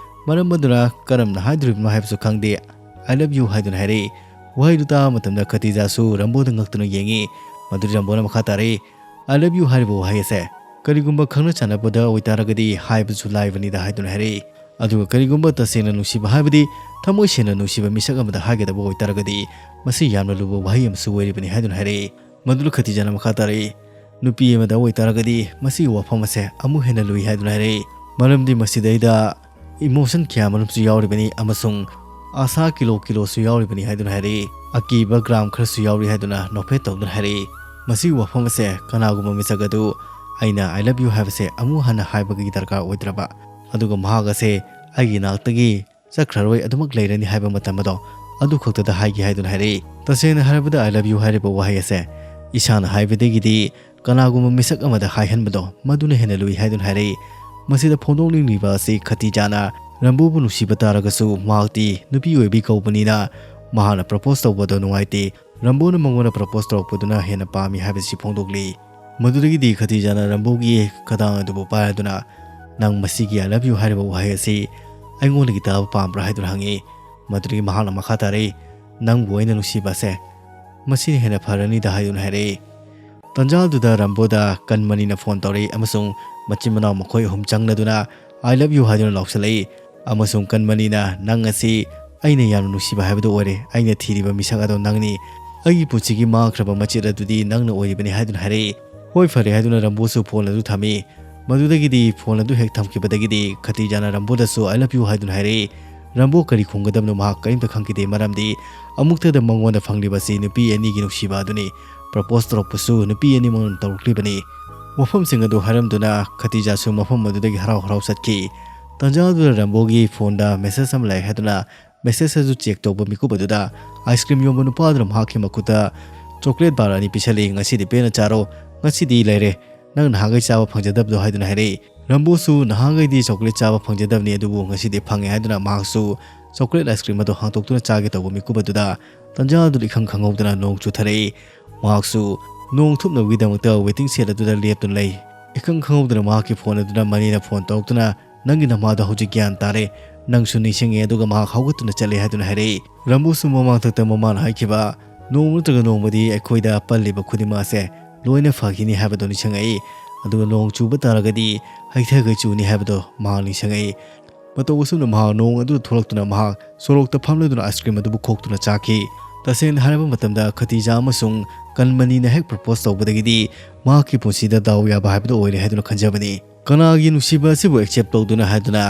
ꯃꯔꯝ ꯑꯗꯨꯅ ꯀꯔꯝꯅ ꯍꯥꯏꯗꯣꯔꯤꯕꯅꯣ ꯍꯥꯏꯕꯁꯨ ꯈꯪꯗꯦ꯫ "I love you" ꯍꯥꯏꯗꯨꯅ ꯍꯥꯏꯔꯛꯏ꯫ ꯋꯥꯍꯩꯗꯨ ꯇꯥꯕ ꯃꯇꯝꯗ ꯈꯇꯤꯖꯥꯁꯨ ꯔꯝꯕꯣꯗ ꯉꯛꯇꯨꯅ ꯌꯦꯡꯉꯤ꯫ ꯃꯗꯨꯗꯤ ꯔꯝꯕꯣꯅ ꯃꯈꯥ ꯇꯥꯔꯛꯏ, "I love you" ꯍꯥꯏꯔꯤꯕ ꯋꯥꯍꯩ ꯑꯁꯦ ꯀꯔꯤꯒꯨꯝꯕ ꯈꯪꯅ ꯆꯥꯟꯅꯕꯗ ꯑꯣꯏꯇꯥꯔꯒꯗꯤ ꯍꯥꯏꯕꯁꯨ ꯂꯥꯏꯕꯅꯤꯗ" ꯍꯥꯏꯗꯨꯅ ꯍꯥꯏꯔꯛꯏ꯫ ꯑꯗꯨꯒ ꯀꯔꯤꯒꯨꯝꯕ ꯇꯁꯦꯡꯅ ꯅꯨꯡꯁꯤꯕ ꯍꯥꯏꯕꯗꯤ ꯊꯃꯣꯏ ꯁꯦꯡꯅ ꯅꯨꯡꯁꯤꯕ ꯃꯤꯁꯛ ꯑꯃꯗ ꯍꯥꯏꯒꯗꯕ ꯑꯣꯏꯇꯥꯔꯒꯗꯤ ꯃꯁꯤ ꯌꯥꯝꯅ ꯂꯨꯕ ꯋꯥꯍꯩ ꯑꯃꯁꯨ ꯑꯣꯏꯔꯤꯕꯅꯤ ꯍꯥꯏꯗꯨꯅ ꯍꯥꯏꯔꯛꯏ꯫ ꯃꯗꯨꯗ ꯈꯇꯤꯖꯥꯅ ꯃꯈꯥ ꯇꯥꯔꯛꯏ, "ꯅꯨꯄꯤ ꯑꯃꯗ ꯑꯣꯏꯇꯥꯔꯒꯗꯤ ꯃꯁꯤꯒꯤ ꯋꯥꯐꯝ ꯑꯁꯦ ꯑꯃꯨꯛ ꯍꯦꯟꯅ ꯂꯨꯏ" ꯍꯥꯏꯗꯨꯅ ꯍꯥꯏꯔꯛꯏ꯫ ꯃꯔꯝꯗꯤ ꯃꯁꯤꯗꯩꯗ emotion ꯀꯌꯥ ꯃꯔꯨꯝꯁꯨ ꯌꯥꯎꯔꯤꯕꯅꯤ ꯑꯃꯁꯨꯡ ꯑꯁꯥ ꯀꯤꯂꯣ ꯀꯤꯂꯣꯁꯨ ꯌꯥꯎꯔꯤꯕꯅꯤ ꯍꯥꯏꯗꯨꯅ ꯍꯥꯏꯔꯛꯏ꯫ ꯑꯀꯤꯕ ꯒ꯭ꯔꯥꯝ ꯈꯔꯁꯨ ꯌꯥꯎꯔꯤ ꯍꯥꯏꯗꯨꯅ ꯅꯣꯛꯐꯦꯠ ꯇꯧꯗꯨꯅ ꯍꯥꯏꯔꯛꯏ꯫ ꯃꯁꯤꯒꯤ ꯋꯥꯐꯝ ꯑꯁꯦ ꯀꯅꯥꯒꯨꯝꯕ ꯃꯤꯁꯛ ꯑꯗꯨ ꯑꯩꯅ "I love you" ꯍꯥꯏꯕꯁꯦ ꯑꯃꯨꯛ ꯍꯟꯅ ꯍꯥꯏꯕꯒꯤ ꯗꯔꯀꯥꯔ ꯑꯣꯏꯗ꯭ꯔꯕ, ꯑꯗꯨꯒ ꯃꯍꯥꯛ ꯑꯁꯦ ꯑꯩꯒꯤ ꯅꯥꯛꯇꯒꯤ ꯆꯠꯈ꯭ꯔꯔꯣꯏ, ꯑꯗꯨꯃꯛ ꯂꯩꯔꯅꯤ ꯍꯥꯏꯕ ꯃꯇꯝ ꯑꯗꯣ ꯑꯗꯨ ꯈꯛꯇꯗ ꯍꯥꯏꯒꯦ ꯍꯥꯏꯗꯨꯅ ꯍꯥꯏꯔꯛꯏ꯫ ꯇꯁꯦꯡꯅ ꯍꯥꯏꯔꯕꯗ "I love you" ꯍꯥꯏꯔꯤꯕ ꯋꯥꯍꯩ ꯑꯁꯦ ꯏꯁꯥꯅ ꯍꯥꯏꯕꯗꯒꯤꯗꯤ ꯀꯅꯥꯒꯨꯝꯕ ꯃꯤꯁꯛ ꯑꯃꯗ ꯍꯥꯏꯍꯟꯕꯗꯣ ꯃꯗꯨꯅ ꯍꯦꯟꯅ ꯂꯨꯏ ꯍꯥꯏꯗꯨꯅ ꯍꯥꯏꯔꯛꯏ꯫ ꯃꯁꯤꯗ ꯐꯣꯡꯗꯣꯛꯅꯤꯡꯂꯤꯕ ꯑꯁꯤ ꯈꯇꯤꯖꯥꯅ ꯔꯝꯕꯣꯕꯨ ꯅꯨꯡꯁꯤꯕ ꯇꯥꯔꯒꯁꯨ ꯃꯍꯥꯛꯇꯤ ꯅꯨꯄꯤ ꯑꯣꯏꯕꯤ ꯀꯧꯕꯅꯤꯅ ꯃꯍꯥꯛꯅ propose ꯇꯧꯕꯗꯣ ꯅꯨꯡꯉꯥꯏꯇꯦ꯫ ꯔꯝꯕꯣꯅ ꯃꯉꯣꯟꯗ propose ꯇꯧꯔꯛꯄꯗꯨꯅ ꯍꯦꯟꯅ ꯄꯥꯝꯃꯤ ꯍꯥꯏꯕꯁꯤ ꯐꯣꯡꯗꯣꯛꯂꯤ꯫ ꯃꯗꯨꯗꯒꯤꯗꯤ ꯈꯇꯤꯖꯥꯅ ꯔꯝꯕꯣꯒꯤ ꯈꯗꯥꯡ ꯑꯗꯨꯕꯨ ꯄꯥꯏꯔꯗꯨꯅ, "ꯅꯪ ꯃꯁꯤꯒꯤ "I love you" ꯍꯥꯏꯔꯤꯕ ꯋꯥꯍꯩ ꯑꯁꯤ ꯑꯩꯉꯣꯟꯗꯒꯤ ꯇꯥꯕ ꯄꯥꯝꯕ꯭ꯔꯥ?" ꯍꯥꯏꯗꯨꯅ ꯍꯪꯉꯤ꯫ ꯃꯗꯨꯗꯒꯤ ꯃꯍꯥꯛꯅ ꯃꯈꯥ ꯇꯥꯔꯛꯏ, "ꯅꯪꯕꯨ ꯑꯩꯅ ꯅꯨꯡꯁꯤꯕ ꯑꯁꯦ ꯃꯁꯤꯅ ꯍꯦꯟꯅ ꯐꯔꯅꯤꯗ" ꯍꯥꯏꯗꯨꯅ ꯍꯥꯏꯔꯛꯏ꯫ ꯇꯟꯖꯥꯗꯨꯗ ꯔꯝꯕꯣꯗ ꯀꯟꯃꯅꯤꯅ ꯐꯣꯟ ꯇꯧꯔꯛꯏ ꯑꯃꯁꯨꯡ ꯃꯆꯤꯟ ꯃꯅꯥꯎ ꯃꯈꯣꯏ ꯑꯍꯨꯝ ꯆꯪꯂꯗꯨꯅ "I love you" ꯍꯥꯏꯗꯨꯅ ꯂꯥꯎꯁꯤꯜꯂꯛꯏ ꯑꯃꯁꯨꯡ ꯀꯟꯃꯅꯤꯅ "ꯅꯪ ꯑꯁꯤ ꯑꯩꯅ ꯌꯥꯝꯅ ꯅꯨꯡꯁꯤꯕ ꯍꯥꯏꯕꯗꯨ ꯑꯣꯏꯔꯦ꯫ ꯑꯩꯅ ꯊꯤꯔꯤꯕ ꯃꯤꯁꯛ ꯑꯗꯣ ꯅꯪꯅꯤ꯫ ꯑꯩꯒꯤ ꯄꯨꯟꯁꯤꯒꯤ ꯃꯥꯡꯈ꯭ꯔꯕ ꯃꯆꯦꯠ ꯑꯗꯨꯗꯤ ꯅꯪꯅ ꯑꯣꯏꯔꯤꯕꯅꯤ" ꯍꯥꯏꯗꯨꯅ ꯍꯥꯏꯔꯛꯏ꯫ "ꯍꯣꯏ, ꯐꯔꯦ" ꯍꯥꯏꯗꯨꯅ ꯔꯝꯕꯣꯁꯨ ꯐꯣꯟ ꯑꯗꯨ ꯊꯝꯃꯤ꯫ ꯃꯗꯨꯗꯒꯤꯗꯤ ꯐꯣꯟ ꯑꯗꯨ ꯍꯦꯛ ꯊꯝꯈꯤꯕꯗꯒꯤꯗꯤ ꯈꯇꯤꯖꯥꯅ ꯔꯝꯕꯣꯗꯁꯨ "I love you" ꯍꯥꯏꯗꯨꯅ ꯍꯥꯏꯔꯛꯏ꯫ ꯔꯝꯕꯣ ꯀꯔꯤ ꯈꯨꯝꯒꯗꯕꯅꯣ ꯃꯍꯥꯛ ꯀꯔꯤꯝꯇ ꯈꯪꯈꯤꯗꯦ, ꯃꯔꯝꯗꯤ ꯑꯃꯨꯛꯇꯗ ꯃꯉꯣꯟꯗ ꯐꯪꯂꯤꯕꯁꯤ ꯅꯨꯄꯤ ꯑꯅꯤꯒꯤ ꯅꯨꯡꯁꯤꯕ ꯑꯗꯨꯅꯤ꯫ ꯄ꯭ꯔꯄꯣꯁ ꯇꯧꯔꯛꯄꯁꯨ ꯅꯨꯄꯤ ꯑꯅꯤꯃꯛꯅ ꯇꯧꯔꯛꯂꯤꯕꯅꯤ꯫ ꯋꯥꯐꯝꯁꯤꯡ ꯑꯗꯨ ꯍꯥꯏꯔꯝꯗꯨꯅ ꯈꯇꯤꯖꯥꯁꯨ ꯃꯐꯝ ꯑꯗꯨꯗꯒꯤ ꯍꯔꯥꯎ ꯍꯔꯥꯎ ꯆꯠꯈꯤ꯫ ꯇꯟꯖꯥ ꯑꯗꯨꯗ ꯔꯝꯕꯣꯒꯤ ꯐꯣꯟꯗ ꯃꯦꯁꯦꯖ ꯑꯃ ꯂꯥꯛꯑꯦ ꯍꯥꯏꯗꯨꯅ ꯃꯦꯁꯦꯖ ꯑꯗꯨ ꯆꯦꯛ ꯇꯧꯕ ꯃꯤꯀꯨꯞ ꯑꯗꯨꯗ ꯑꯥꯏꯁ ꯀ꯭ꯔꯤꯝ ꯌꯣꯟꯕ ꯅꯨꯄꯥ ꯑꯗꯨꯅ ꯃꯍꯥꯛꯀꯤ ꯃꯈꯨꯠꯇ ꯆꯣꯀ꯭ꯂꯦꯠ ꯕꯥꯔ ꯑꯅꯤ ꯄꯤꯁꯜꯂꯤ꯫ "ꯉꯁꯤꯗꯤ ꯄꯦꯟꯅ ꯆꯥꯔꯣ, ꯉꯁꯤꯗꯤ ꯂꯩꯔꯦ, ꯅꯪ ꯅꯍꯥꯟꯈꯩ ꯆꯥꯕ ꯐꯪꯖꯗꯕꯗꯣ" ꯍꯥꯏꯗꯨꯅ ꯍꯥꯏꯔꯛꯏ꯫ ꯔꯝꯕꯣꯁꯨ "ꯅꯍꯥꯟꯈꯩꯗꯤ ꯆꯣꯀ꯭ꯂꯦꯠ ꯆꯥꯕ ꯐꯪꯖꯗꯕꯅꯤ, ꯑꯗꯨꯕꯨ ꯉꯁꯤꯗꯤ ꯐꯪꯉꯦ" ꯍꯥꯏꯗꯨꯅ ꯃꯍꯥꯛꯁꯨ ꯆꯣꯀ꯭ꯂꯦꯠ ꯑꯥꯏꯁ ꯀ꯭ꯔꯤꯝ ꯑꯗꯨ ꯍꯥꯡꯇꯣꯛꯇꯨꯅ ꯆꯥꯒꯦ ꯇꯧꯕ ꯃꯤꯀꯨꯞ ꯑꯗꯨꯗ ꯇꯟꯖꯥ ꯑꯗꯨꯗ ꯏꯈꯪ ꯈꯪꯍꯧꯗꯅ ꯅꯣꯡ ꯆꯨꯊꯔꯛꯏ꯫ ꯃꯍꯥꯛꯁꯨ ꯅꯣꯡ ꯊꯨꯞꯅꯕꯒꯤꯗꯃꯛꯇ ꯋꯦꯇꯤꯡ ꯁꯦꯗ ꯑꯗꯨꯗ ꯂꯦꯞꯇꯨꯅ ꯂꯩ꯫ ꯏꯈꯪ ꯈꯪꯍꯧꯗꯅ ꯃꯍꯥꯛꯀꯤ ꯐꯣꯟ ꯑꯗꯨꯗ ꯃꯅꯤꯅ ꯐꯣꯟ ꯇꯧꯔꯛꯇꯨꯅ, "ꯅꯪꯒꯤ ꯅꯃꯥꯗꯣ ꯍꯧꯖꯤꯛ ꯒ꯭ꯌꯥꯟ ꯇꯥꯔꯦ, ꯅꯪꯁꯨ ꯅꯤꯡꯁꯤꯡꯉꯦ, ꯑꯗꯨꯒ ꯃꯍꯥꯛ ꯍꯧꯒꯠꯇꯨꯅ ꯆꯠꯂꯦ" ꯍꯥꯏꯗꯨꯅ ꯍꯥꯏꯔꯛꯏ꯫ ꯔꯝꯕꯨꯁꯨ ꯃꯃꯥꯡꯊꯛꯇ ꯃꯃꯥꯅ ꯍꯥꯏꯈꯤꯕ, "ꯅꯣꯡꯃ ꯅꯠꯇ꯭ꯔꯒ ꯅꯣꯡꯃꯗꯤ ꯑꯩꯈꯣꯏꯗ ꯄꯜꯂꯤꯕ ꯈꯨꯗꯤꯡꯃꯛ ꯑꯁꯦ ꯂꯣꯏꯅ ꯐꯈꯤꯅꯤ" ꯍꯥꯏꯕꯗꯣ ꯅꯤꯡꯁꯤꯡꯉꯛꯏ꯫ ꯑꯗꯨꯒ ꯅꯣꯡ ꯆꯨꯕ ꯇꯥꯔꯒꯗꯤ ꯍꯩꯊꯈꯩ ꯆꯨꯅꯤ ꯍꯥꯏꯕꯗꯣ ꯃꯍꯥꯛ ꯅꯤꯡꯁꯤꯡꯉꯛꯏ꯫ ꯃꯇꯧ ꯑꯁꯨꯝꯅ ꯃꯍꯥꯛ ꯅꯣꯡ ꯑꯗꯨꯗ ꯊꯣꯛꯂꯛꯇꯨꯅ ꯃꯍꯥꯛ ꯁꯣꯔꯣꯛꯇ ꯐꯝꯂꯗꯨꯅ ꯑꯥꯏꯁ ꯀ꯭ꯔꯤꯝ ꯑꯗꯨꯕꯨ ꯈꯣꯛꯇꯨꯅ ꯆꯥꯈꯤ꯫ ꯇꯁꯦꯡꯅ ꯍꯥꯏꯔꯕ ꯃꯇꯝꯗ ꯈꯇꯤꯖꯥ ꯑꯃꯁꯨꯡ ꯀꯟꯃꯅꯤꯅ ꯍꯦꯛ ꯄ꯭ꯔꯄꯣꯁ ꯇꯧꯕꯗꯒꯤꯗꯤ ꯃꯍꯥꯛꯀꯤ ꯄꯨꯟꯁꯤꯗ ꯗꯥꯎ ꯌꯥꯕ ꯍꯥꯏꯕꯗꯨ ꯑꯣꯏꯔꯦ ꯍꯥꯏꯗꯨꯅ ꯈꯟꯖꯕꯅꯤ꯫ ꯀꯅꯥꯒꯤ ꯅꯨꯡꯁꯤꯕ ꯑꯁꯤꯕꯨ ꯑꯦꯛꯁꯦꯞ ꯇꯧꯗꯨꯅ ꯍꯥꯏꯗꯨꯅ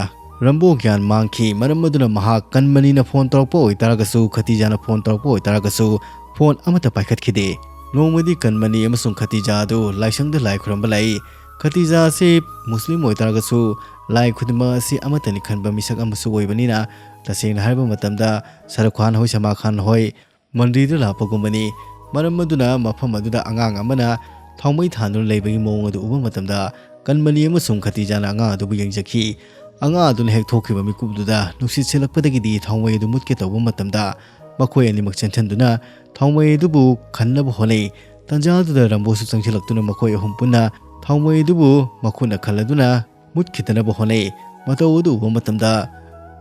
ꯔꯝꯕꯣ ꯒ꯭ꯌꯥꯟ ꯃꯥꯡꯈꯤ꯫ ꯃꯔꯝ ꯑꯗꯨꯅ ꯃꯍꯥꯛ ꯀꯟꯃꯅꯤꯅ ꯐꯣꯟ ꯇꯧꯔꯛꯄ ꯑꯣꯏꯇꯥꯔꯒꯁꯨ, ꯈꯇꯤꯖꯥꯅ ꯐꯣꯟ ꯇꯧꯔꯛꯄ ꯑꯣꯏꯇꯥꯔꯒꯁꯨ, ꯐꯣꯟ ꯑꯃꯠꯇ ꯄꯥꯏꯈꯠꯈꯤꯗꯦ꯫ ꯅꯣꯡꯃꯗꯤ ꯀꯟꯃꯅꯤ ꯑꯃꯁꯨꯡ ꯈꯇꯤꯖꯥ ꯑꯗꯨ ꯂꯥꯏꯁꯪꯗ ꯂꯥꯏ ꯈꯨꯔꯨꯝꯕ ꯂꯥꯛꯏ꯫ ꯈꯇꯤꯖꯥ ꯑꯁꯤ ꯃꯨꯁꯂꯤꯝ ꯑꯣꯏꯇꯥꯔꯒꯁꯨ, ꯂꯥꯏ ꯈꯨꯗꯤꯡꯃꯛ ꯑꯁꯤ ꯑꯃꯠꯇꯅꯤ ꯈꯟꯕ ꯃꯤꯁꯛ ꯑꯃꯁꯨ ꯑꯣꯏꯕꯅꯤꯅ, ꯇꯁꯦꯡꯅ ꯍꯥꯏꯔꯕ ꯃꯇꯝꯗ ꯁꯔꯨꯛ ꯈꯥꯟ ꯍꯣꯏ, ꯁꯜꯃꯥꯟ ꯈꯥꯟ ꯍꯣꯏ ꯃꯟꯗꯤꯔꯗ ꯂꯥꯛꯄꯒꯨꯝꯕꯅꯤ꯫ ꯃꯔꯝ ꯑꯗꯨꯅ ꯃꯐꯝ ꯑꯗꯨꯗ ꯑꯉꯥꯡ ꯑꯃꯅ ꯊꯥꯎꯃꯩ ꯊꯥꯟꯗꯨꯅ ꯂꯩꯕꯒꯤ ꯃꯑꯣꯡ ꯑꯗꯨ ꯎꯕ ꯃꯇꯝꯗ, ꯀꯟꯃꯅꯤ ꯑꯃꯁꯨꯡ ꯈꯇꯤꯖꯥꯅ ꯑꯉꯥꯡ ꯑꯗꯨꯕꯨ ꯌꯦꯡꯖꯈꯤ꯫ ꯑꯉꯥꯡ ꯑꯗꯨꯅ ꯍꯦꯛ ꯊꯣꯛꯈꯤꯕ ꯃꯤꯀꯨꯞꯇꯨꯗ ꯅꯨꯡꯁꯤꯠ ꯁꯤꯠꯂꯛꯄꯗꯒꯤꯗꯤ ꯊꯥꯎꯃꯩ ꯑꯗꯨ ꯃꯨꯠꯀꯦ ꯇꯧꯕ ꯃꯇꯝꯗ, ꯃꯈꯣꯏ ꯑꯅꯤꯃꯛ ꯆꯦꯟꯁꯤꯟꯗꯨꯅ ꯊꯥꯎꯃꯩ ꯑꯗꯨꯕꯨ ꯈꯟꯅꯕ ꯍꯣꯠꯅꯩ꯫ ꯇꯟꯖꯥ ꯑꯗꯨꯗ ꯔꯝꯕꯣꯁꯨ ꯆꯪꯁꯤꯜꯂꯛꯇꯨꯅ ꯃꯈꯣꯏ ꯑꯍꯨꯝ ꯄꯨꯟꯅ ꯊꯥꯎꯃꯩ ꯑꯗꯨꯕꯨ ꯃꯈꯨꯠꯅ ꯈꯜꯂꯗꯨꯅ ꯃꯨꯠꯈꯤꯗꯅꯕ ꯍꯣꯠꯅꯩ꯫ ꯃꯇꯧ ꯑꯗꯨ ꯎꯕ ꯃꯇꯝꯗ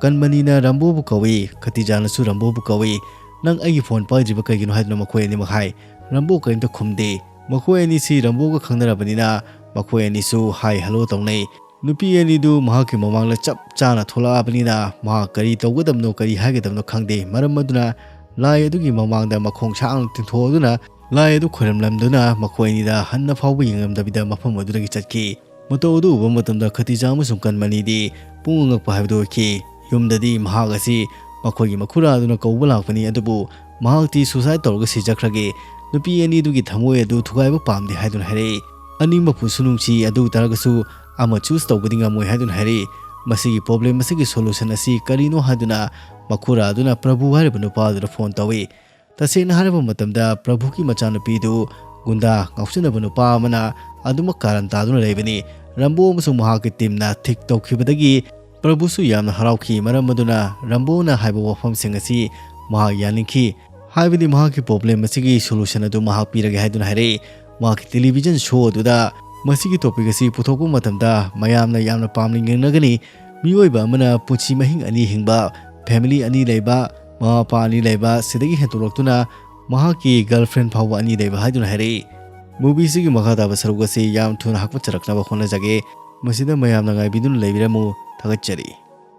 ꯀꯟꯃꯅꯤꯅ ꯔꯝꯕꯣꯕꯨ ꯀꯧꯏ, ꯈꯇꯤꯖꯥꯅꯁꯨ ꯔꯝꯕꯣꯕꯨ ꯀꯧꯏ꯫ "ꯅꯪ ꯑꯩꯒꯤ ꯐꯣꯟ ꯄꯥꯏꯗ꯭ꯔꯤꯕ ꯀꯩꯒꯤꯅꯣ?" ꯍꯥꯏꯗꯨꯅ ꯃꯈꯣꯏ ꯑꯅꯤꯃꯛ ꯍꯥꯏ꯫ ꯔꯝꯕꯣ ꯀꯔꯤꯝꯇ ꯈꯨꯝꯗꯦ꯫ ꯃꯈꯣꯏ ꯑꯅꯤꯁꯤ ꯔꯝꯕꯣꯒ ꯈꯪꯅꯔꯕꯅꯤꯅ ꯃꯈꯣꯏ ꯑꯅꯤꯁꯨ ꯍꯥꯏ ꯍꯜꯂꯣ ꯇꯧꯅꯩ꯫ ꯅꯨꯄꯤ ꯑꯅꯤꯗꯨ ꯃꯍꯥꯛꯀꯤ ꯃꯃꯥꯡꯗ ꯆꯞ ꯆꯥꯅ ꯊꯣꯛꯂꯛꯑꯕꯅꯤꯅ ꯃꯍꯥꯛ ꯀꯔꯤ ꯇꯧꯒꯗꯕꯅꯣ, ꯀꯔꯤ ꯍꯥꯏꯒꯗꯕꯅꯣ ꯈꯪꯗꯦ꯫ ꯃꯔꯝ ꯑꯗꯨꯅ ꯂꯥꯏ ꯑꯗꯨꯒꯤ ꯃꯃꯥꯡꯗ ꯃꯈꯣꯡ ꯁꯥꯡꯅ ꯇꯤꯡꯊꯣꯛꯑꯗꯨꯅ ꯂꯥꯏ ꯑꯗꯨ ꯈꯣꯏꯔꯝꯂꯝꯗꯨꯅ ꯃꯈꯣꯏ ꯑꯅꯤꯗ ꯍꯟꯅ ꯐꯥꯎꯕ ꯌꯦꯡꯂꯝꯗꯕꯤꯗ ꯃꯐꯝ ꯑꯗꯨꯗꯒꯤ ꯆꯠꯈꯤ꯫ ꯃꯇꯧ ꯑꯗꯨ ꯎꯕ ꯃꯇꯝꯗ ꯈꯇꯤꯖꯥ ꯑꯃꯁꯨꯡ ꯀꯟꯃꯅꯤꯗꯤ ꯄꯨꯡꯉꯛ ꯉꯛꯄ ꯍꯥꯏꯕꯗꯨ ꯑꯣꯏꯈꯤ꯫ ꯌꯨꯝꯗꯗꯤ ꯃꯍꯥꯛ ꯑꯁꯤ ꯃꯈꯣꯏꯒꯤ ꯃꯈꯨꯔꯥ ꯑꯗꯨꯅ ꯀꯧꯕ ꯂꯥꯛꯄꯅꯤ, ꯑꯗꯨꯕꯨ ꯃꯍꯥꯛꯇꯤ suicide ꯇꯧꯔꯒ ꯁꯤꯖꯈ꯭ꯔꯒꯦ, ꯅꯨꯄꯤ ꯑꯅꯤꯗꯨꯒꯤ ꯊꯃꯣꯏ ꯑꯗꯨ ꯊꯨꯒꯥꯏꯕ ꯄꯥꯝꯗꯦ ꯍꯥꯏꯗꯨꯅ ꯍꯥꯏꯔꯛꯏ꯫ ꯑꯅꯤꯃꯛꯄꯨꯁꯨ ꯅꯨꯡꯁꯤ, ꯑꯗꯨ ꯇꯥꯔꯒꯁꯨ ꯑꯃ choose ꯇꯧꯕꯗꯤ ꯉꯝꯃꯣꯏ ꯍꯥꯏꯗꯨꯅ ꯍꯥꯏꯔꯛꯏ꯫ ꯃꯁꯤꯒꯤ problem ꯑꯁꯤꯒꯤ solution ꯑꯁꯤ ꯀꯔꯤꯅꯣ ꯍꯥꯏꯗꯨꯅ ꯃꯈꯨꯔꯥ ꯑꯗꯨꯅ ꯄ꯭ꯔꯚꯨ ꯍꯥꯏꯔꯤꯕ ꯅꯨꯄꯥ ꯑꯗꯨꯗ phone ꯇꯧꯏ꯫ ꯇꯁꯦꯡꯅ ꯍꯥꯏꯔꯕ ꯃꯇꯝꯗ ꯄ꯭ꯔꯚꯨꯒꯤ ꯃꯆꯥꯅꯨꯄꯤꯗꯨ ꯒꯨꯟꯗꯥ ꯉꯥꯎꯁꯤꯟꯅꯕ ꯅꯨꯄꯥ ꯑꯃꯅ ꯑꯗꯨꯃꯛ ꯀꯥꯔꯟ ꯇꯥꯗꯨꯅ ꯂꯩꯕꯅꯤ꯫ ꯔꯝꯕꯣ ꯑꯃꯁꯨꯡ ꯃꯍꯥꯛꯀꯤ teamꯅ ꯊꯤꯛ ꯇꯧꯈꯤꯕꯗꯒꯤ ꯄ꯭ꯔꯚꯨꯁꯨ ꯌꯥꯝꯅ ꯍꯔꯥꯎꯈꯤ꯫ ꯃꯔꯝ ꯑꯗꯨꯅ ꯔꯝꯕꯣꯅ ꯍꯥꯏꯕ ꯋꯥꯐꯝꯁꯤꯡ ꯑꯁꯤ ꯃꯍꯥꯛ ꯌꯥꯅꯤꯡꯈꯤ, ꯍꯥꯏꯕꯗꯤ ꯃꯍꯥꯛꯀꯤ problem ꯑꯁꯤꯒꯤ solution ꯑꯗꯨ ꯃꯍꯥꯛ ꯄꯤꯔꯒꯦ ꯍꯥꯏꯗꯨꯅ ꯍꯥꯏꯔꯛꯏ꯫ ꯃꯍꯥꯛꯀꯤ television show ꯑꯗꯨꯗ ꯃꯁꯤꯒꯤ topic ꯑꯁꯤ ꯄꯨꯊꯣꯛꯄ ꯃꯇꯝꯗ ꯃꯌꯥꯝꯅ ꯌꯥꯝꯅ ꯄꯥꯝꯅ ꯌꯦꯡꯅꯒꯅꯤ꯫ ꯃꯤꯑꯣꯏꯕ ꯑꯃꯅ ꯄꯨꯟꯁꯤ ꯃꯍꯤꯡ ꯑꯅꯤ ꯍꯤꯡꯕ, family ꯑꯅꯤ ꯂꯩꯕ, ꯃꯃꯥ ꯃꯄꯥ ꯑꯅꯤ ꯂꯩꯕ, ꯁꯤꯗꯒꯤ ꯍꯦꯟꯗꯣꯛꯂꯛꯇꯨꯅ ꯃꯍꯥꯛꯀꯤ girlfriend ꯐꯥꯎꯕ ꯑꯅꯤ ꯂꯩꯕ ꯍꯥꯏꯗꯨꯅ ꯍꯥꯏꯔꯛꯏ꯫ Movieꯁꯤꯒꯤ ꯃꯈꯥ ꯇꯥꯕ ꯁꯔꯨꯛ ꯑꯁꯤ ꯌꯥꯝ ꯊꯨꯅ ꯍꯥꯞꯀꯠꯆꯔꯛꯅꯕ ꯍꯣꯠꯅꯖꯒꯦ꯫ ꯃꯁꯤꯗ ꯃꯌꯥꯝꯅ ꯉꯥꯏꯕꯤꯗꯨꯅ ꯂꯩꯕꯤꯔꯝꯃꯨ꯫ ꯊꯥꯒꯠꯆꯔꯤ꯫